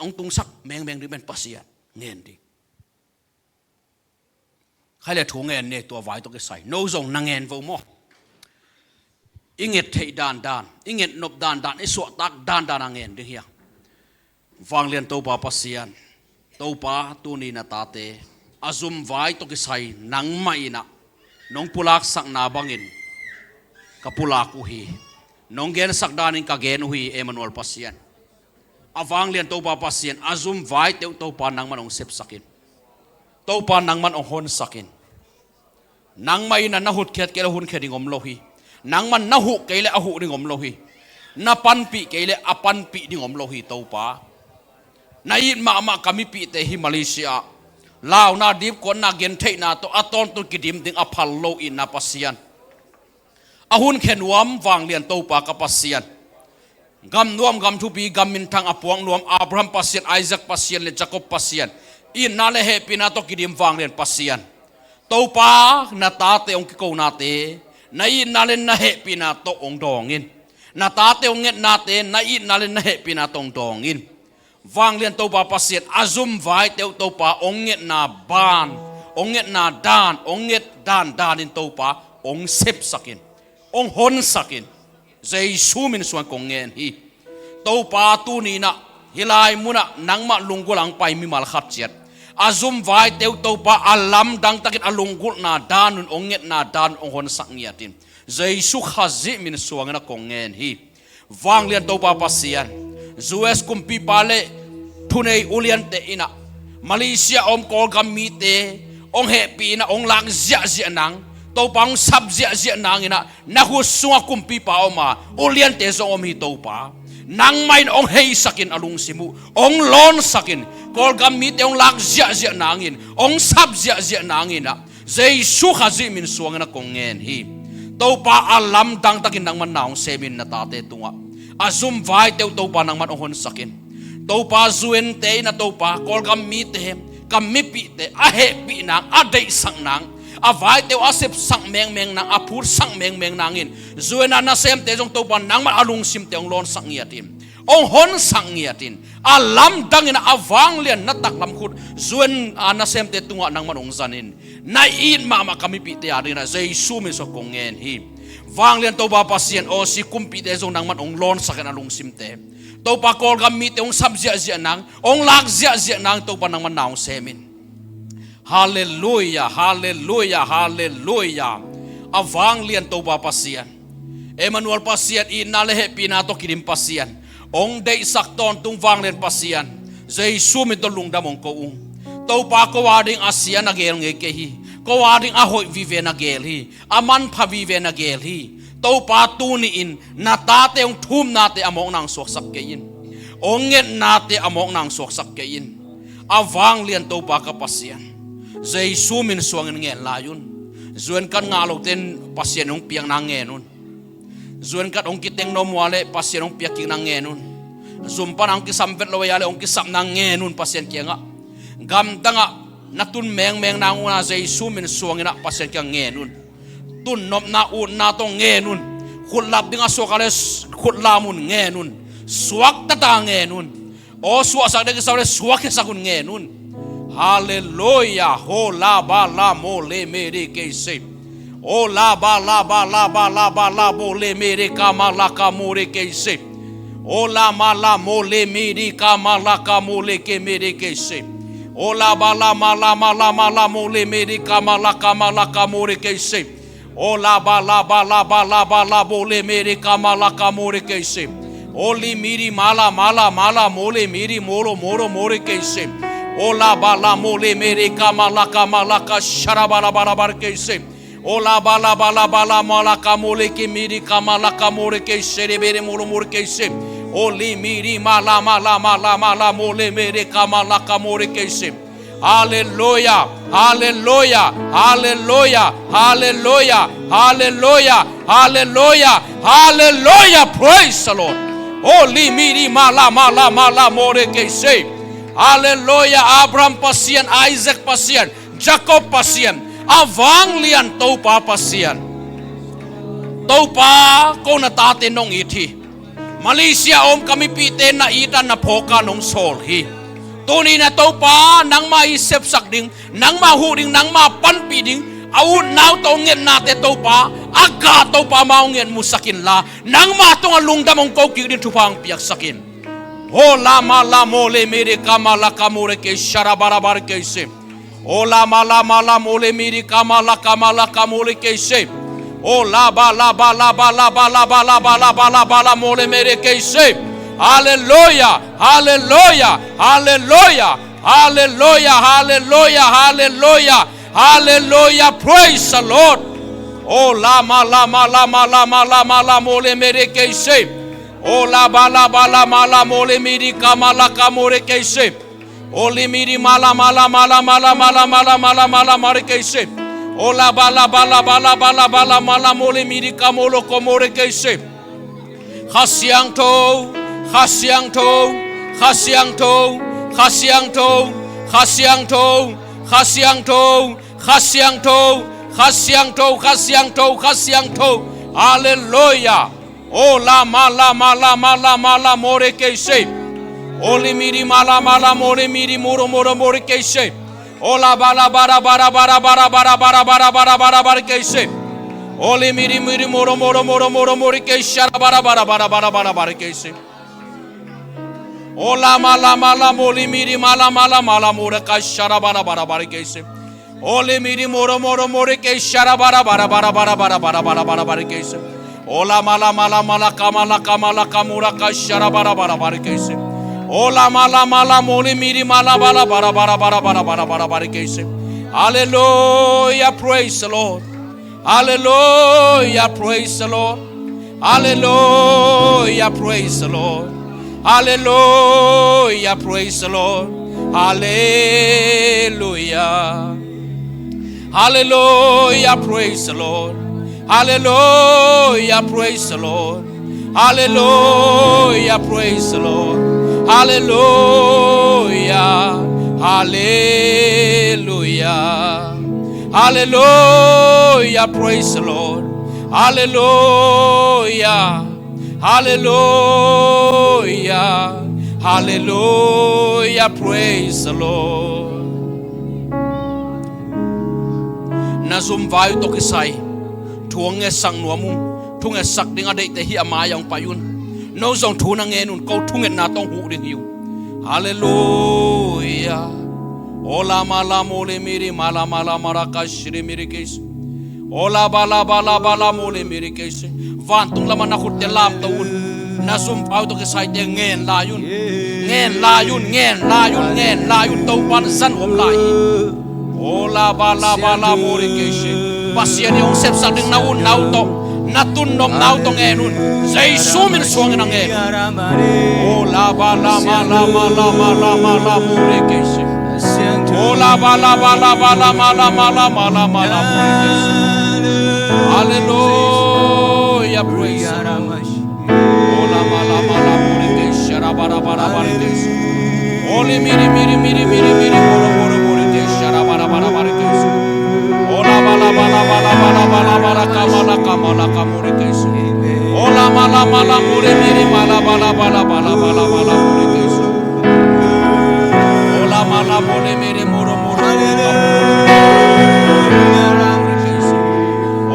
hong tungsak mengmeng ding pen Pasian ngen ding. Khai le thu ngen ni, tua vai tawh kisai. No zong na ngen vo maw. I nget theih dandan, i nget nop dandan, i suahtak dandan a ngen ding hi a. Vanglian Topa Pasian, Topa, tuni na tate a zum vai tawh kisai nangmah in ah nong pulaksakna bangin ka pulak uh hi. Nong gensak danin ka gen uh hi, Emmanuel Pasian. A vanglian Topa Pasian, a zum vaite uh Topa nangman hong sepsak in. Topa nangman hong honsak in. Nangmah in ah na hutkhiat kei le hunkhia ding om lo hi. Nangman na huh kei le a huh ding om lo hi. Na panpih kei le a panpih ding om lo hi Topa. Na it mahmah ka mipihte hi Malaysia ah launa, dipkuatna, gentheihna tawh a tawntung kidim ding a phal lo itna Pasian. A hunkhia nuam vanglian Topa ka Pasian. Gam nuam, gam thupi, gam minthang a puak nuam, Abraham Pasian, Isaac Pasian le Jacob Pasian, itna le hehpihna tawh kidim vanglian Pasian. Topa, na tate hong kikonate na itna le na hehpihna tawh hong dawng in. Na tate hong ngetnate na itna le na hehpihna tawh hong dawng in. Vanglian Topa Pasian, a zum vaite uh Topa hong ngetna ban, hong ngetna dan, hong nget dandan in Topa hong sepsak in, hong honsak in. Jesu min suang kong ngen hi. Topa, tuni in ah hih lai munah nangmah lunggulh a hong pai mimal khat ciat, a zum vaite uh Topa a lamdang takin a lunggulhna dan un, hong ngetna dan un hong honsak ngiat in. Jesu Khazih min suangin a kong ngen hi. Vanglian Topa Pasian, U S kumpipa le thunei uliante in ah Malaysia a om Kawlgam mite hong hehpih in ah hong lak ziahziah nang, Topa hong sap ziahziah nang in ah na khut sungah kumpipa om a, uliante zong om hi Topa. Nangmah in hong heisakin a lungsim uh hong lawnsakin, Kawlgam mite hong lak ziahziah nangin, hong sap ziahziah nangin ah, Jesu Khazih min suangin a kong ngen hi. Topa, a lamdang takin nangman na hong semin na tate tungah a zum vaite uh Topa nangman hong honsakin. Topa, zu ente in ah Topa, Kawlgam mite, ka mipihte a hehpih nang, a deihsak nang, a vaite uh a sepsak mengmeng nang, a phutsak mengmeng nangin zu en a nasemte zong Topa nangman a lungsimte hong lawnsak ngiatin, hong honsak ngiatin, a lamdangin a vanglian na taklam khut zu en a nasemte tungah nangman hong zanin, na it mahmah ka mipihte adingin ah Jesu min suang kong ngen hi. Vanglian Topa Pasian, Aussie kumpite zong nangman hong lawnsakin a lungsimte, Topa, Kawlgam mite hong sap ziahziah nang, hong lak ziahziah nang Topa nangman na hong semin. Halleluia, halleluia, halleluia. A vanglian Topa Pasian, Emmanuel Pasian, itna le hehpihna tawh kidim Pasian, hong deihsak tawntung vanglian Pasian, Jesu min tawh lungdam hong ko ung. Topa, ko ading a sia na gel ngei kei hi. Ko ading a hoih vive na gel hi. A manpha vive na gel hi. Topa, tuni-in na tate hong thumnate a mawkna hong suaksak kei in. Hong ngetnate a mawkna hong suaksak kei in. A vanglian Topa ka Pasian, Jesu min suangin ngen lai un. Zu en kat ngah lote in Pasian hong piakna ngen un. Zu en kat hong kiteng nuam uh a leh Pasian hong piak kikna ngen un. Zum pana hong kisam vet lo ei a leh hong kisapna ngen un Pasian kiangah. Gamdangah na tun mengmeng nang un ah Jesu min suangin ah Pasian kiang ngen un. Tunnopna utna tawh ngen un. Khutlap ding a suak a leh khutlam un, ngen un. Suaktata ngen un. Aw suahsak ding kisam a leh suakkhiasak un, ngen un. Halleluia. Ho la ba la mo le me de ke se. O la ba la ba la ba la ba la bo le me de ka ma la ka mo de ke se. O la ma la mo le me de ka ma la ka mo le ke me de ke se. O la ba la ma la ma la ma la mo le me de ka ma la ka ma la ka mo de ke se. O la ba la ba la ba la ba la bo le me de ka ma la ka mo de ke se. O li mi di ma la ma la ma la mo le mi di mo lo mo lo mo de ke se. O la ba la mo le me de ka ma la ka ma la ka sha ra ba ra ba ra ba de ke se. O la ba la ba la ba la ma la ka mo le ke mi di ka ma la ka mo de ke se de be de mo lo mo de ke se. O li mi di ma la ma la ma la ma la mo le me de ka ma la ka mo de ke se. Halleluia, halleluia, halleluia, halleluia, halleluia, halleluia, halleluia. Praise the Lord. O li mi di ma la ma la ma la mo de ke se. Halleluia. Abraham Pasian, Isaac Pasian, Jacob Pasian, a vanglian Topa Pasian. Topa, ko na tate nong it hi. Malaysia a om ka mipihte na it a na phawk a nong sawl hi. Tuni-in ah Topa, nangmah i sepsak ding, nangmah huh ding, nangmah panpih ding, a utna uh tawh ngetnate Topa, a gah Topa amau nget musak inla, nangmah tungah lungdam hong ko kik ding thupha hong piaksak in. Ho la ma la mo le me de ka ma la ka mo de ke sha ra ba ra ba de ke se. O la ma la ma la mo le mi di ka ma la ka ma la ka mo le ke se. O la ba la ba la ba la ba la ba la ba la ba la ba la mo le me de ke se. Halleluia, halleluia, halleluia, halleluia, halleluia, halleluia, halleluia. Praise the Lord. O la ma la ma la ma la ma la ma la mo le me de ke se. O la ba la ba la ma la mo le mi di ka ma la ka mo de ke se. O li mi di ma la ma la ma la ma la ma la ma la ma la ma la ma re ke se. O la ba la ba la ba la ba la ba la ma la mo li mi di ka mo lo ko mo re ke se. Kha Siangtho, Kha Siangtho, Kha Siangtho, Kha Siangtho, Kha Siangtho, Kha Siangtho, Kha Siangtho, Kha Siangtho, Kha Siangtho, Kha Siangtho. Halleluia. O la ma la ma la ma la ma la mo re ke se. O li mi di ma la ma la mo li mi di mo ro mo ro mo re ke se. O la ba la ba ra ba ra ba ra ba ra ba ra ba ra ba ra ba ra ba ra ba re ke se. O li mi di mi di mo ro mo ro mo ro mo ro mo re ke sha ra ba ra ba ra ba ra ba ra ba ra ba re ke se. O la ma la ma la mo li mi di ma la ma la ma la mo re ka sha ra ba ra ba ra ba re ke se. O li mi di mo ro mo ro mo re ke sha ra ba ra ba ra ba ra ba ra ba ra ba ra ba ra ba ra ba re ke se. O la ma la ma la ma la ka ma la ka ma la ka mo ra ka sha ra ba ra ba ra ba re ke se. O la ma la ma la mo li mi di ma la ba la ba ra ba ra ba ra ba ra ba ra ba ra ba re ke se. Hallelujah, praise the Lord. Hallelujah, praise the Lord. Hallelujah, praise the Lord. Hallelujah, praise the Lord. Hallelujah. Hallelujah, praise the Lord. Hallelujah, praise the Lord. Hallelujah, praise the Lord. Hallelujah. Hallelujah. Hallelujah, praise the Lord. Hallelujah. Hallelujah. Hallelujah, praise the Lord. Na zumvai uh tawh kisai thu a ngetsak nuam uh, thungetsak ding a deihte hih a mai-ah hong pai un. No zong thu na ngen un, ko thungetna tawh huh ding hi uh. Hallelujah. Ola mala mole miri mala mala mara kashiri miri keisi. Ola bala bala bala mole miri keisi. Vantung lamah na khutte lamto un. Na zumvai uh tawh kisaite ngen lai un. Ngen lai un, ngen lai un, ngen lai un. Topa'n zan om lai hi. Ola bala bala mole keisi. Pasian in hong sepsak ding na utna uh tawh, na tun nopna uh tawh ngen un. Jesu min suangin a ngen un. Ola bala mala mala mala mala mole keisi. Ola bala bala bala mala mala mala mala mole keisi. Hallelujah, praise the Lord. Ola mala mala mole keisi, ara bara bara mole keisi. Ole miri miri miri miri miri moro moro mole keisi, ara bara bara mole keisi. Ola bala bala bala bala bala bala kamala kamala kamole keisi. Ola mala mala mole miri mala bala bala bala bala bala mole keisi. Ola mala mole miri moro moro moro moro mole keisi.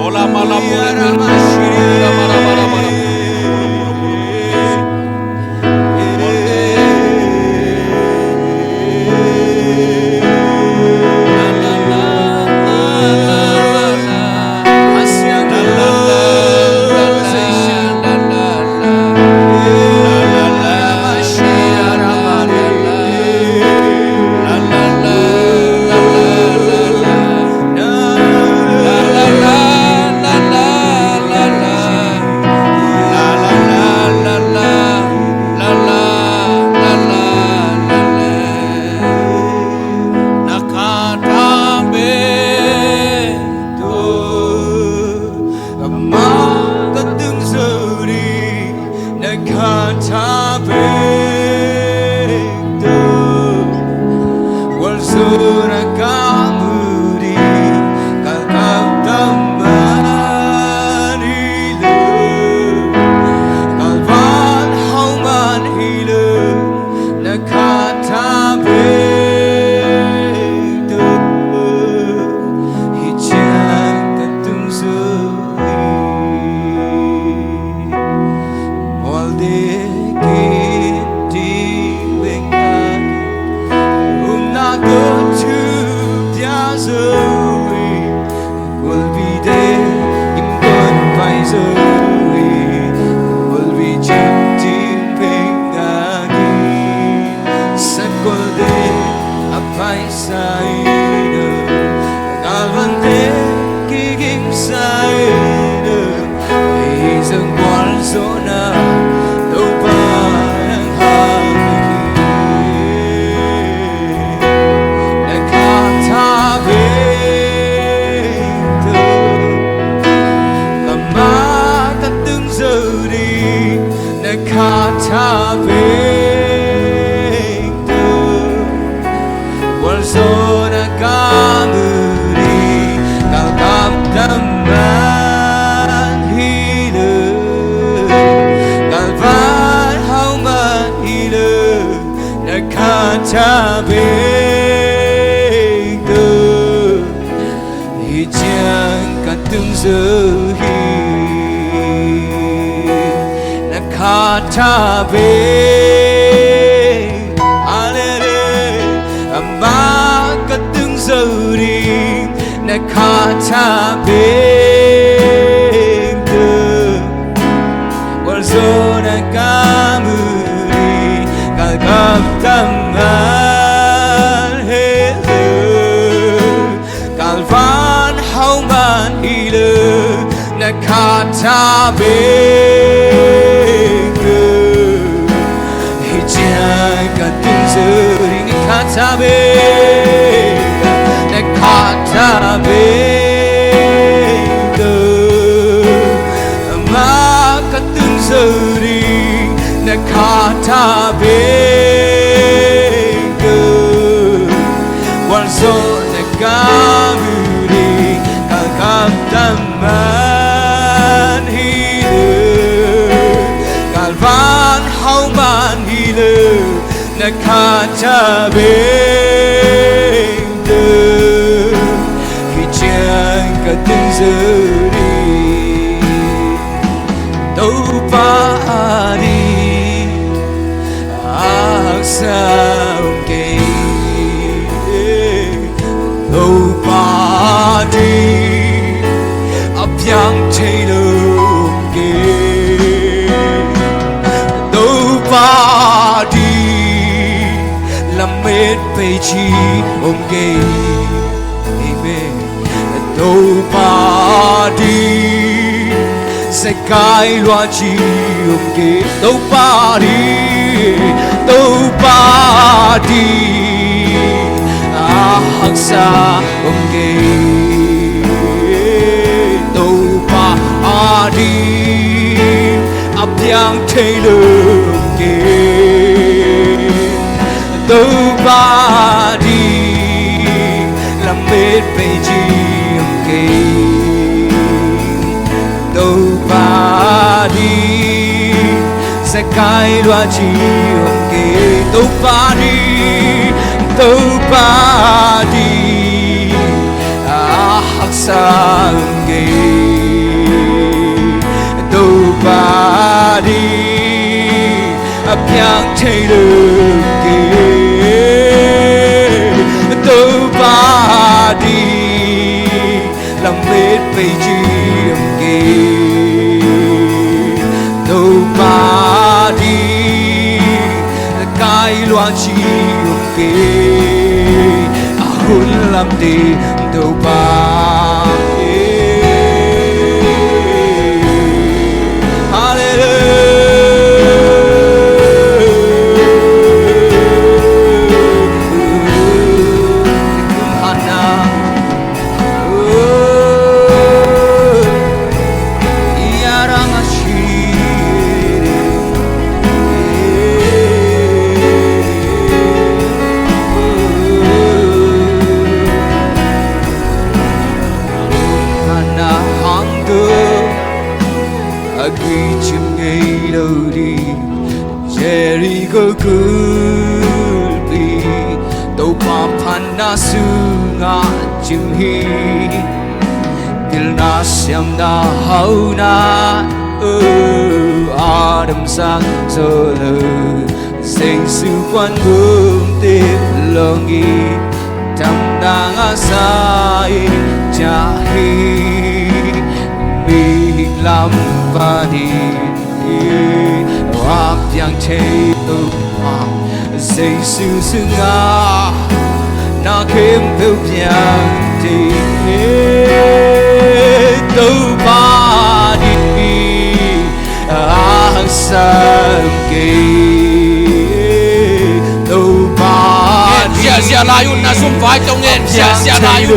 Ola mala mole miri mala bala bala bala moro moro moro mole keisi. Ka tun zo ding, na khat a bek, na khat a bek, amah ka tun zo ding, na khat a bek, gualzawhna ka mu ding, ka gamtat man hi lo, galvan hau man hi lo, na khat a bek, hih ciang ka tun zo ding. Topa ading a haksa om kei, Topa ading a piang thei lo om kei, Topa ading lamet pei ci om kei. Amen. Topa ading zekai lua ci om kei. Topa ading, Topa ading a haksa om kei, Topa ading a piang thei lo om kei, Topa ading lamet pei ci om kei, Topa ading zekai lua ci om kei, Topa ading, Topa ading a haksa om kei, Topa ading a piang thei lo om kei, Topa ading lamet pei ci om kei, Topa ading zekai lua ci om kei, a hun lamte Topa. Hallelujah. Hana hang tu a gui cim ngei lo ding, Jericho kulpi Topa phatna sungah cim hi. Pilna siamna hauna, oh, Adam sang zo lo, Jesu kuan gum tip long i, tamna ngah sa i, cia hi, mihing lam panin i, a piang thei lo Jesu sungah na khempeuh piang thei, Topa ading a haksa om kei, Topa ading. Ngen ziahziah lai un, na zum vaite uh ngen ziahziah lai un.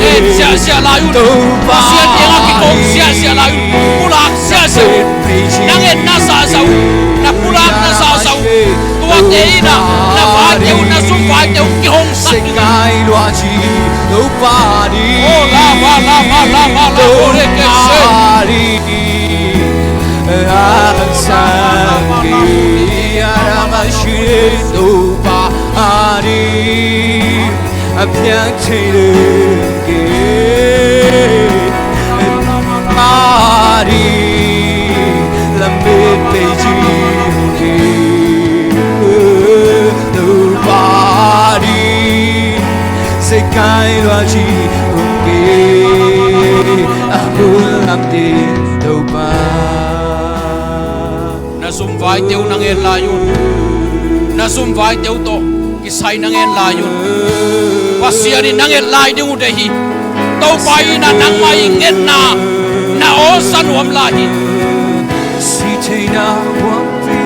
Ngen ziahziah lai un. Pasian kiangah kikhong ziahziah lai un. Pulak ziahziah un. Na ngetna zahzah un. Na pulakna zahzah un. Tuate in ah, na vaite uh, na zum vaite uh kihong sak ding. Oh, la, la, la, la, la, la, la, la, Topa ading a haksa om kei, Adam a ci Topa ading a piang thei lo om kei, ading lamet pei ci om kei, Topa ading zekai lua ci om kei, a hun lamte Topa. Na zum vaite uh na ngen lai un. Na zum vaite uh tawh kisai na ngen lai un. Pasian in na nget lai ding uh deih hi. Topa in ah nangmah i ngetna na awlsa nuam lai hi. Sihtheihna huaphi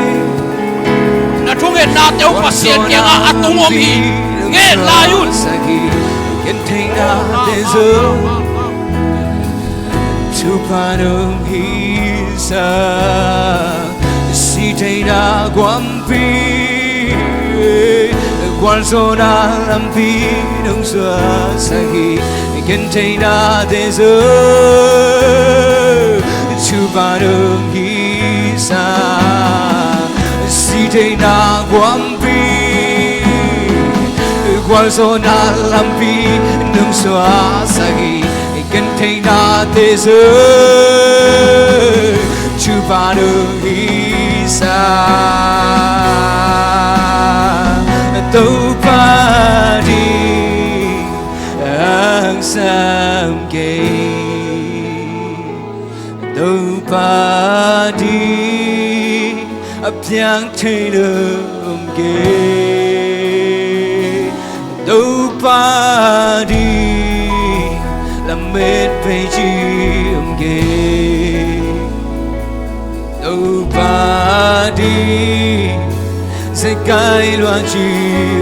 Teu Pasian kiangah a tung om hi. Ngen lai un. Ken thei nate zong Topa nong hihsa, si theina guampi, gualzawhna lampi nong suahsak hi. Ken thei nate zong Topa nong hihsa, si theina guampi, gualzawhna lampi nong suahsak hi. Ken thei nate zong Topa nong hihsa, Topa ding haksat kei. Topa ding a piang thei lo om kei. Topa ding lamet pei ci om kei. Topa ding zekai lua ci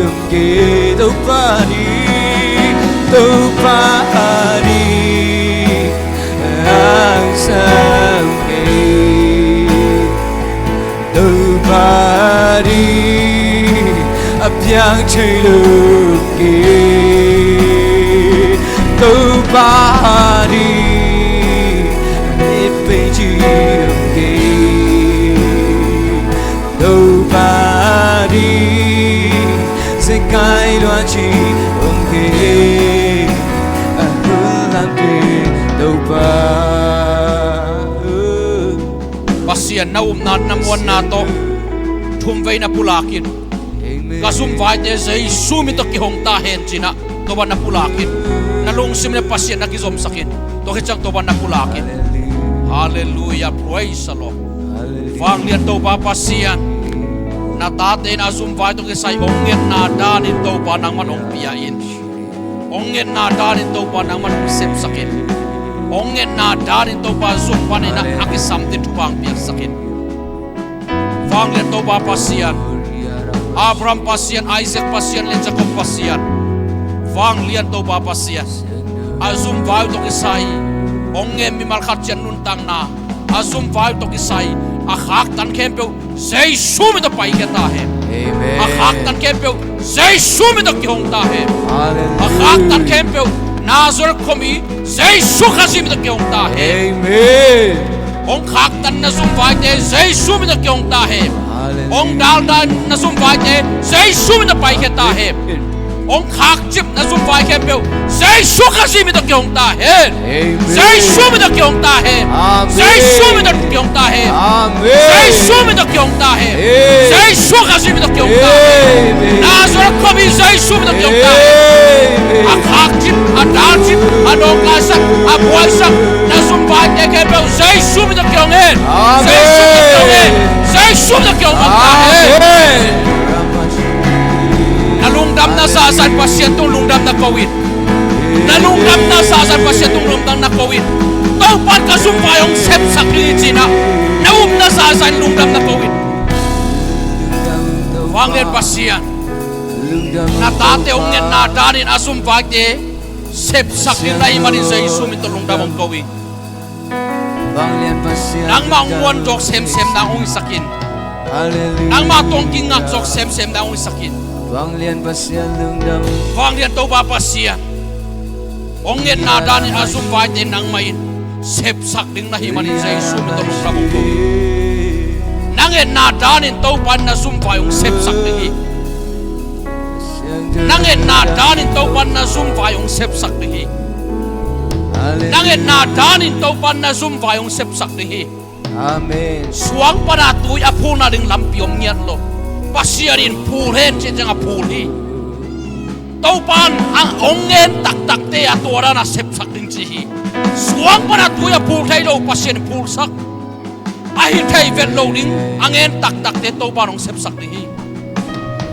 om kei. Topa ding, Topa ding haksat kei. Topa ding a piang thei lo kei. Topa ding a pei ci om kei. Topa ding zekai lua ci om kei. A hun lampi Topa. Pasian na upna na muanna tawh thumvei na pulak in. Ka zumvaite Jesu min tawh kihong ta hen ci-in ah Topa na pulak in. Na lungsim le Pasian na kizomsak in. Tua khit ciang Topa na pulak in. Halleluiah, praise the Lord. Vanglian Topa Pasian, na tate in a zumvai tawh kisai hong ngetna danin Topa nangman hong pia in. Hong ngetna danin Topa nangman hong sepsak in. Hong ngetna danin Topa zumpan in ah a kisamte thupha hong piaksak in. Vanglian Topa Pasian, Abraham Pasian, Isaac Pasian le Jacob Pasian, vanglian Topa Pasian, a zumvai uh tawh kisai hong ngen mimal khat ciat nuntakna, a zumvai uh tawh kisai a khaktan khempeuh Jesu min tawh paikhia ta hen. Amen. A khaktan khempeuh Jesu min tawh kihong ta hen. Halleluiah. A khaktan khempeuh Nazareth khuami Jesu Khazih min tawh kihong ta hen. Amen. Hong khaktan na zumvaite Jesu min tawh kihong ta hen. Halleluiah. Hong daldan na zumvaite Jesu min tawh paikhia ta hen. Amen. Hong khakcip na zumvai khempeuh Jesu Khazih min tawh kihong ta hen. Amen. Jesu min tawh kihong ta hen. Amen. Jesu min tawh kihong ta hen. Amen. Jesu min tawh kihong ta hen. Amen. Jesu Khazih min tawh kihong ta hen. Amen. Nazareth khuami Jesu min tawh kihong ta hen. Amen. A khakcip, a dalcip, a nawngkaisak, a buaisak na zumvaite khempeuh Jesu min tawh kihong hen. Amen. Jesu min tawh kihong hen. Jesu min tawh kihong ta hen. Amen. Na lungdamna zahzah in Pasian tung lungdamna ko in. Na lungdamna zahzah in Pasian tung lungdamna ko in. Topa'n ka zumvai hong sepsak ding hi ci-in ah na upna zahzah in lungdamna ko in. Vanglian Pasian, na tate hong ngetna danin a zumvaite sepsak ding na hih manin Jesu min tawh lungdam hong ko hi. Nangmah hong muan zawk semsem nang hong hisak in. Halleluiah. Nangmah tawh hong kingak zawk semsem nang hong hisak in. Vanglian Topa Pasian, hong ngetna danin a zumvaite nangmah in sepsak ding na hih manin Jesu min tawh lungdam hong ko hi. Na ngetna danin Topa in na zumvai hong sepsak ding hi. Na ngetna danin Topa in na zumvai hong sepsak ding hi. Na ngetna danin Topa in na zumvai hong sepsak ding hi. Amen. Suang pana tui a phulna ding lampi om ngiat lo. Pasian in phul hen ci-in ciang a phul hi. Topa in a hong ngen taktakte a tua dan a sepsak ding ci hi. Suang pana tui a phul thei lo Pasian in phulsak. A hi thei vet lo ding a ngen taktakte Topa in hong sepsak ding hi.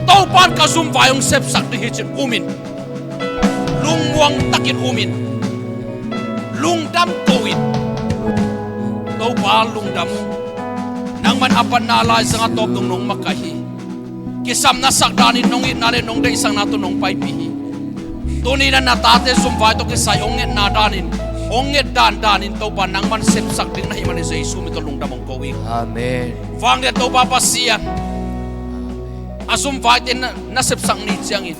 Topa in ka zumvai hong sepsak ding hi ci-in um in. Lungmuang takin um in. Lungdam ko in. Topa lungdam. Nangman a patna laizang a tawp nungnung makaih hi. Kisam na sak danin nong itna le nong deihsakna tawh nong paipih hi. Tuni-in na tate zumvai tawh kisai hong ngetna danin, hong nget dandanin Topa nangman sepsak ding na hih manin Jesu min tawh lungdam hong ko ing. Amen. Vanglian Topa Pasian, a zumvaite na, na sepsak ni ciangin,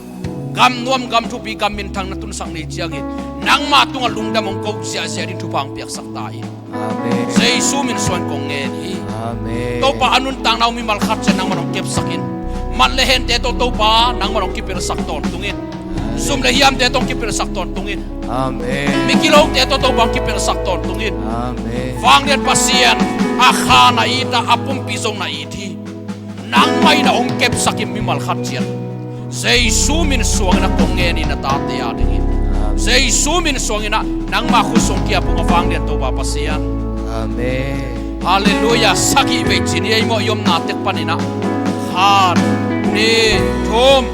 gam nuam, gam thupi, gam minthang na tunsak ni ciangin, nangma tungah lungdam hong ko ziahziah ding thupha hong piaksak ta in. Amen. Jesu min suang kong ngen hi. Amen. Topa, a nuntakna uh mimal khat ciat nangman hong kepsak in. Mat le hente tawh Topa nangman hong kipelsak tawntung in. Amen. Sum le hiamte tawh hong kipelsak tawntung in. Amen. Migilote tawh Topa hong kipelsak tawntung in. Amen. Vanglian Pasian, a kha na it a, a pumpi zong na it hi. Nangmah in a hong kepsak in mimal khat ciat. Jesu min suangin a kong ngen hi na tate a dingin. Amen. Jesu min suangin a nangmah khut sung kiap ung a vanglian Topa Pasian. Amen. Halleluiah. Sagih vei ci ni ei maw, i omna tek panin a. Khat, nih, thum.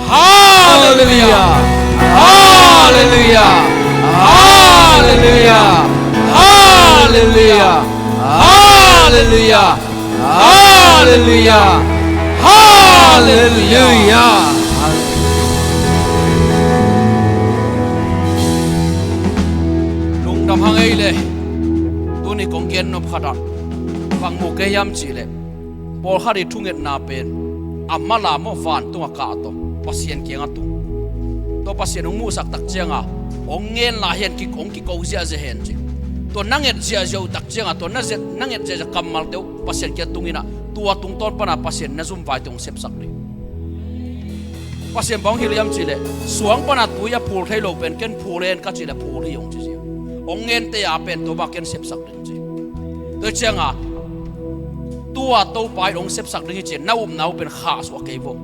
Halleluiah. Halleluiah. Halleluiah. Halleluiah. Halleluiah. Halleluiah. Halleluiah. Lungdam hang ei le. Tuni kong gen nop khat ah bang mu kei hiam cih leh, pawlkhat i thungetna pen a mala maw, vantung a kah tawh Pasian kiangah tung. Tua Pasian hong muhsak tak ciangin hong ngen lai hen, hong kiko ziahziah hen ci. Tua na nget ziahziah uh tak ciangin tua na nget ziahziah kammalte uh Pasian kiangah tung in a, tua tungtawn panin Pasian na zumvaite hong sepsak ding. Pasian bang hong hilh hiam cih leh, suang panin tui a phul thei lo pen ken phul hen ka cih leh phul hi hong ci ziau. Hong ngente a pen Topa ken sepsak ding ci. Tua ciangin tua Topa in hong sepsak ding hi ci-in na upna uh pen khahsuah kei vo.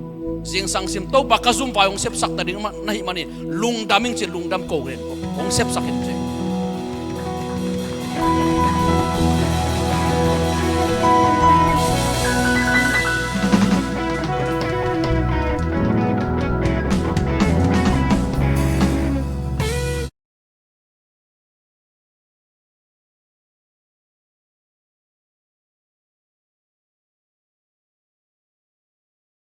Zingsang sim, Topa ka zumvai hong sepsak ta ding na hih manin lungdam ing ci-in lungdam ko ren vo. Hong sepsak in ci.